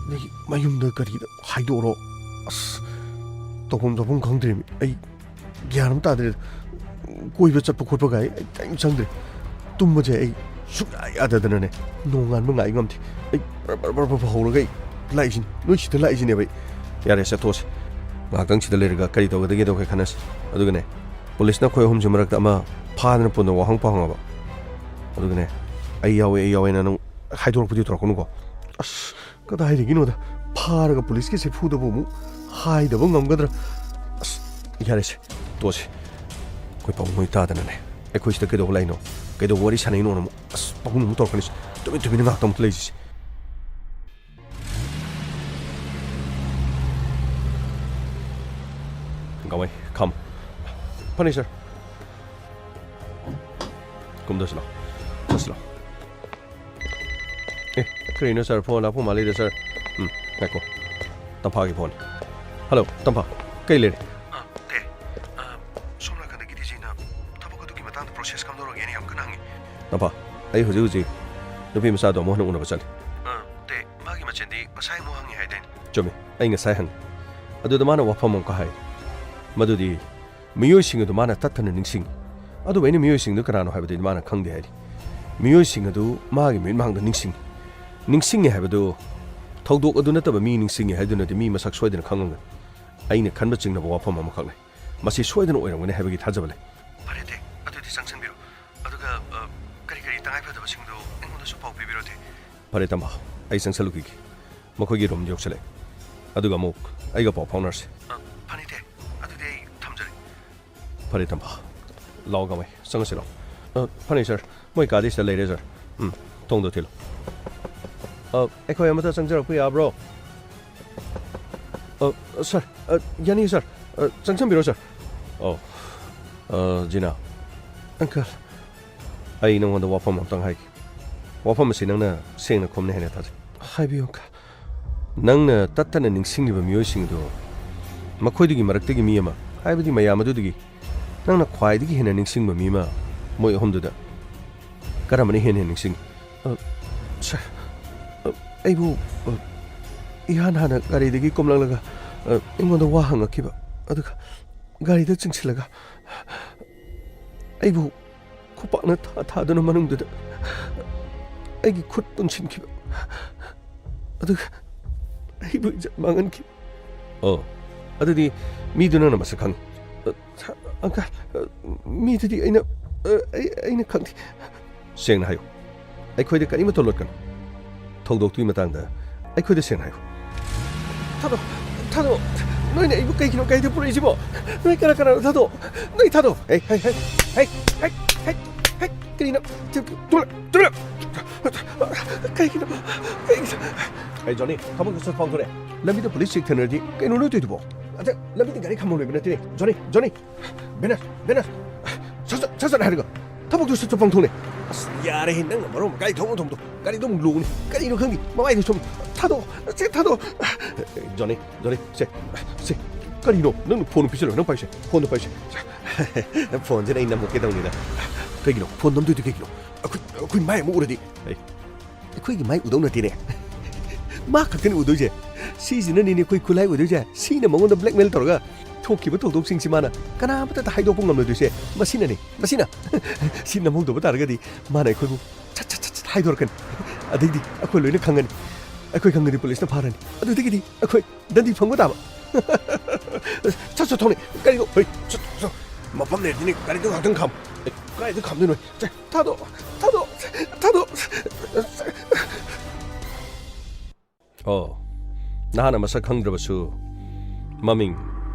ꯑꯗꯒꯤ ꯃꯌꯨꯝꯗ ꯀꯔꯤꯗ ꯍꯥꯏꯗꯣꯛꯑꯣꯔꯣ? ꯑꯁ, ꯇꯧꯐꯝ ꯆꯥꯐꯝ ꯈꯪꯗ꯭ꯔꯦꯃꯤ꯫ ꯑꯩ ꯒ꯭ꯌꯥꯟ ꯑꯃ ꯇꯥꯗ꯭ꯔꯦ꯫ ꯀꯣꯏꯕ ꯆꯠꯄ ꯈꯣꯠꯄ ꯀꯥꯏ ꯑꯩ ꯀꯔꯤꯝ ꯆꯪꯗ꯭ꯔꯦ꯫ ꯇꯨꯝꯕꯁꯦ ꯑꯩ ꯁꯨꯡꯌꯥ ꯌꯥꯗꯗꯅꯅꯦ, ꯅꯣꯡꯉꯥꯟꯕ ꯉꯥꯏ ꯉꯝꯗꯦ꯫ ꯑꯩ ꯕꯔ ꯕꯔ ꯕꯔ ꯕꯔ ꯍꯧꯔꯒ ꯑꯩ ꯂꯥꯛꯏꯁꯤꯅꯤ, ꯅꯣꯏ ꯁꯤꯗ ꯂꯥꯛꯏꯁꯤꯅꯦꯕ ꯑꯩ꯫ ꯌꯥꯔꯦ, ꯆꯠꯊꯣꯛꯑꯁꯤ꯫ ꯉꯥꯏꯍꯥꯛꯇꯪ ꯁꯤꯗ ꯂꯩꯔꯒ ꯀꯔꯤ ꯇꯧꯒꯗꯒꯦꯗꯣ ꯑꯩꯈꯣꯏ ꯈꯟꯅꯁꯤ꯫ ꯑꯗꯨꯒꯅꯦ, ꯄꯨꯂꯤꯁꯅ ꯑꯩꯈꯣꯏ ꯑꯍꯨꯝꯁꯤ ꯃꯔꯛꯇ ꯑꯃ ꯐꯥꯗꯅ ꯄꯨꯟꯅ ꯋꯥꯍꯪ ꯄꯥꯎꯍꯪꯉꯕ꯫ ꯑꯗꯨꯒꯅꯦ, "ꯑꯩ ꯌꯥꯎꯋꯦ, ꯑꯩ ꯌꯥꯎꯋꯦꯅ" ꯅꯪ ꯍꯥꯏꯗꯣꯔꯛꯄꯗꯤ ꯇꯧꯔꯛꯀꯅꯨꯀꯣ꯫ ꯑꯁ, ꯀꯗꯥꯏꯗꯒꯤꯅꯣꯗ, ꯐꯥꯔꯒ ꯄꯨꯂꯤꯁꯀꯤ ꯆꯐꯨꯗꯕꯨ ꯑꯃꯨꯛ ꯍꯥꯏꯗꯕ ꯉꯝꯒꯗ꯭ꯔꯥ? ꯑꯁ, ꯌꯥꯔꯦꯁꯦ, ꯇꯣꯛꯑꯁꯦ꯫ ꯑꯩꯈꯣꯏ ꯄꯥꯕꯨꯡ ꯍꯣꯏ ꯇꯥꯗꯅꯅꯦ, ꯑꯩꯈꯣꯏ ꯁꯤꯗ ꯀꯩꯗꯧꯕ ꯂꯥꯛꯏꯅꯣ, ꯀꯩꯗꯧꯕ ꯋꯥꯔꯤ ꯁꯥꯟꯅꯩꯅꯣꯅ ꯑꯃꯨꯛ, ꯑꯁ, ꯄꯥꯕꯨꯡ ꯑꯃꯨꯛ ꯇꯧꯔꯛꯀꯅꯤꯁꯦ꯫ ꯇꯨꯃꯤꯟ ꯇꯨꯃꯤꯟꯅ ꯉꯥꯏꯍꯥꯛꯇꯪ ꯑꯃꯨꯛ ꯂꯩꯁꯤꯁꯦ꯫ ꯒꯥꯡꯃꯩ, come. ꯐꯅꯤ, sir꯫ ꯀꯨꯝꯗꯁꯤ ꯂꯥꯎ꯫ ꯆꯠꯁꯤ ꯂꯥꯎ꯫ ꯑꯦ, ꯀꯔꯤꯅꯣ, sir? Phone ꯂꯥꯛꯄ ꯃꯥꯜꯂꯤꯗ, sir꯫ ꯎꯝ, ꯉꯥꯏꯈꯣ꯫ ꯇꯝꯐꯥꯒꯤ phone꯫ Hello, ꯇꯝꯐꯥ꯫ ꯀꯩ ꯂꯩꯔꯦ? ꯑ, ꯇꯦ, ꯑ, ꯁꯣꯝ ꯅꯥꯀꯟꯗꯒꯤ ꯗꯤ ꯁꯤꯅ ꯊꯕꯛ ꯑꯗꯨꯒꯤ ꯃꯇꯥꯡꯗ process ꯀꯝꯗꯧꯔꯒꯦꯅ ꯌꯥꯝ ꯀꯟꯅ ꯍꯪꯉꯤ꯫ ꯇꯝꯐꯥ, ꯑꯩ ꯍꯧꯖꯤꯛ ꯍꯧꯖꯤꯛ ꯅꯨꯄꯤ ꯃꯆꯥꯗꯣ ꯑꯃꯨꯛ ꯍꯟꯅ ꯎꯅꯕ ꯆꯠꯂꯤ꯫ ꯑ, ꯇꯦ, ꯃꯥꯒꯤ ꯃꯆꯤꯟꯗꯤ ꯉꯁꯥꯏ ꯑꯃꯨꯛ ꯍꯪꯉꯤ ꯍꯥꯏꯗꯥꯏꯅꯦ? ꯆꯨꯝꯃꯤ, ꯑꯩ ꯉꯁꯥꯏ ꯍꯪꯉꯤ꯫ ꯑꯗꯨꯗ ꯃꯥꯅ ꯋꯥꯐꯝ ꯑꯃꯈꯛ ꯍꯥꯏ꯫ ꯃꯗꯨꯗꯤ ꯃꯤꯑꯣꯏꯁꯤꯡ ꯑꯗꯨ ꯃꯥꯅ ꯇꯠꯇꯅ ꯅꯤꯡꯁꯤꯡꯉꯤ꯫ ꯑꯗꯨꯕꯨ ꯑꯩꯅ ꯃꯤꯑꯣꯏꯁꯤꯡꯗꯨ ꯀꯅꯥꯅꯣ ꯍꯥꯏꯕꯗꯨꯗꯤ ꯃꯥꯅ ꯈꯪꯗꯦ ꯍꯥꯏꯔꯤ꯫ ꯃꯤꯑꯣꯏꯁꯤꯡ ꯑꯗꯨ ꯃꯥꯒꯤ ꯃꯤꯠꯃꯥꯡꯗ ꯅꯤꯡꯁꯤꯡꯉꯤ꯫ ꯅꯤꯡꯁꯤꯡꯉꯤ ꯍꯥꯏꯕꯗꯨ ꯊꯧꯗꯣꯛ ꯑꯗꯨ ꯅꯠꯇꯕ ꯃꯤ ꯅꯤꯡꯁꯤꯡꯉꯤ ꯍꯥꯏꯗꯨꯅꯗꯤ ꯃꯤ ꯃꯁꯛ ꯁꯣꯏꯗꯅ ꯈꯪꯉꯝꯒꯅꯤ꯫ ꯑꯩꯅ ꯈꯟꯕ ꯆꯤꯡꯅꯕ ꯋꯥꯐꯝ ꯑꯃꯈꯛ ꯂꯩ꯫ ꯃꯁꯤ ꯁꯣꯏꯗꯅ ꯑꯣꯏꯔꯝꯒꯅꯤ ꯍꯥꯏꯕꯒꯤ ꯊꯥꯖꯕ ꯂꯩ꯫ ꯐꯔꯦ, ꯇꯦ, ꯑꯗꯨꯗꯤ ꯆꯪꯁꯤꯟꯕꯤꯔꯣ꯫ ꯑꯗꯨꯒ, ꯑ, ꯀꯔꯤ ꯀꯔꯤ ꯇꯉꯥꯏ ꯐꯗꯕꯁꯤꯡꯗꯣ ꯑꯩꯉꯣꯟꯗꯁꯨ ꯄꯥꯎ ꯄꯤꯕꯤꯔꯣ, ꯇꯦ꯫ ꯐꯔꯦ, ꯇꯝꯐꯥ, ꯑꯩ ꯆꯪꯁꯜꯂꯨꯈꯤꯒꯦ꯫ ꯃꯈꯣꯏꯒꯤ room ꯌꯧꯁꯜꯂꯛꯑꯦ꯫ ꯑꯗꯨꯒ ꯑꯃꯨꯛ ꯑꯩꯒ ꯄꯥꯎ ꯐꯥꯎꯅꯔꯁꯤ꯫ ꯑ, ꯐꯅꯤ, ꯇꯦ꯫ ꯑꯗꯨꯗꯤ ꯑꯩ ꯊꯝꯖꯔꯦ꯫ ꯐꯔꯦ, ꯇꯝꯐꯥ꯫ ꯂꯥꯛꯑꯣ, ꯒꯥꯡꯃꯩ, ꯆꯪꯉꯁꯤ ꯂꯥꯛꯑꯣ꯫ ꯑ, ꯐꯅꯤ, ꯁꯥꯔ꯫ ꯃꯣꯏ ꯀꯥꯗꯤ ꯁꯤꯗ ꯂꯩꯔꯦ, ꯁꯥꯔ꯫ ꯎꯝ, ꯊꯣꯡꯗꯣ ꯊꯤꯜꯂꯨ꯫ ꯑ, ꯑꯩꯈꯣꯏ ꯑꯃꯇ ꯆꯪꯖꯔꯛꯄ ꯌꯥꯕ꯭ꯔꯣ? ꯑ, ꯁꯥꯔ, ꯑ, ꯌꯥꯅꯤ, ꯁꯥꯔ꯫ ꯑ, ꯆꯪꯁꯟꯕꯤꯔꯣ, ꯁꯥꯔ꯫ ꯑꯣ, ꯑ, ꯖꯤꯅꯥ꯫ ꯑꯪꯀꯜ, ꯑꯩ ꯅꯉꯣꯟꯗ ꯋꯥꯐꯝ ꯑꯝꯇꯪ ꯍꯥꯏꯒꯦ꯫ ꯋꯥꯐꯝ ꯑꯁꯤ ꯅꯪꯅ ꯁꯦꯡꯅ ꯈꯨꯝꯅꯤ ꯍꯥꯏꯅ ꯊꯥꯖꯩ꯫ ꯍꯥꯏꯕꯤꯌꯨ, ꯑꯪꯀꯜ꯫ ꯅꯪꯅ ꯇꯠꯇꯅ ꯅꯤꯡꯁꯤꯡꯂꯤꯕ ꯃꯤꯑꯣꯏꯁꯤꯡ ꯑꯗꯨ, ꯃꯈꯣꯏꯗꯨꯒꯤ ꯃꯔꯛꯇꯒꯤ ꯃꯤ ꯑꯃ, ꯍꯥꯏꯕꯗꯤ ꯃꯌꯥꯝ ꯑꯗꯨꯗꯒꯤ ꯅꯪꯅ ꯈ꯭ꯋꯥꯏꯗꯒꯤ ꯍꯦꯟꯅ ꯅꯤꯡꯁꯤꯡꯕ ꯃꯤ ꯑꯃ, ꯃꯣꯏ ꯑꯍꯨꯝꯗꯨꯗ ꯀꯔꯝꯕꯅ ꯍꯦꯟꯅ ꯍꯦꯟꯅ ꯅꯤꯡꯁꯤꯡꯉꯤ? ꯑ, ꯁꯥꯔ, ꯑ, ꯑꯩꯕꯨ, ꯑ, ꯏꯍꯥꯟ ꯍꯥꯟꯅ ꯒꯥꯔꯤꯗꯒꯤ ꯀꯨꯝꯂꯛꯂꯒ, ꯑ, ꯑꯩꯉꯣꯟꯗ ꯋꯥ ꯍꯪꯉꯛꯈꯤꯕ, ꯑꯗꯨꯒ ꯒꯥꯔꯤꯗ ꯆꯤꯡꯁꯤꯜꯂꯒ ꯑꯩꯕꯨ ꯈꯨꯄꯥꯛꯅ ꯊꯥ ꯊꯥꯗꯨꯅ ꯃꯅꯨꯡꯗꯨꯗ ꯑꯩꯒꯤ ꯈꯨꯠ ꯄꯨꯟꯁꯤꯟꯈꯤꯕ, ꯑꯗꯨꯒ ꯑꯩꯕꯨ ꯏꯖꯠ ꯃꯥꯡꯍꯟꯈꯤꯕ꯫ ꯑꯣ, ꯑꯗꯨꯗꯤ ꯃꯤꯗꯨ ꯅꯪꯅ ꯃꯁꯛ ꯈꯪꯉꯤ? ꯑ, ꯑꯪꯀꯜ, ꯑ, ꯃꯤꯗꯨꯗꯤ ꯑꯩꯅ, ꯑ, ꯑꯩ, ꯑꯩꯅ ꯈꯪꯗꯦ꯫ ꯁꯦꯡꯅ ꯍꯥꯏꯌꯨ, ꯑꯩꯈꯣꯏꯗ ꯀꯔꯤꯃꯠꯇ ꯂꯣꯠꯀꯅꯨ꯫ ꯊꯧꯗꯣꯛꯇꯨꯒꯤ ꯃꯇꯥꯡꯗ ꯑꯩꯈꯣꯏꯗ ꯁꯦꯡꯅ ꯍꯥꯏꯌꯨ꯫ ꯊꯥꯗꯣꯛ, ꯊꯥꯗꯣꯛ꯫ ꯅꯣꯏꯅ ꯑꯩꯕꯨ ꯀꯩꯒꯤꯅꯣ ꯀꯩꯗ ꯄꯨꯔꯛꯏꯁꯤꯕꯣ? ꯅꯣꯏ ꯀꯅꯥ ꯀꯅꯥꯅꯣ? ꯊꯥꯗꯣꯛ꯫ ꯅꯣꯏ ꯊꯥꯗꯣꯛ꯫ ꯍꯦ, ꯍꯦ, ꯍꯦ, ꯍꯦ, ꯍꯦ, ꯍꯦ꯫ ꯀꯔꯤꯅꯣ? ꯇꯨꯃꯤꯟ, ꯇꯨꯃꯤꯟ꯫ ꯀꯩꯒꯤꯅꯣ? ꯀꯩꯒꯤꯅꯣ? ꯑꯩ ꯖꯣꯅꯤ, ꯊꯕꯛꯇꯨ ꯁꯠ ꯄꯥꯡꯊꯣꯔꯛꯑꯦ꯫ ꯂꯝꯕꯤꯗ ꯄꯨꯂꯤꯁ ꯆꯦꯛ ꯊꯦꯡꯅꯔꯗꯤ ꯀꯩꯅꯣ ꯅꯣꯏ ꯇꯧꯏꯗꯨꯕꯣ? ꯑꯗ, ꯂꯝꯕꯤꯗ ꯒꯥꯔꯤ ꯈꯥꯝꯃꯝꯂꯣꯏꯕ ꯅꯠꯇꯦꯅꯦ꯫ ꯖꯣꯅꯤ, ꯖꯣꯅꯤ꯫ ꯕꯦꯅꯁ, ꯕꯦꯅꯁ꯫ ꯁꯠ, ꯁꯠ, ꯁꯠ, ꯁꯠ ꯍꯥꯏꯔꯒ꯫ ꯊꯕꯛꯇꯨ ꯁꯠ, ꯁꯠ ꯄꯥꯡꯊꯣꯛꯅꯦ꯫ ꯑꯁ, ꯌꯥꯔꯦꯍꯦ, ꯅꯪꯅ ꯃꯔꯣꯟ ꯑꯃ ꯒꯥꯔꯤ ꯊꯧꯅꯨ, ꯊꯧꯅꯨ꯫ ꯒꯥꯔꯤꯗꯣ ꯑꯃꯨꯛ ꯂꯣꯡꯅꯤ꯫ ꯀꯔꯤꯅꯣ ꯈꯪꯗꯦ꯫ ꯃꯃꯥꯏꯗꯣ ꯁꯨꯝ ꯊꯥꯗꯣꯛꯑꯣ꯫ ꯁꯦ, ꯊꯥꯗꯣꯛꯑꯣ꯫ ꯖꯣꯅꯤ, ꯖꯣꯅꯤ, ꯁꯦ, ꯁꯦ꯫ ꯀꯔꯤꯅꯣ? ꯅꯪ ꯐꯣꯟ ꯄꯤꯁꯜꯂꯒ ꯅꯪ ꯄꯥꯏꯁꯦ꯫ ꯐꯣꯟꯗꯣ ꯄꯥꯏꯁꯦ꯫ ꯐꯣꯟꯁꯤꯅ ꯑꯩ ꯅꯝꯃꯛꯀꯦ ꯇꯧꯅꯤꯗ꯫ ꯀꯩꯒꯤꯅꯣ? ꯐꯣꯟ ꯅꯝꯗꯣꯏꯗꯨ ꯀꯩꯒꯤꯅꯣ? ꯑꯩꯈꯣꯏ, ꯑꯩꯈꯣꯏ ꯃꯥꯏ ꯑꯃꯨꯛ ꯎꯔꯗꯤ꯫ ꯑꯩ ꯑꯩꯈꯣꯏꯒꯤ ꯃꯥꯏ ꯎꯗꯧ ꯅꯠꯇꯦꯅꯦ꯫ ꯃꯥ ꯈꯛꯇꯅꯤ ꯎꯗꯣꯏꯁꯦ꯫ ꯁꯤꯁꯤꯅꯅꯤꯅꯦ ꯑꯩꯈꯣꯏ ꯈꯨꯠꯂꯥꯏ ꯑꯣꯏꯗꯣꯏꯁꯦ꯫ ꯁꯤꯅ ꯃꯉꯣꯟꯗ blackmail ꯇꯧꯔꯒ ꯊꯣꯛꯈꯤꯕ ꯊꯧꯗꯣꯛꯁꯤꯡꯁꯤ ꯃꯥꯅ ꯀꯅꯥꯃꯠꯇꯗ ꯍꯥꯏꯗꯣꯛꯄ ꯉꯝꯂꯣꯏꯗꯣꯏꯁꯦ꯫ ꯃꯁꯤꯅꯅꯦ, ꯃꯁꯤꯅ꯫ ꯁꯤ ꯅꯝꯍꯧꯗꯕ ꯇꯥꯔꯒꯗꯤ ꯃꯥꯅ ꯑꯩꯈꯣꯏꯕꯨ ꯁꯠ, ꯁꯠ, ꯁꯠ, ꯁꯠ ꯍꯥꯏꯗꯣꯔꯛꯀꯅꯤ꯫ ꯑꯗꯩꯗꯤ ꯑꯩꯈꯣꯏ ꯂꯣꯏꯅ ꯈꯪꯒꯅꯤ꯫ ꯑꯩꯈꯣꯏ ꯈꯪꯒꯗꯤ ꯄꯨꯂꯤꯁꯅ ꯐꯥꯔꯅꯤ꯫ ꯑꯗꯨꯗꯒꯤꯗꯤ ꯑꯩꯈꯣꯏ ꯗꯟꯗꯤ ꯐꯪꯕ ꯇꯥꯕ꯫ ꯁꯠ, ꯁꯠ ꯊꯧꯅꯦ꯫ ꯀꯔꯤꯅꯣ? ꯍꯣꯏ, ꯁꯠ, ꯁꯠ꯫ ꯃꯐꯝ ꯂꯩꯔꯗꯤꯅꯦ ꯒꯥꯔꯤꯗꯣ ꯉꯥꯛꯇꯪ ꯈꯥꯝ꯫ ꯑꯦ, ꯀꯥꯏꯗ ꯈꯥꯝꯗꯣꯏꯅꯣ? ꯁꯦ, ꯊꯥꯗꯣꯛ, ꯊꯥꯗꯣꯛ, ꯊꯥꯗꯣꯛ꯫ ꯑꯣ, ꯅꯍꯥꯛꯅ ꯃꯁꯛ ꯈꯪꯗ꯭ꯔꯕꯁꯨ ꯃꯃꯤꯡ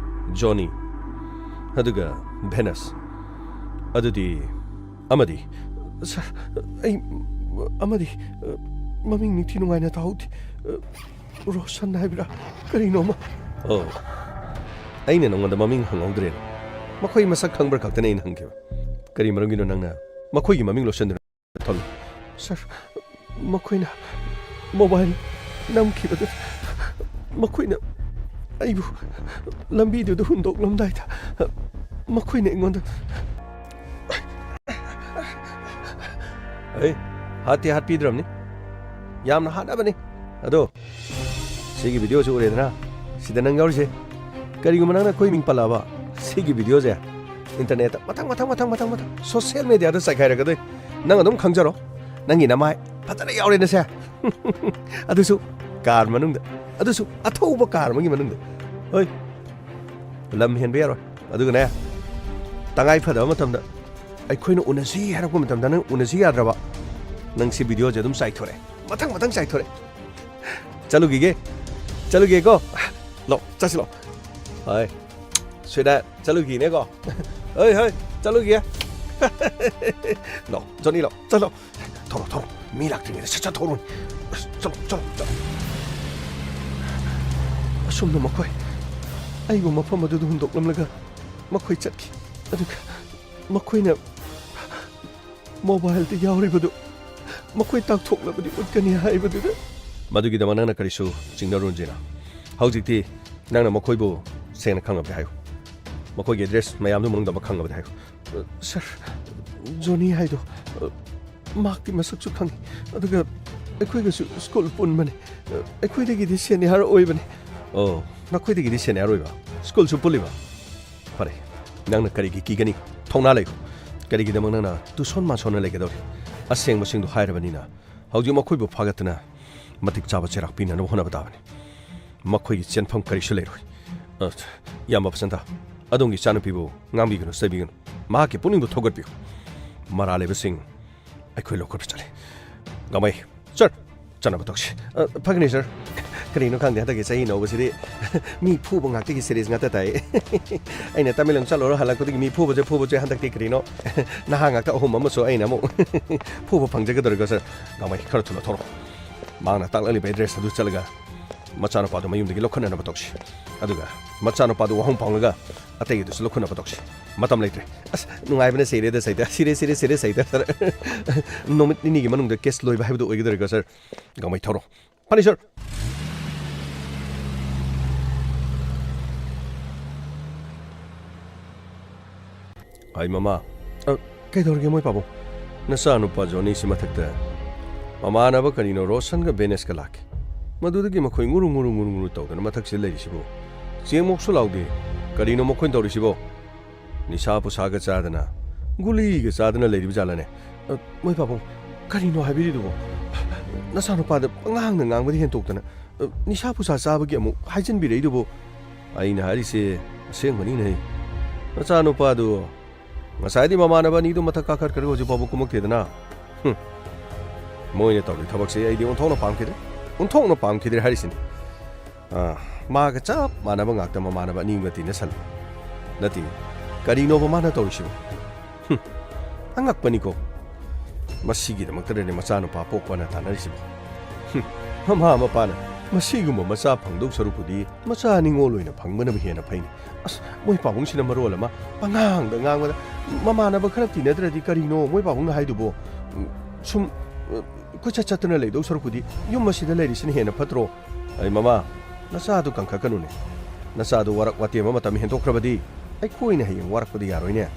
ꯖꯣꯅꯤ, ꯑꯗꯨꯒ ꯚꯦꯅꯁ꯫ ꯑꯗꯨꯗꯤ ꯑꯃꯗꯤ? ꯁꯥꯔ, ꯑꯩ, ꯑꯃꯗꯤ, ꯃꯃꯤꯡ ꯅꯤꯡꯊꯤ ꯅꯨꯡꯉꯥꯏꯅ ꯇꯥꯍꯧꯗꯦ꯫ ꯔꯣꯁꯟ ꯍꯥꯏꯕ꯭ꯔꯥ? ꯀꯔꯤꯅꯣꯃ꯫ ꯑꯣ, ꯑꯩꯅ ꯅꯉꯣꯟꯗ ꯃꯃꯤꯡ ꯍꯪꯍꯧꯗ꯭ꯔꯦꯅꯦ꯫ ꯃꯈꯣꯏ ꯃꯁꯛ ꯈꯪꯕ꯭ꯔꯥ ꯈꯛꯇꯅꯦ ꯑꯩꯅ ꯍꯪꯈꯤꯕ꯫ ꯀꯔꯤ ꯃꯔꯝꯒꯤꯅꯣ ꯅꯪꯅ ꯃꯈꯣꯏꯒꯤ ꯃꯃꯤꯡ ꯂꯣꯠꯁꯤꯟꯗꯨꯅ ꯊꯝꯃꯤ? ꯁꯥꯔ, ꯃꯈꯣꯏꯅ ꯃꯣꯕꯥꯏꯜ ꯅꯝꯈꯤꯕꯗꯨ, ꯃꯈꯣꯏꯅ ꯑꯩꯕꯨ ꯂꯝꯕꯤꯗꯨꯗ ꯍꯨꯟꯗꯣꯛꯂꯝꯗꯥꯏꯗ ꯃꯈꯣꯏꯅ ꯑꯩꯉꯣꯟꯗ ꯑꯩ ꯍꯥꯠꯇꯤ ꯍꯥꯠꯄꯤꯗ꯭ꯔꯕꯅꯤ꯫ ꯌꯥꯝꯅ ꯍꯥꯠꯅꯕꯅꯤ꯫ ꯑꯗꯣ, ꯁꯤꯒꯤ ꯚꯤꯗꯤꯑꯣꯁꯤ ꯎꯔꯦꯗꯅ? ꯁꯤꯗ ꯅꯪ ꯌꯥꯎꯔꯤꯁꯦ꯫ ꯀꯔꯤꯒꯨꯝꯕ ꯅꯪꯅ ꯑꯩꯈꯣꯏ ꯃꯤꯡ ꯄꯜꯂꯛꯑꯕ, ꯁꯤꯒꯤ ꯚꯤꯗꯤꯑꯣꯁꯦ ꯏꯟꯇꯔꯅꯦꯠꯇ ꯃꯊꯪ, ꯃꯊꯪ, ꯃꯊꯪ, ꯃꯊꯪ, ꯃꯊꯪ ꯁꯣꯁꯤꯌꯦꯜ ꯃꯦꯗꯤꯌꯥꯗ ꯆꯥꯏꯈꯥꯏꯔꯛꯀꯗꯣꯏ꯫ ꯅꯪ ꯑꯗꯨꯝ ꯈꯪꯖꯔꯣ꯫ ꯅꯪꯒꯤ ꯅꯃꯥꯏ ꯐꯖꯅ ꯌꯥꯎꯔꯦꯅꯦꯁꯦ꯫ ꯑꯗꯨꯁꯨ ꯀꯥꯔ ꯃꯅꯨꯡꯗ꯫ ꯑꯗꯨꯁꯨ ꯑꯊꯧꯕ ꯀꯥꯔ ꯑꯃꯒꯤ ꯃꯅꯨꯡꯗ꯫ ꯍꯣꯏ꯫ ꯂꯝ ꯍꯦꯟꯕ ꯌꯥꯔꯣꯏ꯫ ꯑꯗꯨꯒꯅꯦ, ꯇꯉꯥꯏ ꯐꯗꯕ ꯃꯇꯝꯗ ꯑꯩꯈꯣꯏꯅ ꯎꯅꯁꯤ ꯍꯥꯏꯔꯛꯄ ꯃꯇꯝꯗ ꯅꯪ ꯎꯅꯁꯤ ꯌꯥꯗ꯭ꯔꯕ? ꯅꯪ ꯁꯤ ꯚꯤꯗꯤꯑꯣꯁꯦ ꯑꯗꯨꯝ ꯆꯥꯏꯊꯣꯔꯛꯑꯦ꯫ ꯃꯊꯪ ꯃꯊꯪ ꯆꯥꯏꯊꯣꯔꯛꯑꯦ꯫ ꯆꯠꯂꯨꯈꯤꯒꯦ꯫ ꯆꯠꯂꯨꯒꯦꯀꯣ꯫ ꯂꯥꯛꯑꯣ, ꯆꯠꯁꯤ ꯂꯥꯛꯑꯣ꯫ ꯍꯣꯏ꯫ ꯁ꯭ꯋꯤꯗ ꯆꯠꯂꯨꯈꯤꯅꯦꯀꯣ꯫ ꯍꯣꯏ, ꯍꯣꯏ, ꯆꯠꯂꯨꯈꯤꯒꯦ꯫ ꯂꯥꯛꯑꯣ, ꯖꯣꯅꯤ, ꯂꯥꯛꯑꯣ, ꯆꯠꯂꯣ꯫ ꯊꯧꯔꯣ, ꯊꯧꯔꯣ꯫ ꯃꯤ ꯂꯥꯛꯇ꯭ꯔꯤꯉꯩꯗ ꯁꯠ ꯁꯠ ꯊꯧꯔꯣ꯫ ꯑꯁ, ꯆꯠꯂꯣ, ꯆꯠꯂꯣ, ꯆꯠꯂꯣ꯫ ꯑꯁꯨꯝꯅ ꯃꯈꯣꯏ ꯑꯩꯕꯨ ꯃꯐꯝ ꯑꯗꯨꯗ ꯍꯨꯟꯗꯣꯛꯂꯝꯂꯒ ꯃꯈꯣꯏ ꯆꯠꯈꯤ꯫ ꯑꯗꯨꯒ ꯃꯈꯣꯏꯅ ꯃꯣꯕꯥꯏꯜꯗ ꯌꯥꯎꯔꯤꯕꯗꯨ ꯃꯈꯣꯏ ꯇꯥꯛꯊꯣꯛꯂꯕꯗꯤ ꯎꯠꯀꯅꯤ ꯍꯥꯏꯕꯗꯨꯗ꯫ ꯃꯗꯨꯒꯤꯗꯃꯛ ꯅꯪꯅ ꯀꯔꯤꯁꯨ ꯆꯤꯡꯅꯔꯨꯅꯨ, ꯖꯤꯅꯥ꯫ ꯍꯧꯖꯤꯛꯇꯤ ꯅꯪꯅ ꯃꯈꯣꯏꯕꯨ ꯁꯦꯡꯅ ꯈꯪꯉꯕꯗꯤ ꯍꯥꯏꯌꯨ꯫ ꯃꯈꯣꯏꯒꯤ ꯑꯦꯗ꯭ꯔꯦꯁ ꯃꯌꯥꯝꯗꯨ ꯃꯅꯨꯡꯗ ꯑꯃ ꯈꯪꯉꯕꯗꯤ ꯍꯥꯏꯌꯨ꯫ ꯁꯥꯔ, ꯖꯣꯅꯤ ꯍꯥꯏꯗꯣ, ꯃꯍꯥꯛꯀꯤ ꯃꯁꯛꯁꯨ ꯈꯪꯉꯤ, ꯑꯗꯨꯒ ꯑꯩꯈꯣꯏꯒꯁꯨ ꯁ꯭ꯀꯨꯜ ꯄꯨꯟꯕꯅꯤ꯫ ꯑꯩꯈꯣꯏꯗꯒꯤꯗꯤ ꯁꯦꯅꯤꯌꯔ ꯑꯣꯏꯕꯅꯤ꯫ ꯑꯣ, ꯅꯈꯣꯏꯗꯒꯤꯗꯤ ꯁꯦꯅꯤꯌꯔ ꯑꯣꯏꯕ? ꯁ꯭ꯀꯨꯜꯁꯨ ꯄꯨꯜꯂꯤꯕ? ꯐꯔꯦ, ꯅꯪꯅ ꯀꯔꯤꯒꯤ ꯀꯤꯒꯅꯤ? ꯊꯧꯅꯥ ꯂꯩꯌꯨ꯫ ꯀꯔꯤꯒꯤꯗꯃꯛ ꯅꯪꯅ ꯇꯨꯁꯣꯟ ꯃꯥꯁꯣꯟꯅ ꯂꯩꯒꯗꯧꯔꯤ? ꯑꯁꯦꯡꯕꯁꯤꯡꯗꯨ ꯍꯥꯏꯔꯕꯅꯤꯅ, ꯍꯧꯖꯤꯛ ꯃꯈꯣꯏꯕꯨ ꯐꯥꯒꯠꯇꯨꯅ ꯃꯇꯤꯛ ꯆꯥꯕ ꯆꯩꯔꯥꯛ ꯄꯤꯅꯅꯕ ꯍꯣꯠꯅꯕ ꯇꯥꯕꯅꯤ꯫ ꯃꯈꯣꯏꯒꯤ ꯆꯦꯟꯐꯝ ꯀꯔꯤꯁꯨ ꯂꯩꯔꯣꯏ꯫ ꯑ, ꯏꯌꯥꯝꯕ ꯕꯁꯟꯇ, ꯑꯗꯣꯝꯒꯤ ꯏꯆꯥꯅꯨꯄꯤꯕꯨ ꯉꯥꯡꯕꯤꯒꯅꯨ, ꯆꯩꯕꯤꯒꯅꯨ꯫ ꯃꯍꯥꯛꯀꯤ ꯄꯨꯛꯅꯤꯡꯕꯨ ꯊꯧꯒꯠꯄꯤꯌꯨ꯫ ꯃꯔꯥꯜ ꯂꯩꯕꯁꯤꯡ ꯑꯩꯈꯣꯏ ꯂꯧꯈꯠꯄ ꯆꯠꯂꯤ꯫ ꯒꯥꯃꯩ, ꯁꯔ, ꯆꯠꯅꯕ ꯇꯧꯁꯤ꯫ ꯑ, ꯐꯒꯅꯤ, ꯁꯔ꯫ ꯀꯔꯤꯅꯣ ꯈꯪꯗꯦ, ꯍꯟꯗꯛꯀꯤ ꯆꯍꯤ ꯅꯧꯕꯁꯤꯗꯤ ꯃꯤ ꯐꯨꯕ ꯉꯥꯛꯇꯒꯤ series ꯉꯥꯛꯇ ꯇꯥꯏ꯫ ꯑꯩꯅ ꯇꯃꯦꯡꯂꯣꯡ ꯆꯠꯂꯨꯔ ꯍꯜꯂꯛꯄꯗꯒꯤ ꯃꯤ ꯐꯨꯕꯁꯦ, ꯐꯨꯕꯁꯦ, ꯍꯟꯗꯛꯇꯤ ꯀꯔꯤꯅꯣ ꯅꯍꯥ ꯉꯥꯛꯇ ꯑꯍꯨꯝ ꯑꯃꯁꯨ ꯑꯩꯅ ꯑꯃꯨꯛ ꯐꯨꯕ ꯐꯪꯖꯒꯗꯧꯔꯤꯀꯣ, sir꯫ ꯒꯥꯡꯃꯩ, ꯈꯔ ꯊꯨꯅ ꯊꯣꯔꯛꯑꯣ꯫ ꯃꯥꯅ ꯇꯥꯛꯂꯛꯂꯤꯕ address ꯑꯗꯨ ꯆꯠꯂꯒ ꯃꯆꯥꯅꯨꯄꯥꯗꯨ ꯃꯌꯨꯝꯗꯒꯤ ꯂꯧꯈꯠꯅꯅꯕ ꯇꯧꯁꯤ꯫ ꯑꯗꯨꯒ ꯃꯆꯥꯅꯨꯄꯥꯗꯨ ꯋꯥꯍꯣꯡ ꯄꯥꯎꯂꯒ ꯑꯇꯩ ꯑꯗꯨꯁꯨ ꯂꯧꯈꯠꯅꯕ ꯇꯧꯁꯤ꯫ ꯃꯇꯝ ꯂꯩꯇ꯭ꯔꯦ꯫ ꯑꯁ, ꯅꯨꯡꯉꯥꯏꯕꯅ ꯁꯤꯔꯦꯗ, ꯁꯩꯇ꯫ ꯁꯤꯔꯦ, ꯁꯤꯔꯦ, ꯁꯤꯔꯦ, ꯁꯩꯇ, sir꯫ ꯅꯨꯃꯤꯠ ꯅꯤꯅꯤꯒꯤ ꯃꯅꯨꯡꯗ case ꯂꯣꯏꯕ ꯍꯥꯏꯕꯗꯨ ꯑꯣꯏꯒꯗꯧꯔꯤꯀꯣ, sir꯫ ꯒꯥꯡꯃꯩ, ꯊꯧꯔꯣ꯫ ꯐꯅꯤ, sir꯫ ꯍꯥꯏ, ꯃꯃꯥ꯫ ꯑ, ꯀꯩꯗꯧꯔꯒꯦ, ꯃꯣꯏ ꯄꯥꯕꯨꯡ? ꯅꯆꯥꯅꯨꯄꯥ ꯖꯣꯅꯤꯁꯤ ꯃꯊꯛꯇ ꯃꯃꯥꯟꯅꯕ ꯀꯔꯤꯅꯣ ꯔꯣꯁꯟꯒ ꯕꯦꯅꯦꯁꯀ ꯂꯥꯛꯈꯤ꯫ ꯃꯗꯨꯗꯒꯤ ꯃꯈꯣꯏ ꯉꯨꯔꯨ ꯉꯨꯔꯨ ꯉꯨꯔꯨ ꯉꯨꯔꯨ ꯇꯧꯗꯅ ꯃꯊꯛꯁꯤꯗ ꯂꯩꯔꯤꯁꯤꯕꯨ꯫ ꯆꯦꯡꯃꯣꯛꯁꯨ ꯂꯥꯎꯗꯦ꯫ ꯀꯔꯤꯅꯣ ꯃꯈꯣꯏꯅ ꯇꯧꯔꯤꯁꯤꯕꯣ? ꯅꯤꯁꯥ ꯄꯨꯁꯥꯒ ꯆꯥꯗꯅ, ꯒꯨꯂꯤꯒ ꯆꯥꯗꯅ ꯂꯩꯔꯤꯕ ꯖꯥꯠꯂꯅꯦ? ꯑ, ꯃꯣꯏ ꯄꯥꯕꯨꯡ, ꯀꯔꯤꯅꯣ ꯍꯥꯏꯕꯤꯔꯤꯗꯨꯕꯣ? ꯅꯆꯥꯅꯨꯄꯥꯗ ꯄꯉꯥꯡꯗ ꯉꯥꯡꯕꯗꯤ ꯍꯦꯟꯇꯣꯛꯇꯅ, ꯑ, ꯅꯤꯁꯥ ꯄꯨꯁꯥ ꯆꯥꯕꯒꯤ ꯑꯃꯨꯛ ꯍꯥꯏꯖꯤꯟꯕꯤꯔꯛꯏꯗꯨꯕꯨ? ꯑꯩꯅ ꯍꯥꯏꯔꯤꯁꯦ ꯑꯁꯦꯡꯕꯅꯤꯅꯦꯍꯦ꯫ ꯅꯆꯥꯅꯨꯄꯥꯗꯨ ꯉꯁꯥꯏꯗꯤ ꯃꯃꯥꯟꯅꯕ ꯑꯅꯤꯗꯨ ꯃꯊꯛ ꯀꯥꯈꯠꯈ꯭ꯔꯒ ꯍꯧꯖꯤꯛ ꯐꯥꯎꯕ ꯀꯨꯝꯃꯛꯇꯦꯗꯅ꯫ ꯍꯨꯝ꯫ ꯃꯣꯏꯅ ꯇꯧꯔꯤ ꯊꯕꯛꯁꯦ ꯑꯩꯗꯤ ꯑꯣꯟꯊꯣꯛꯅ ꯄꯥꯝꯈꯤꯗ꯭ꯔꯦ꯫ ꯑꯣꯟꯊꯣꯛꯅ ꯄꯥꯝꯈꯤꯗ꯭ꯔꯦ ꯍꯥꯏꯔꯤꯁꯤꯅꯤ꯫ ꯑꯥ, ꯃꯥꯒ ꯆꯞ ꯃꯥꯟꯅꯕ ꯉꯥꯛꯇ ꯃꯃꯥꯟꯅꯕ ꯑꯅꯤꯒ ꯇꯤꯟꯅꯁꯜꯂꯤ꯫ ꯅꯠꯇꯦ, ꯀꯔꯤꯅꯣꯕ ꯃꯥꯅ ꯇꯧꯔꯤꯁꯤꯕꯣ? ꯍꯨꯝ, ꯑꯉꯛꯄꯅꯤꯀꯣ꯫ ꯃꯁꯤꯒꯤꯗꯃꯛꯇꯗꯅꯦ ꯃꯆꯥꯅꯨꯄꯥ ꯄꯣꯛꯄꯅ ꯇꯥꯟꯅꯔꯤꯁꯤꯕꯣ꯫ ꯍꯨꯝ, ꯃꯃꯥ ꯃꯄꯥꯅ ꯃꯁꯤꯒꯨꯝꯕ ꯃꯆꯥ ꯐꯪꯗꯧ ꯁꯔꯨꯛꯄꯨꯗꯤ ꯃꯆꯥ ꯅꯤꯉꯣꯜ ꯑꯣꯏꯅ ꯐꯪꯕꯅꯕꯨ ꯍꯦꯟꯅ ꯐꯩꯅꯤ꯫ ꯑꯁ, ꯃꯣꯏ ꯄꯥꯕꯨꯡꯁꯤꯅ ꯃꯔꯣꯜ ꯑꯃ ꯄꯉꯥꯡꯗ ꯉꯥꯡꯕꯗ, ꯃꯃꯥꯟꯅꯕ ꯈꯔ ꯇꯤꯟꯅꯗ꯭ꯔꯗꯤ ꯀꯔꯤꯅꯣ ꯃꯣꯏ ꯄꯥꯕꯨꯡꯅ ꯍꯥꯏꯗꯨꯕꯣ? ꯎꯝ, ꯁꯨꯝ, ꯑ, ꯀꯣꯏꯆꯠ ꯆꯠꯇꯨꯅ ꯂꯩꯗꯧ ꯁꯔꯨꯛꯄꯨꯗꯤ ꯌꯨꯝ ꯑꯁꯤꯗ ꯂꯩꯔꯤꯁꯤꯅ ꯍꯦꯟꯅ ꯐꯠꯇ꯭ꯔꯣ? ꯑꯩ, ꯃꯃꯥ, ꯅꯆꯥꯗꯨ ꯀꯟꯈꯠꯀꯅꯨꯅꯦ꯫ ꯅꯆꯥꯗꯨ ꯋꯥꯔꯛ ꯋꯥꯇꯦꯝꯕ ꯃꯇꯝ ꯍꯦꯟꯗꯣꯛꯈ꯭ꯔꯕꯗꯤ ꯑꯩꯈꯣꯏꯅ ꯍꯌꯦꯡ ꯋꯥꯔꯛꯄꯗꯤ ꯌꯥꯔꯣꯏꯅꯦ꯫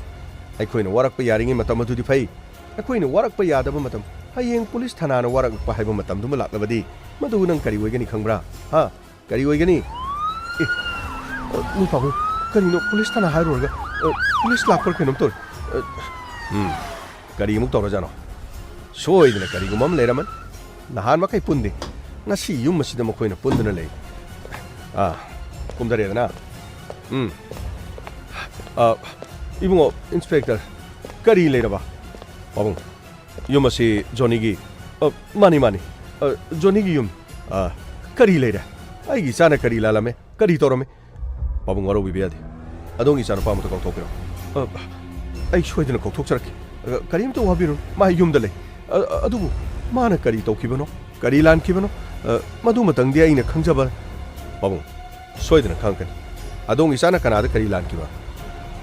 ꯑꯩꯈꯣꯏꯅ ꯋꯥꯔꯛꯄ ꯌꯥꯔꯤꯉꯩ ꯃꯇꯝ ꯑꯗꯨꯗꯤ ꯐꯩ꯫ ꯑꯩꯈꯣꯏꯅ ꯋꯥꯔꯛꯄ ꯌꯥꯗꯕ ꯃꯇꯝ, ꯍꯌꯦꯡ ꯄꯨꯂꯤꯁ ꯊꯥꯅꯥꯅ ꯋꯥꯔꯛꯄ ꯍꯥꯏꯕ ꯃꯇꯝꯗꯨꯃ ꯂꯥꯛꯂꯕꯗꯤ ꯃꯗꯨ ꯅꯪ ꯀꯔꯤ ꯑꯣꯏꯒꯅꯤ ꯈꯪꯕ꯭ꯔꯥ? ꯍꯥ? ꯀꯔꯤ ꯑꯣꯏꯒꯅꯤ? ꯑꯦ, ꯑ, ꯃꯣꯏ ꯄꯥꯕꯨꯡ, ꯀꯔꯤꯅꯣ ꯄꯨꯂꯤꯁ ꯊꯥꯅꯥ ꯍꯥꯏꯔꯨꯔꯒ, ꯑ, ꯄꯨꯂꯤꯁ ꯂꯥꯛꯄ꯭ꯔꯥ ꯀꯩꯅꯣꯝ ꯇꯧꯔꯦ꯫ ꯑ, ꯎꯝ, ꯀꯔꯤ ꯑꯃꯨꯛ ꯇꯧꯔꯖꯥꯠꯅꯣ? ꯁꯣꯏꯗꯅ ꯀꯔꯤꯒꯨꯝꯕ ꯑꯃ ꯂꯩꯔꯝꯃꯅꯤ꯫ ꯅꯍꯥꯟ ꯃꯈꯩ ꯄꯨꯟꯗꯦ꯫ ꯉꯁꯤ ꯌꯨꯝ ꯑꯁꯤꯗ ꯃꯈꯣꯏꯅ ꯄꯨꯟꯗꯨꯅ ꯂꯩ꯫ ꯑꯥ, ꯀꯨꯝꯊꯔꯦꯗꯅ꯫ ꯎꯝ꯫ ꯑꯥ, ꯏꯕꯨꯡꯉꯣ, ꯏꯟꯁꯄꯦꯛꯇꯔ, ꯀꯔꯤ ꯂꯩꯔꯕ? ꯄꯥꯕꯨꯡ, ꯌꯨꯝ ꯑꯁꯤ ꯖꯣꯅꯤꯒꯤ, ꯑ, ꯃꯥꯅꯤ, ꯃꯥꯅꯤ, ꯑ, ꯖꯣꯅꯤꯒꯤ ꯌꯨꯝ꯫ ꯑ, ꯀꯔꯤ ꯂꯩꯔꯦ? ꯑꯩꯒꯤ ꯏꯆꯥꯅ ꯀꯔꯤ ꯂꯥꯜꯂꯝꯃꯦ? ꯀꯔꯤ ꯇꯧꯔꯝꯃꯦ? ꯄꯥꯕꯨꯡ, ꯋꯥꯔꯧꯕꯤꯕ ꯌꯥꯗꯦ꯫ ꯑꯗꯣꯝꯒꯤ ꯏꯆꯥꯅꯨꯄꯥ ꯑꯃꯠꯇ ꯀꯥꯎꯊꯣꯛꯄꯤꯔꯣ꯫ ꯑ, ꯑꯩ ꯁꯣꯏꯗꯅ ꯀꯥꯎꯊꯣꯛꯆꯔꯛꯀꯦ꯫ ꯑ, ꯀꯔꯤꯝꯇ ꯋꯥꯕꯤꯔꯨꯅꯨ, ꯃꯥ ꯌꯨꯝꯗ ꯂꯩ꯫ ꯑ, ꯑ, ꯑꯗꯨꯕꯨ ꯃꯥꯅ ꯀꯔꯤ ꯇꯧꯈꯤꯕꯅꯣ, ꯀꯔꯤ ꯂꯥꯟꯈꯤꯕꯅꯣ, ꯑ, ꯃꯗꯨꯃꯇꯪꯗꯤ ꯑꯩꯅ ꯈꯪꯖꯕ꯫ ꯄꯥꯕꯨꯡ, ꯁꯣꯏꯗꯅ ꯈꯪꯉꯛꯀꯅꯤ꯫ ꯑꯗꯣꯝꯒꯤ ꯏꯆꯥꯅ ꯀꯅꯥꯗ ꯀꯔꯤ ꯂꯥꯟꯈꯤꯕ,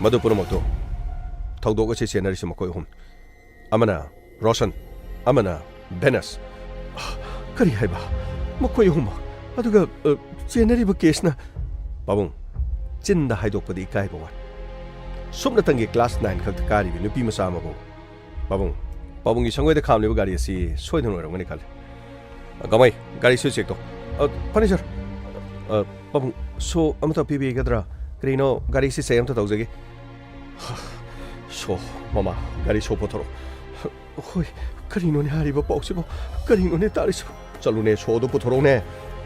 ꯃꯗꯨ ꯄꯨꯝꯅꯃꯛꯇꯣ꯫ ꯊꯧꯗꯣꯛ ꯑꯁꯤ ꯆꯦꯟꯅꯔꯤꯁꯤ ꯃꯈꯣꯏ ꯑꯍꯨꯝ꯫ ꯑꯃꯅ ꯔꯣꯁꯟ, ꯑꯃꯅ ꯚꯦꯅꯁ꯫ ꯀꯔꯤ ꯍꯥꯏꯕ? ꯃꯈꯣꯏ ꯑꯍꯨꯝꯃꯛ? ꯑꯗꯨꯒ, ꯑ, ꯆꯦꯟꯅꯔꯤꯕ ꯀꯦꯁꯅ? ꯄꯥꯕꯨꯡ, ꯆꯤꯟꯗ ꯍꯥꯏꯗꯣꯛꯄꯗꯤ ꯏꯀꯥꯏꯕ ꯋꯥꯏ꯫ ꯁꯨꯞꯅꯇꯪꯒꯤ class nine ꯈꯛꯇ ꯀꯥꯔꯤꯕ ꯅꯨꯄꯤ ꯃꯆꯥ ꯑꯃꯕꯨ꯫ ꯄꯥꯕꯨꯡ, ꯄꯥꯕꯨꯡꯒꯤ ꯁꯪꯒꯣꯏꯗ ꯈꯥꯝꯂꯤꯕ ꯒꯥꯔꯤ ꯑꯁꯤ ꯁꯣꯏꯗꯅ ꯑꯣꯏꯔꯝꯒꯅꯤ ꯈꯜꯂꯤ꯫ ꯑ, ꯒꯃꯩ, ꯒꯥꯔꯤꯁꯨ check ꯇꯧ꯫ ꯑ, ꯐꯅꯤ, sir꯫ ꯑ, ꯄꯥꯕꯨꯡ, ꯁꯣ ꯑꯃꯇ ꯄꯤꯕꯤꯒꯗ꯭ꯔꯥ? ꯀꯔꯤꯅꯣ, ꯒꯥꯔꯤꯁꯤ check ꯑꯃꯇ ꯇꯧꯖꯒꯦ꯫ ꯁꯣ, ꯃꯃꯥ, ꯒꯥꯔꯤ ꯁꯣ ꯄꯨꯊꯣꯔꯛꯑꯣ꯫ ꯍꯣꯏ, ꯀꯔꯤꯅꯣꯅꯦ ꯍꯥꯏꯔꯤꯕ ꯄꯥꯎꯁꯤꯕꯣ? ꯀꯔꯤꯅꯣꯅꯦ ꯇꯥꯔꯤꯁꯤꯕꯣ? ꯆꯠꯂꯨꯅꯦ, ꯁꯣꯗꯣ ꯄꯨꯊꯣꯔꯛꯎꯅꯦ꯫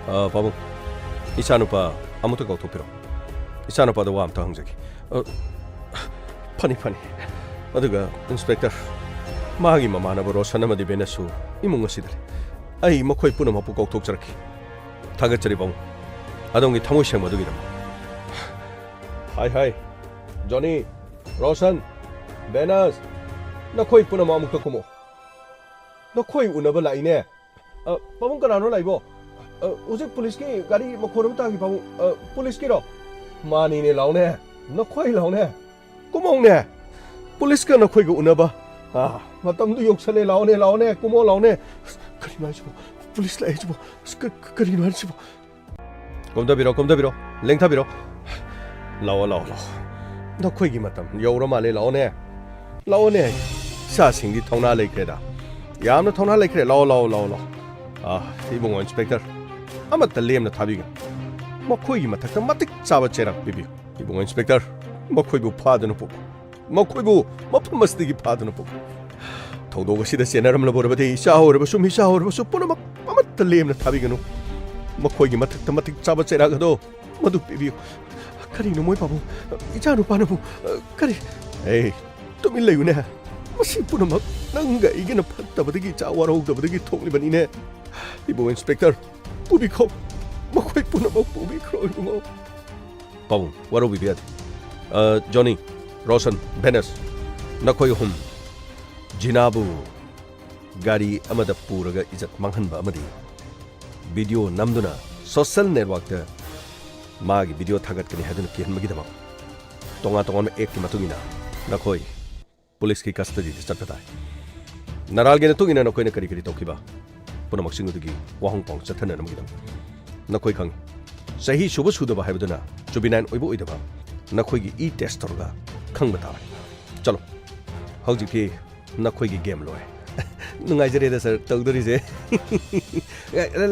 ꯑ, ꯄꯥꯕꯨꯡ, ꯏꯆꯥꯅꯨꯄꯥ ꯑꯃꯨꯛꯇ ꯀꯧꯊꯣꯛꯄꯤꯔꯣ꯫ ꯏꯆꯥꯅꯨꯄꯥꯗ ꯋꯥ ꯑꯝꯇ ꯍꯪꯖꯒꯦ꯫ ꯑ, ꯐꯅꯤ, ꯐꯅꯤ꯫ ꯑꯗꯨꯒ, Inspector, ꯃꯥꯒꯤ ꯃꯃꯥꯟꯅꯕ ꯔꯣꯁꯟ ꯑꯃꯗꯤ ꯕꯦꯅꯁꯁꯨ ꯏꯃꯨꯡ ꯑꯁꯤꯗ ꯂꯩ꯫ ꯑꯩ ꯃꯈꯣꯏ ꯄꯨꯝꯅꯃꯛꯄꯨ ꯀꯧꯊꯣꯛꯆꯔꯛꯈꯤ꯫ ꯊꯥꯒꯠꯆꯔꯤ, ꯄꯥꯕꯨꯡ, ꯑꯗꯣꯝꯒꯤ ꯊꯃꯣꯏ ꯁꯦꯡꯕ ꯑꯗꯨꯒꯤꯗꯃꯛ꯫ ꯍꯥꯏ, ꯍꯥꯏ, ꯖꯣꯅꯤ, ꯔꯣꯁꯟ, ꯕꯦꯅꯁ, ꯅꯈꯣꯏ ꯄꯨꯝꯅꯃꯛ ꯑꯃꯨꯛꯇ ꯀꯨꯝꯃꯣ꯫ ꯅꯈꯣꯏ ꯎꯅꯕ ꯂꯥꯛꯏꯅꯦ꯫ ꯑ, ꯄꯥꯕꯨꯡ, ꯀꯅꯥꯅꯣ ꯂꯥꯛꯏꯕꯣ? ꯑ, ꯍꯧꯖꯤꯛ ꯄꯨꯂꯤꯁꯀꯤ ꯒꯥꯔꯤ ꯃꯈꯣꯟ ꯑꯃ ꯇꯥꯈꯤ, ꯄꯥꯕꯨꯡ꯫ ꯑ, ꯄꯨꯂꯤꯁꯀꯤꯔꯣ? ꯃꯥꯅꯤꯅꯦ, ꯂꯥꯎꯅꯦ꯫ ꯅꯈꯣꯏ ꯂꯥꯎꯅꯦ꯫ ꯀꯨꯝꯃꯧꯅꯦ꯫ ꯄꯨꯂꯤꯁꯀ ꯅꯈꯣꯏꯒ ꯎꯅꯕ꯫ ꯑ, ꯃꯇꯝꯗꯨ ꯌꯧꯁꯜꯂꯦ, ꯂꯥꯎꯅꯦ, ꯂꯥꯎꯅꯦ, ꯀꯨꯝꯃꯣ, ꯂꯥꯎꯅꯦ꯫ ꯀꯔꯤꯅꯣ ꯍꯥꯏꯁꯤꯕꯣ? ꯄꯨꯂꯤꯁ ꯂꯥꯛꯑꯦ ꯍꯥꯏꯁꯤꯕꯣ? ꯀ-, ꯀꯔꯤꯅꯣ ꯍꯥꯏꯁꯤꯕꯣ? ꯀꯨꯝꯊꯕꯤꯔꯣ, ꯀꯨꯝꯊꯕꯤꯔꯣ, ꯂꯦꯡꯊꯕꯤꯔꯣ꯫ ꯂꯥꯛꯑꯣ, ꯂꯥꯛꯑꯣ, ꯂꯥꯛꯑꯣ꯫ ꯅꯈꯣꯏꯒꯤ ꯃꯇꯝ ꯌꯧꯔ ꯃꯥꯜꯂꯦ, ꯂꯥꯛꯑꯣꯅꯦ꯫ ꯂꯥꯛꯑꯣꯅꯦ꯫ ꯏꯆꯥꯁꯤꯡꯗꯤ ꯊꯧꯅꯥ ꯂꯩꯈ꯭ꯔꯦꯗ꯫ ꯌꯥꯝꯅ ꯊꯧꯅꯥ ꯂꯩꯈ꯭ꯔꯦ꯫ ꯂꯥꯛꯑꯣ, ꯂꯥꯛꯑꯣ, ꯂꯥꯛꯑꯣ, ꯂꯥꯛꯑꯣ꯫ ꯑꯥ, ꯏꯕꯨꯡꯉꯣ Inspector, ꯑꯃꯠꯇ ꯂꯦꯝꯅ ꯊꯥꯕꯤꯒꯅꯨ꯫ ꯃꯈꯣꯏꯒꯤ ꯃꯊꯛꯇ ꯃꯇꯤꯛ ꯆꯥꯕ ꯆꯩꯔꯥꯛ ꯄꯤꯕꯤꯌꯨ꯫ ꯏꯕꯨꯡꯉꯣ Inspector, ꯃꯈꯣꯏꯕꯨ ꯐꯥꯗꯨꯅ ꯄꯨ-, ꯃꯈꯣꯏꯕꯨ ꯃꯐꯝ ꯑꯁꯤꯗꯒꯤ ꯐꯥꯗꯨꯅ ꯄꯨ-, ꯊꯧꯗꯣꯛ ꯑꯁꯤꯗ ꯆꯦꯟꯅꯔꯝꯂꯕ ꯑꯣꯏꯔꯕꯗꯤ, ꯏꯆꯥ ꯑꯣꯏꯔꯕꯁꯨ, ꯃꯤꯆꯥ ꯑꯣꯏꯔꯕꯁꯨ, ꯄꯨꯝꯅꯃꯛ ꯑꯃꯠꯇ ꯂꯦꯝꯅ ꯊꯥꯕꯤꯒꯅꯨ꯫ ꯃꯈꯣꯏꯒꯤ ꯃꯊꯛꯇ ꯃꯇꯤꯛ ꯆꯥꯕ ꯆꯩꯔꯥꯛ ꯑꯗꯣ ꯃꯗꯨ ꯄꯤꯕꯤꯌꯨ꯫ ꯀꯔꯤꯅꯣ ꯃꯣꯏ ꯄꯥꯕꯨꯡ? ꯏꯆꯥꯅꯨꯄꯥꯅꯕꯨ ꯀꯔꯤ? ꯑꯦ, ꯇꯨꯃꯤꯟ ꯂꯩꯌꯨꯅꯦ꯫ ꯃꯁꯤ ꯄꯨꯝꯅꯃꯛ ꯅꯪꯒ ꯑꯩꯒꯅ ꯐꯠꯇꯕꯗꯒꯤ, ꯏꯆꯥ ꯋꯥꯔꯧꯗꯕꯗꯒꯤ ꯊꯣꯛꯂꯤꯕꯅꯤꯅꯦ꯫ ꯏꯕꯨꯡ Inspector, ꯄꯨꯕꯤꯈꯣ꯫ ꯃꯈꯣꯏ ꯄꯨꯝꯅꯃꯛ ꯄꯨꯕꯤꯈ꯭ꯔꯣ, ꯏꯕꯨꯡꯉꯣ꯫ ꯄꯥꯕꯨꯡ, ꯋꯥꯔꯧꯕꯤꯕ ꯌꯥꯗꯦ꯫ ꯑ, ꯖꯣꯅꯤ, ꯔꯣꯁꯟ, ꯚꯦꯅꯁ, ꯅꯈꯣꯏ ꯑꯍꯨꯝ ꯖꯤꯅꯥꯕꯨ ꯒꯥꯔꯤ ꯑꯃꯗ ꯄꯨꯔꯒ ꯏꯖꯠ ꯃꯥꯡꯍꯟꯕ ꯑꯃꯗꯤ ꯚꯤꯗꯤꯑꯣ ꯅꯝꯗꯨꯅ ꯁꯣꯁꯦꯜ ꯅꯦꯠꯋꯥꯔꯛꯇ ꯃꯥꯒꯤ ꯚꯤꯗꯤꯑꯣ ꯊꯥꯒꯠꯀꯅꯤ ꯍꯥꯏꯗꯨꯅ ꯀꯤꯍꯟꯕꯒꯤꯗꯃꯛ ꯇꯣꯉꯥꯟ ꯇꯣꯉꯥꯟꯕ ꯑꯦꯛꯀꯤ ꯃꯇꯨꯡ ꯏꯟꯅ ꯅꯈꯣꯏ ꯄꯨꯂꯤꯁꯀꯤ ꯀꯁꯇꯗꯤꯗ ꯆꯠꯄ ꯇꯥꯏ꯫ ꯅꯔꯥꯜꯒꯤ ꯃꯇꯨꯡ ꯏꯟꯅ ꯅꯈꯣꯏꯅ ꯀꯔꯤ ꯀꯔꯤ ꯇꯧꯈꯤꯕ ꯄꯨꯝꯅꯃꯛꯁꯤꯡ ꯑꯗꯨꯒꯤ ꯋꯥꯍꯪ ꯄꯥꯎ ꯆꯠꯊꯅꯅꯕꯒꯤꯗꯃꯛ ꯅꯈꯣꯏ ꯈꯪꯏ꯫ ꯆꯍꯤ ꯁꯨꯕ ꯁꯨꯗꯕ ꯍꯥꯏꯕꯗꯨꯅ ꯖꯨꯕꯤꯅꯥꯏꯜ ꯑꯣꯏꯕ ꯑꯣꯏꯗꯕ ꯅꯈꯣꯏꯒꯤ ꯏ ꯇꯦꯁ ꯇꯧꯔꯒ ꯈꯪꯕ ꯇꯥꯕꯅꯤ꯫ ꯆꯠꯂꯣ, ꯍꯧꯖꯤꯛꯇꯤ ꯅꯈꯣꯏꯒꯤ ꯒꯦꯝ ꯂꯣꯏꯔꯦ꯫ ꯅꯨꯡꯉꯥꯏꯖꯔꯦꯗ ꯁꯥꯔ, ꯇꯧꯗꯣꯔꯤꯁꯦ꯫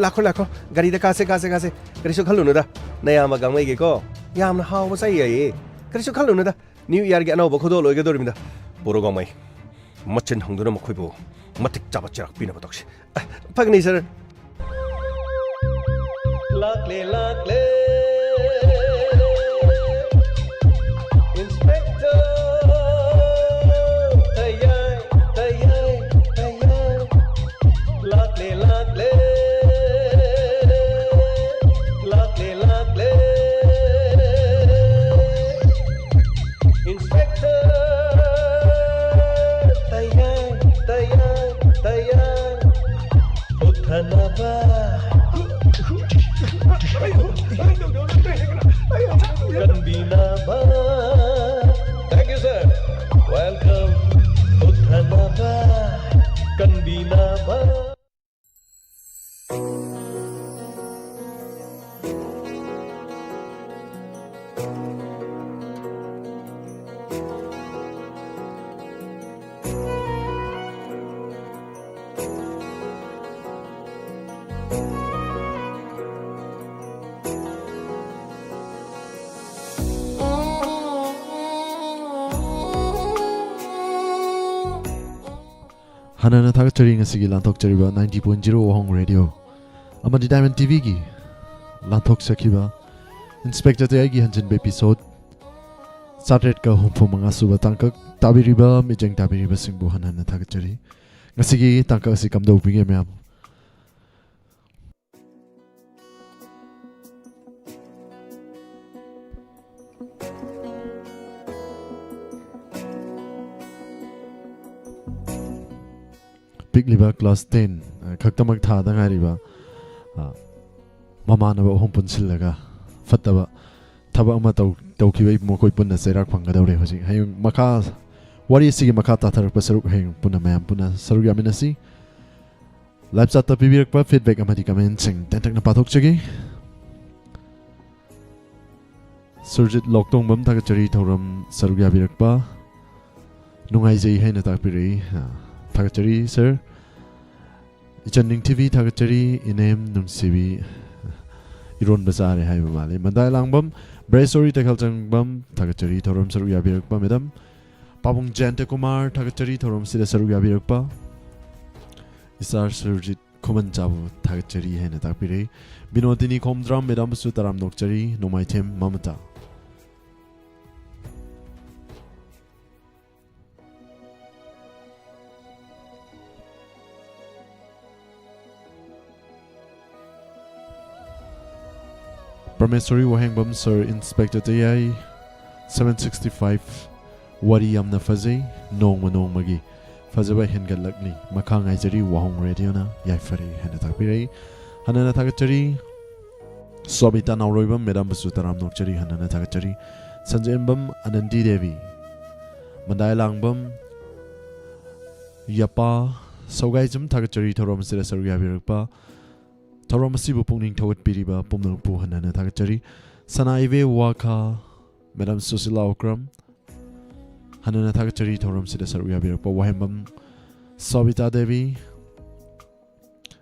ꯂꯥꯛꯈꯣ, ꯂꯥꯛꯈꯣ, ꯒꯥꯔꯤꯗ ꯀꯥꯁꯦ, ꯀꯥꯁꯦ, ꯀꯥꯁꯦ꯫ ꯀꯔꯤꯁꯨ ꯈꯜꯂꯨꯅꯨꯗ, ꯅꯌꯥꯝꯕ ꯒꯥꯡꯃꯩꯒꯤꯀꯣ ꯌꯥꯝꯅ ꯍꯥꯎꯕ ꯆꯥꯏ ꯌꯥꯏꯌꯦ꯫ ꯀꯔꯤꯁꯨ ꯈꯜꯂꯨꯅꯨꯗ, ꯅ꯭ꯌꯨ ꯏꯌꯥꯔꯒꯤ ꯑꯅꯧꯕ ꯈꯨꯗꯣꯜ ꯑꯣꯏꯒꯗꯧꯔꯤꯕꯅꯤꯗ꯫ ꯄꯨꯔꯣ ꯒꯥꯡꯃꯩ, ꯃꯆꯤꯟ ꯍꯣꯡꯗꯨꯅ ꯃꯈꯣꯏꯕꯨ ꯃꯇꯤꯛ ꯆꯥꯕ ꯆꯤꯔꯥꯛ ꯄꯤꯅꯕ ꯇꯧꯁꯤ꯫ ꯑ, ꯐꯒꯅꯤ ꯁꯥꯔ꯫ ꯂꯥꯛꯂꯦ, ꯂꯥꯛꯂꯦ, ꯏꯟꯁꯄꯦꯛꯇꯔ ꯇꯌꯥꯏ, ꯇꯌꯥꯏ, ꯇꯌꯥꯏ꯫ ꯂꯥꯛꯂꯦ, ꯂꯥꯛꯂꯦ, ꯂꯥꯛꯂꯦ, ꯂꯥꯛꯂꯦ꯫ ꯏꯟꯁꯄꯦꯛꯇꯔ ꯇꯌꯥꯏ, ꯇꯌꯥꯏ, ꯇꯌꯥꯏ꯫ ꯍꯨꯠꯊꯅꯕ, ꯀꯟꯕꯤꯅꯕ꯫ Thank you, sir. Welcome. ꯍꯨꯠꯊꯅꯕ, ꯀꯟꯕꯤꯅꯕ꯫ ꯍꯥꯟꯅꯅ ꯊꯥꯒꯠꯆꯔꯤ ꯉꯁꯤꯒꯤ ꯂꯥꯟꯊꯣꯛꯆꯔꯤꯕ ninety point zero ꯋꯥꯍꯣꯡ ꯔꯦꯗꯤꯑꯣ ꯑꯃꯗꯤ ꯗꯥꯏꯃꯟ ꯇꯤꯚꯤꯒꯤ ꯂꯥꯟꯊꯣꯛꯆꯈꯤꯕ ꯏꯟꯁꯄꯦꯛꯇꯔ ꯇꯌꯥꯏꯒꯤ ꯍꯟꯖꯤꯟꯕ ꯏꯄꯤꯁꯣꯗ ꯆꯥꯇ꯭ꯔꯦꯠꯀ ꯍꯨꯝꯐꯨ ꯃꯉꯥ ꯁꯨꯕ ꯇꯥꯡꯀꯛ ꯇꯥꯕꯤꯔꯤꯕ ꯃꯤꯠꯌꯦꯡ ꯇꯥꯕꯤꯔꯤꯕꯁꯤꯡꯕꯨ ꯍꯟꯅ ꯍꯟꯅ ꯊꯥꯒꯠꯆꯔꯤ꯫ ꯉꯁꯤꯒꯤ ꯇꯥꯡꯀꯛ ꯑꯁꯤ ꯀꯝꯗꯧꯕꯤꯒꯦ ꯃꯌꯥꯝ? ꯄꯤꯛꯂꯤꯕ class ten, ꯑ, ꯈꯛꯇꯃꯛ ꯊꯥꯗ ꯉꯥꯏꯔꯤꯕ, ꯑ, ꯃꯃꯥꯟꯅꯕ ꯑꯍꯨꯝ ꯄꯨꯟꯁꯤꯜꯂꯒ ꯐꯠꯇꯕ ꯊꯕꯛ ꯑꯃ ꯇꯧ-, ꯇꯧꯈꯤꯕꯩ ꯃꯈꯣꯏ ꯄꯨꯟꯅ ꯆꯩꯔꯥꯛ ꯐꯪꯒꯗꯧꯔꯦ ꯍꯧꯖꯤꯛ꯫ ꯍꯌꯦꯡ ꯃꯈꯥ, ꯋꯥꯔꯤ ꯑꯁꯤꯒꯤ ꯃꯈꯥ ꯇꯥꯊꯔꯛꯄ ꯁꯔꯨꯛ ꯍꯌꯦꯡ ꯄꯨꯟꯅ ꯃꯌꯥꯝ ꯄꯨꯟꯅ ꯁꯔꯨꯛ ꯌꯥꯃꯤꯟꯅꯁꯤ꯫ Live chatꯇ ꯄꯤꯕꯤꯔꯛꯄ feedback ꯑꯃꯗꯤ commentꯁꯤꯡ ꯇꯦꯟꯇꯛꯅ ꯄꯥꯊꯣꯛꯆꯒꯦ꯫ ꯁꯨꯔꯖꯤꯠ ꯂꯣꯛꯇꯣꯡꯕꯝ ꯊꯥꯒꯠꯆꯔꯤ ꯊꯧꯔꯝ ꯁꯔꯨꯛ ꯌꯥꯕꯤꯔꯛꯄ꯫ ꯅꯨꯡꯉꯥꯏꯖꯩ ꯍꯥꯏꯅ ꯇꯥꯛꯄꯤꯔꯛꯏ꯫ ꯑ, ꯊꯥꯒꯠꯆꯔꯤ sir꯫ ꯏꯆꯟ ꯅꯤꯡꯊꯤꯕꯤ ꯊꯥꯒꯠꯆꯔꯤ꯫ ꯏꯅꯦꯝ ꯅꯨꯡꯁꯤꯕꯤ ꯏꯔꯣꯟꯕ ꯆꯥꯔꯦ ꯍꯥꯏꯕ ꯃꯥꯜꯂꯤ꯫ ꯃꯟꯗꯥꯏ ꯂꯥꯡꯕꯝ, ꯕ꯭ꯔꯦꯁꯣꯔꯤ ꯇꯦꯈꯜꯆꯪꯕꯝ ꯊꯥꯒꯠꯆꯔꯤ ꯊꯧꯔꯝ ꯁꯔꯨꯛ ꯌꯥꯕꯤꯔꯛꯄ꯫ Madam ꯄꯥꯕꯨꯡ ꯖꯌꯟꯇ ꯀꯨꯃꯥꯔ ꯊꯥꯒꯠꯆꯔꯤ ꯊꯧꯔꯝꯁꯤꯗ ꯁꯔꯨꯛ ꯌꯥꯕꯤꯔꯛꯄ꯫ Sir ꯁꯨꯔꯖꯤꯠ ꯈꯨꯃꯟ ꯆꯥꯕꯨ ꯊꯥꯒꯠꯆꯔꯤ ꯍꯥꯏꯅ ꯇꯥꯛꯄꯤꯔꯛꯏ꯫ ꯕꯤꯅꯣꯗꯤꯅꯤ ꯈꯣꯝꯗ꯭ꯔꯥꯝ, madamꯕꯨꯁꯨ ꯇꯔꯥꯝꯅ ꯑꯣꯛꯆꯔꯤ꯫ ꯅꯣꯡꯃꯥꯏꯊꯦꯝ ꯃꯃꯇꯥ꯫ ꯄ꯭ꯔꯃꯦꯁꯣꯔꯤ ꯋꯥꯍꯦꯡꯕꯝ, Sir Inspector ꯇꯌꯥꯏ, seven sixty five, ꯋꯥꯔꯤ ꯌꯥꯝꯅ ꯐꯖꯩ, ꯅꯣꯡꯃ ꯅꯣꯡꯃꯒꯤ ꯐꯖꯕ ꯍꯦꯟꯒꯠꯂꯛꯂꯤ꯫ ꯃꯈꯥ ꯉꯥꯏꯖꯔꯤ, ꯋꯥꯍꯣꯡ ꯔꯦꯗꯤꯑꯣꯅ ꯌꯥꯏꯐꯔꯦ ꯍꯥꯏꯅ ꯇꯥꯛꯄꯤꯔꯛꯏ꯫ ꯍꯟꯅꯅ ꯊꯥꯒꯠꯆꯔꯤ꯫ ꯁꯣꯕꯤꯇꯥ ꯅꯥꯎꯔꯣꯏꯕꯝ, madamꯕꯨꯁꯨ ꯇꯔꯥꯝꯅ ꯑꯣꯛꯆꯔꯤ, ꯍꯟꯅꯅ ꯊꯥꯒꯠꯆꯔꯤ꯫ ꯁꯟꯖꯦꯝꯕꯝ ꯑꯅꯟꯗꯤ ꯗꯦꯕꯤ, ꯃꯟꯗꯥꯏ ꯂꯥꯡꯕꯝ, ꯌꯄꯥ ꯁꯧꯒꯥꯏꯖꯝ ꯊꯥꯒꯠꯆꯔꯤ ꯊꯧꯔꯝ ꯑꯁꯤꯗ ꯁꯔꯨꯛ ꯌꯥꯕꯤꯔꯛꯄ꯫ ꯊꯧꯔꯝ ꯑꯁꯤꯕꯨ ꯄꯨꯛꯅꯤꯡ ꯊꯧꯒꯠꯄꯤꯔꯤꯕ ꯄꯨꯝꯅꯃꯛꯄꯨ ꯍꯟꯅ ꯍꯟꯅ ꯊꯥꯒꯠꯆꯔꯤ꯫ ꯁꯅꯥ ꯏꯕꯦ ꯋꯥꯈꯥ, madam ꯁꯨꯁꯤꯂꯥ ꯑꯣꯀ꯭ꯔꯝ, ꯍꯟꯅ ꯍꯟꯅ ꯊꯥꯒꯠꯆꯔꯤ ꯊꯧꯔꯝꯁꯤꯗ ꯁꯔꯨꯛ ꯌꯥꯕꯤꯔꯛꯄ꯫ ꯋꯥꯍꯦꯡꯕꯝ ꯁꯣꯕꯤꯇꯥ ꯗꯦꯕꯤ,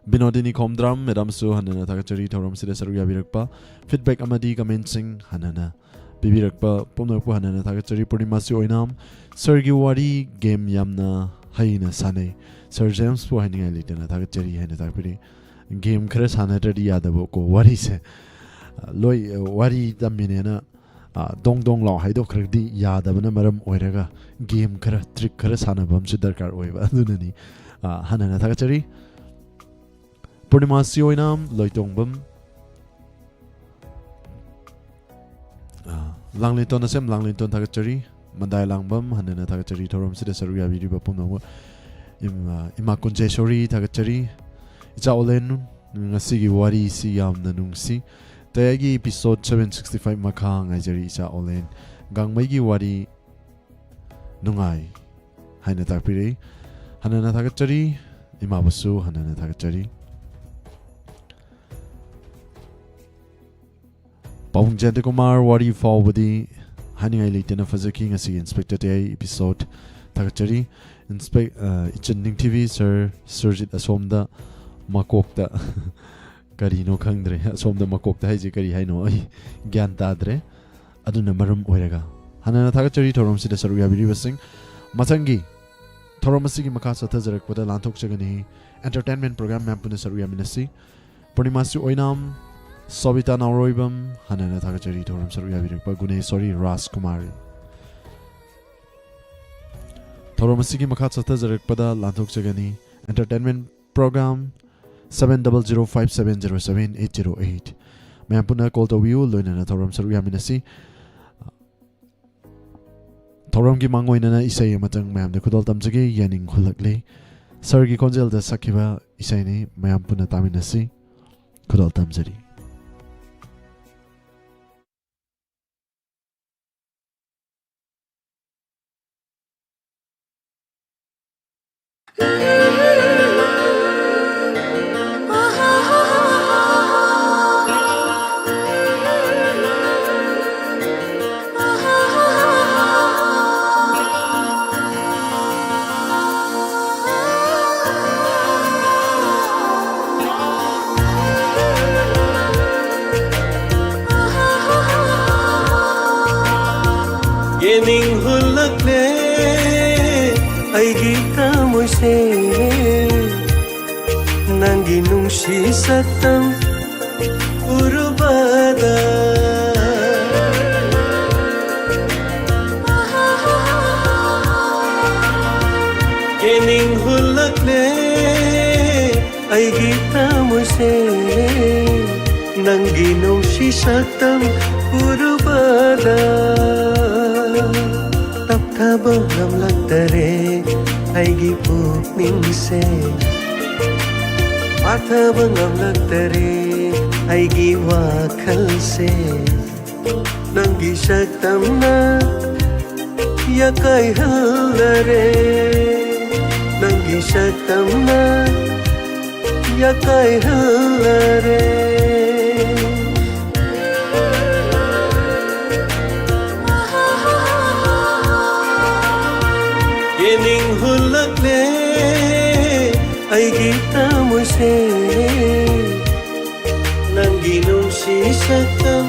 ꯕꯤꯅꯣꯗꯤꯅꯤ ꯈꯣꯝꯗ꯭ꯔꯥꯝ, madamꯁꯨ ꯍꯟꯅ ꯍꯟꯅ ꯊꯥꯒꯠꯆꯔꯤ ꯊꯧꯔꯝꯁꯤꯗ ꯁꯔꯨꯛ ꯌꯥꯕꯤꯔꯛꯄ꯫ Feedback ꯑꯃꯗꯤ commentꯁꯤꯡ ꯍꯟꯅ ꯍꯟꯅ ꯄꯤꯕꯤꯔꯛꯄ ꯄꯨꯝꯅꯃꯛꯄꯨ ꯍꯟꯅ ꯍꯟꯅ ꯊꯥꯒꯠꯆꯔꯤ꯫ ꯄꯨꯔꯅꯤꯃꯥꯁꯤ ꯑꯣꯏꯅꯥꯝ, sirꯒꯤ ꯋꯥꯔꯤ game ꯌꯥꯝꯅ ꯍꯩꯅ ꯁꯥꯟꯅꯩ꯫ Sir ꯖꯦꯝꯁꯄꯨ ꯍꯥꯏꯅꯤꯡꯉꯥꯏ ꯂꯩꯇꯅ ꯊꯥꯒꯠꯆꯔꯤ ꯍꯥꯏꯅ ꯇꯥꯛꯄꯤꯔꯤ꯫ Game ꯈꯔ ꯁꯥꯟꯅꯗ꯭ꯔꯗꯤ ꯌꯥꯗꯕꯀꯣ ꯋꯥꯔꯤꯁꯦ꯫ ꯂꯣꯏ, ꯋꯥꯔꯤ ꯇꯝꯃꯤꯅꯦꯅ, ꯑ, ꯗꯣꯡ ꯗꯣꯡ ꯂꯥꯎ ꯍꯥꯏꯗꯣꯛꯈ꯭ꯔꯒꯗꯤ ꯌꯥꯗꯕꯅ ꯃꯔꯝ ꯑꯣꯏꯔꯒ game ꯈꯔ, trick ꯈꯔ ꯁꯥꯟꯅꯕ ꯑꯃꯁꯨ ꯗꯔꯀꯥꯔ ꯑꯣꯏꯕ꯫ ꯑꯗꯨꯅꯅꯤ꯫ ꯑ, ꯍꯟꯅ ꯍꯟꯅ ꯊꯥꯒꯠꯆꯔꯤ꯫ ꯄꯨꯔꯅꯤꯃꯥꯁꯤ ꯑꯣꯏꯅꯥꯝ, ꯂꯣꯏꯇꯣꯡꯕꯝ, ꯑ, ꯂꯥꯡꯂꯦꯟꯇꯣꯟ ꯑꯁꯦꯝ, ꯂꯥꯡꯂꯦꯟꯇꯣꯟ ꯊꯥꯒꯠꯆꯔꯤ꯫ ꯃꯟꯗꯥꯏ ꯂꯥꯡꯕꯝ, ꯍꯟꯅ ꯍꯟꯅ ꯊꯥꯒꯠꯆꯔꯤ ꯊꯧꯔꯝꯁꯤꯗ ꯁꯔꯨꯛ ꯌꯥꯕꯤꯔꯤꯕ ꯄꯨꯝꯅꯃꯛ꯫ ꯏꯃꯥ, ꯏꯃꯥ ꯀꯨꯟꯖꯦꯁꯣꯔꯤ ꯊꯥꯒꯠꯆꯔꯤ꯫ ꯏꯆꯥ ꯑꯣꯂꯦꯟ, ꯉꯁꯤꯒꯤ ꯋꯥꯔꯤꯁꯤ ꯌꯥꯝꯅ ꯅꯨꯡꯁꯤ꯫ ꯇꯌꯥꯏꯒꯤ episode seven sixty five ꯃꯈꯥ ꯉꯥꯏꯖꯔꯤ ꯏꯆꯥ ꯑꯣꯂꯦꯟ꯫ ꯒꯥꯡꯃꯩꯒꯤ ꯋꯥꯔꯤ ꯅꯨꯡꯉꯥꯏ ꯍꯥꯏꯅ ꯇꯥꯛꯄꯤꯔꯛꯏ꯫ ꯍꯟꯅꯅ ꯊꯥꯒꯠꯆꯔꯤ꯫ ꯏꯃꯥꯕꯨꯁꯨ ꯍꯟꯅꯅ ꯊꯥꯒꯠꯆꯔꯤ꯫ ꯄꯥꯕꯨꯡ ꯖꯌꯟꯇ ꯀꯨꯃꯥꯔ ꯋꯥꯔꯤ ꯐꯥꯎꯕꯗꯤ ꯍꯥꯏꯅꯤꯡꯉꯥꯏ ꯂꯩꯇꯅ ꯐꯖꯈꯤ꯫ ꯉꯁꯤꯒꯤ ꯏꯟꯁꯄꯦꯛꯇꯔ ꯇꯌꯥꯏ episode ꯊꯥꯒꯠꯆꯔꯤ꯫ ꯏꯟꯁꯄꯦꯛ-, ꯑ, ꯏꯆꯟ ꯅꯤꯡꯊꯤꯕꯤ ꯁꯔ ꯁꯨꯔꯖꯤꯠ ꯑꯁꯣꯝꯗ ꯃꯀꯣꯛꯇ ꯀꯔꯤꯅꯣ ꯈꯪꯗ꯭ꯔꯦ꯫ ꯑꯁꯣꯝꯗ ꯃꯀꯣꯛꯇ ꯍꯥꯏꯁꯦ ꯀꯔꯤ ꯍꯥꯏꯅꯣ ꯑꯩ ꯒ꯭ꯌꯥꯟ ꯇꯥꯗ꯭ꯔꯦ꯫ ꯑꯗꯨꯅ ꯃꯔꯝ ꯑꯣꯏꯔꯒ ꯍꯟꯅꯅ ꯊꯥꯒꯠꯆꯔꯤ ꯊꯧꯔꯝꯁꯤꯗ ꯁꯔꯨꯛ ꯌꯥꯕꯤꯔꯤꯕꯁꯤꯡ꯫ ꯃꯊꯪꯒꯤ ꯊꯧꯔꯝ ꯑꯁꯤꯒꯤ ꯃꯈꯥ ꯆꯠꯊꯖꯔꯛꯄꯗ ꯂꯥꯟꯊꯣꯛꯆꯒꯅꯤ entertainment program ꯃꯌꯥꯝ ꯄꯨꯟꯅ ꯁꯔꯨꯛ ꯌꯥꯃꯤꯟꯅꯁꯤ꯫ ꯄꯨꯔꯅꯤꯃꯥꯁꯤ ꯑꯣꯏꯅꯥꯝ, ꯁꯣꯕꯤꯇꯥ ꯅꯥꯎꯔꯣꯏꯕꯝ, ꯍꯟꯅꯅ ꯊꯥꯒꯠꯆꯔꯤ ꯊꯧꯔꯝ ꯁꯔꯨꯛ ꯌꯥꯕꯤꯔꯛꯄ ꯒꯨꯅꯦꯁꯣꯔꯤ ꯔꯥꯖꯀꯨꯃꯥꯔ꯫ ꯊꯧꯔꯝ ꯑꯁꯤꯒꯤ ꯃꯈꯥ ꯆꯠꯊꯖꯔꯛꯄꯗ ꯂꯥꯟꯊꯣꯛꯆꯒꯅꯤ entertainment program seven double zero five seven zero seven eight zero eight꯫ ꯃꯌꯥꯝ ꯄꯨꯟꯅ call ꯇꯧꯕꯤꯌꯨ, ꯂꯣꯏꯅꯅ ꯊꯧꯔꯝ ꯁꯔꯨꯛ ꯌꯥꯃꯤꯟꯅꯁꯤ꯫ ꯊꯧꯔꯝꯒꯤ ꯃꯥꯡꯑꯣꯏꯅꯅ ꯏꯁꯩ ꯑꯃꯇꯪ ꯃꯌꯥꯝꯗ ꯈꯨꯗꯣꯜ ꯇꯝꯖꯒꯦ, ꯌꯦꯡꯅꯤꯡ ꯍꯨꯜꯂꯛꯂꯦ꯫ ꯁꯔꯒꯤ ꯈꯣꯟꯖꯦꯜꯗ ꯁꯛꯈꯤꯕ ꯏꯁꯩꯅꯤ, ꯃꯌꯥꯝ ꯄꯨꯟꯅ ꯇꯥꯃꯤꯟꯅꯁꯤ꯫ ꯈꯨꯗꯣꯜ ꯇꯝꯖꯔꯤ꯫ ꯌꯦꯡꯅꯤꯡ ꯍꯨꯜꯂꯛꯂꯦ ꯑꯩꯒꯤ ꯊꯃꯣꯏꯁꯦ, ꯅꯪꯒꯤ ꯅꯨꯡꯁꯤ ꯁꯛꯇꯝ ꯎꯔꯨꯕꯗ꯫ ꯌꯦꯡꯅꯤꯡ ꯍꯨꯜꯂꯛꯂꯦ ꯑꯩꯒꯤ ꯊꯃꯣꯏꯁꯦ, ꯅꯪꯒꯤ ꯅꯨꯡꯁꯤ ꯁꯛꯇꯝ ꯎꯔꯨꯕꯗ꯫ ꯇꯞꯊꯕ ꯉꯝꯂꯛꯇꯔꯦ ꯑꯩꯒꯤ ꯄꯨꯛꯅꯤꯡꯁꯦ ꯐꯥꯊꯕ ꯉꯝꯂꯛꯇꯔꯦ꯫ ꯑꯩꯒꯤ ꯋꯥꯈꯜꯁꯦ ꯅꯪꯒꯤ ꯁꯛꯇꯝꯅ ꯌꯥꯀꯥꯏꯍꯜꯂꯔꯦ꯫ ꯅꯪꯒꯤ ꯁꯛꯇꯝꯅ ꯌꯥꯀꯥꯏꯍꯜꯂꯔꯦ꯫ ꯌꯦꯡꯅꯤꯡꯍꯜꯂꯛꯂꯦ ꯑꯩꯒꯤ ꯊꯃꯣꯏꯁꯦ, ꯅꯪꯒꯤ ꯅꯨꯡꯁꯤ ꯁꯛꯇꯝ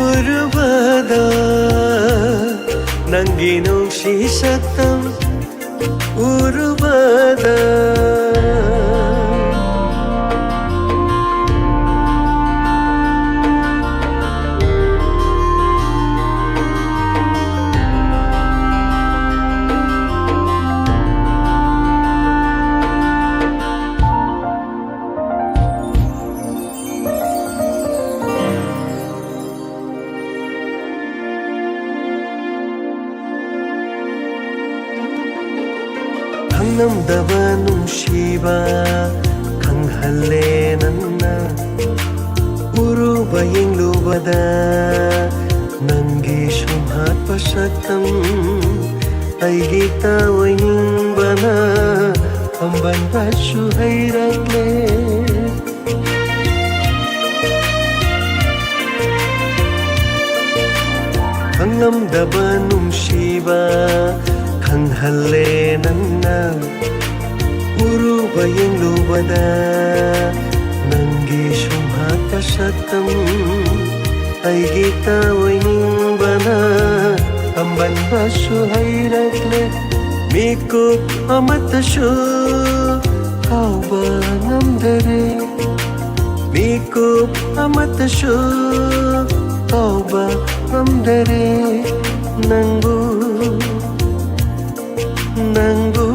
ꯎꯔꯨꯕꯗ, ꯅꯪꯒꯤ ꯅꯨꯡꯁꯤ ꯁꯛꯇꯝ ꯎꯔꯨꯕꯗ꯫ ꯈꯪꯂꯝꯗꯕ ꯅꯨꯡꯁꯤꯕ ꯈꯪꯍꯜꯂꯦ ꯅꯪꯅ꯫ ꯎꯔꯨꯕ ꯌꯦꯡꯂꯨꯕꯗ ꯅꯪꯒꯤ ꯁꯨꯝꯍꯠꯄ ꯁꯛꯇꯝ ꯑꯩꯒꯤ ꯇꯥꯑꯣꯏꯅꯤꯡꯕꯅ ꯄꯥꯝꯕꯟꯕꯁꯨ ꯍꯩꯔꯛꯂꯦ꯫ ꯈꯪꯂꯝꯗꯕ ꯅꯨꯡꯁꯤꯕ ꯈꯪꯍꯜꯂꯦ ꯅꯪꯅ꯫ ꯎꯔꯨꯕ ꯌꯦꯡꯂꯨꯕꯗ ꯅꯪꯒꯤ ꯁꯨꯝꯍꯠꯄ ꯁꯛꯇꯝ ꯑꯩꯒꯤ ꯇꯥꯑꯣꯏꯅꯤꯡꯕꯅ ꯄꯥꯝꯕꯟꯕꯁꯨ ꯍꯩꯔꯛꯂꯦ꯫ ꯃꯤꯀꯨꯞ ꯑꯃꯠꯇꯁꯨ ꯀꯥꯎꯕ ꯉꯝꯗꯔꯦ꯫ ꯃꯤꯀꯨꯞ ꯑꯃꯠꯇꯁꯨ ꯀꯥꯎꯕ ꯉꯝꯗꯔꯦ ꯅꯪꯕꯨ, ꯅꯪꯕꯨ꯫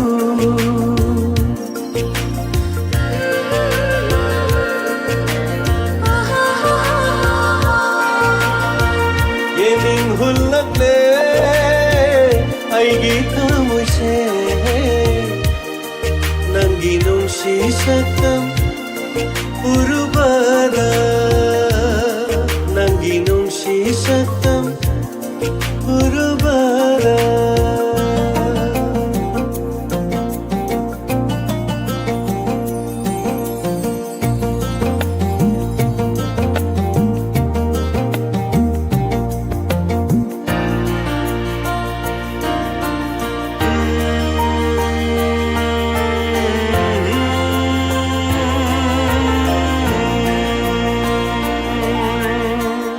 ꯌꯦꯡꯅꯤꯡꯍꯜꯂꯛꯂꯦ ꯑꯩꯒꯤ ꯊꯃꯣꯏꯁꯦ, ꯅꯨꯡꯁꯤ ꯁꯛꯇꯝ ꯎꯔꯨꯕꯗ, ꯅꯪꯒꯤ ꯅꯨꯡꯁꯤ ꯁꯛꯇꯝ ꯎꯔꯨꯕꯗ꯫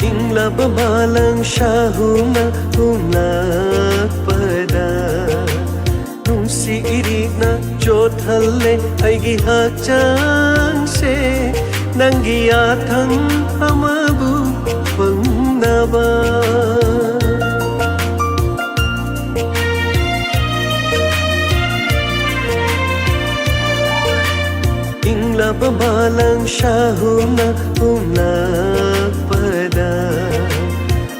ꯏꯪꯂꯕ ꯃꯥꯂꯪ ꯁꯥꯍꯨꯝꯅ ꯍꯨꯝꯂꯛꯄꯗ, ꯅꯨꯡꯁꯤ ꯏꯔꯤꯛꯅ ꯆꯣꯠꯍꯜꯂꯦ ꯑꯩꯒꯤ ꯍꯛꯆꯥꯡꯁꯦ, ꯅꯪꯒꯤ ꯌꯥꯊꯪ ꯑꯃꯕꯨ ꯐꯪꯅꯕ꯫ ꯏꯪꯂꯕ ꯃꯥꯂꯪ ꯁꯥꯍꯨꯝꯅ ꯍꯨꯝꯂꯛꯄꯗ,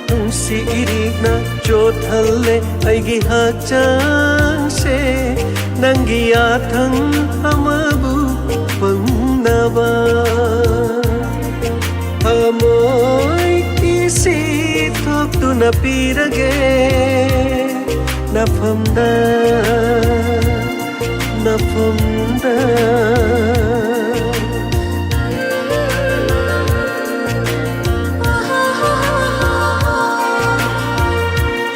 ꯅꯨꯡꯁꯤ ꯏꯔꯤꯛꯅ ꯆꯣꯠꯍꯜꯂꯦ ꯑꯩꯒꯤ ꯍꯛꯆꯥꯡꯁꯦ, ꯅꯪꯒꯤ ꯌꯥꯊꯪ ꯑꯃꯕꯨ ꯐꯪꯅꯕ꯫ ꯊꯃꯣꯏ ꯏꯁꯤ ꯊꯣꯛꯇꯨꯅ ꯄꯤꯔꯒꯦ ꯅꯐꯝꯗ, ꯅꯐꯝꯗ꯫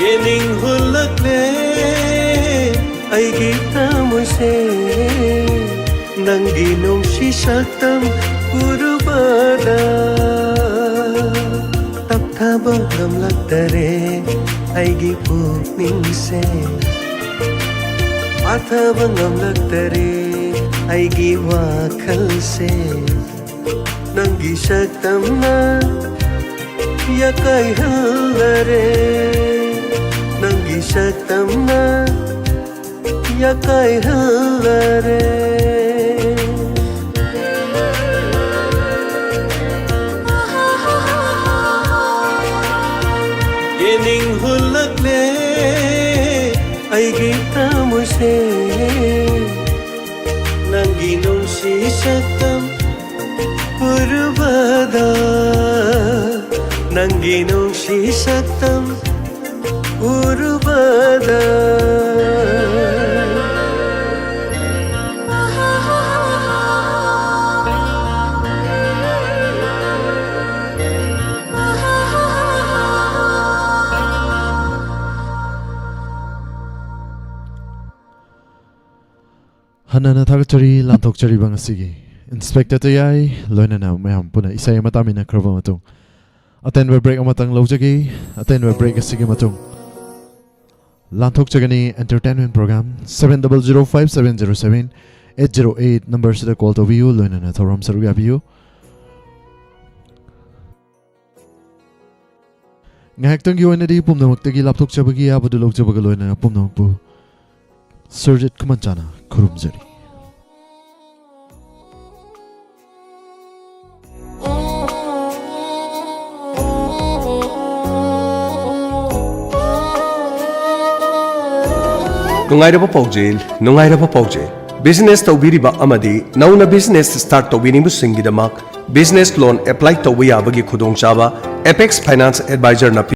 ꯌꯦꯅꯤꯡ ꯍꯨꯜꯂꯛꯂꯦ ꯑꯩꯒꯤ ꯊꯃꯣꯏꯁꯦ, ꯅꯪꯒꯤ ꯅꯨꯡꯁꯤ ꯁꯛꯇꯝ ꯎꯔꯨꯕꯗ꯫ ꯇꯞꯊꯕ ꯉꯝꯂꯛꯇꯔꯦ ꯑꯩꯒꯤ ꯄꯨꯛꯅꯤꯡꯁꯦ, ꯄꯥꯊꯕ ꯉꯝꯂꯛꯇꯔꯦ ꯑꯩꯒꯤ ꯋꯥꯈꯜꯁꯦ꯫ ꯅꯪꯒꯤ ꯁꯛꯇꯝꯅ ꯌꯥꯀꯥꯏꯍꯜꯂꯔꯦ, ꯅꯪꯒꯤ ꯁꯛꯇꯝꯅ ꯌꯥꯀꯥꯏꯍꯜꯂꯔꯦ꯫ ꯌꯦꯅꯤꯡ ꯍꯨꯜꯂꯛꯂꯦ ꯑꯩꯒꯤ ꯊꯃꯣꯏꯁꯦ, ꯅꯪꯒꯤ ꯅꯨꯡ ꯅꯪꯒꯤ ꯅꯨꯡꯁꯤ ꯁꯛꯇꯝ ꯎꯔꯨꯕꯗ꯫ ꯍꯟꯅꯅ ꯊꯥꯒꯠꯆꯔꯤ, ꯂꯥꯟꯊꯣꯛꯆꯔꯤꯕ ꯉꯁꯤꯒꯤ ꯏꯟꯁꯄꯦꯛꯇꯔ ꯇꯌꯥꯏ ꯂꯣꯏꯅꯅ ꯃꯌꯥꯝ ꯄꯨꯟꯅ ꯏꯁꯩ ꯑꯃ ꯇꯥꯃꯤꯟꯅꯈ꯭ꯔꯕ ꯃꯇꯨꯡ, ꯑꯇꯦꯟꯕ ꯕ꯭ꯔꯦꯛ ꯑꯃꯇꯪ ꯂꯧꯖꯒꯦ꯫ ꯑꯇꯦꯟꯕ ꯕ꯭ꯔꯦꯛ ꯑꯁꯤꯒꯤ ꯃꯇꯨꯡ ꯂꯥꯟꯊꯣꯛꯆꯒꯅꯤ꯫ Entertainment programme seven double zero five seven zero seven eight zero eight ꯅꯝꯕꯔꯁꯤꯗ ꯀꯣꯜ ꯇꯧꯕꯤꯌꯨ, ꯂꯣꯏꯅꯅ ꯊꯧꯔꯝ ꯁꯔꯨꯛ ꯌꯥꯕꯤꯌꯨ꯫ ꯉꯥꯏꯍꯥꯛꯇꯪꯒꯤ ꯑꯣꯏꯅꯗꯤ ꯄꯨꯝꯅꯃꯛꯇꯒꯤ ꯂꯥꯞꯊꯣꯛꯆꯕꯒꯤ ꯑꯌꯥꯕꯗꯨ ꯂꯧꯖꯕꯒ ꯂꯣꯏꯅꯅ ꯄꯨꯝꯅꯃꯛꯄꯨ ꯁꯨꯔꯖꯤꯠ ꯈꯨꯃꯟꯆꯥꯅ ꯈꯨꯔꯨꯝꯖꯔꯤ꯫ ꯅꯨꯡꯉꯥꯏꯔꯕ ꯄꯥꯎꯖꯦꯜ, ꯅꯨꯡꯉꯥꯏꯔꯕ ꯄꯥꯎꯖꯦꯜ꯫ ꯕꯤꯖꯤꯅꯦꯁ ꯇꯧꯕꯤꯔꯤꯕ ꯑꯃꯗꯤ ꯅꯧꯅ ꯕꯤꯖꯤꯅꯦꯁ ꯁ꯭ꯇꯥꯔꯠ ꯇꯧꯕꯤꯅꯤꯡꯕꯁꯤꯡꯒꯤꯗꯃꯛ ꯕꯤꯖꯤꯅꯦꯁ ꯂꯣꯟ ꯑꯦꯄ꯭ꯂꯥꯏ ꯇꯧꯕ ꯌꯥꯕꯒꯤ ꯈꯨꯗꯣꯡꯆꯥꯕ ꯑꯦꯄꯦꯛꯁ ꯐꯥꯏꯅꯥꯟꯁ ꯑꯦꯗꯚꯥꯏꯖꯔꯅ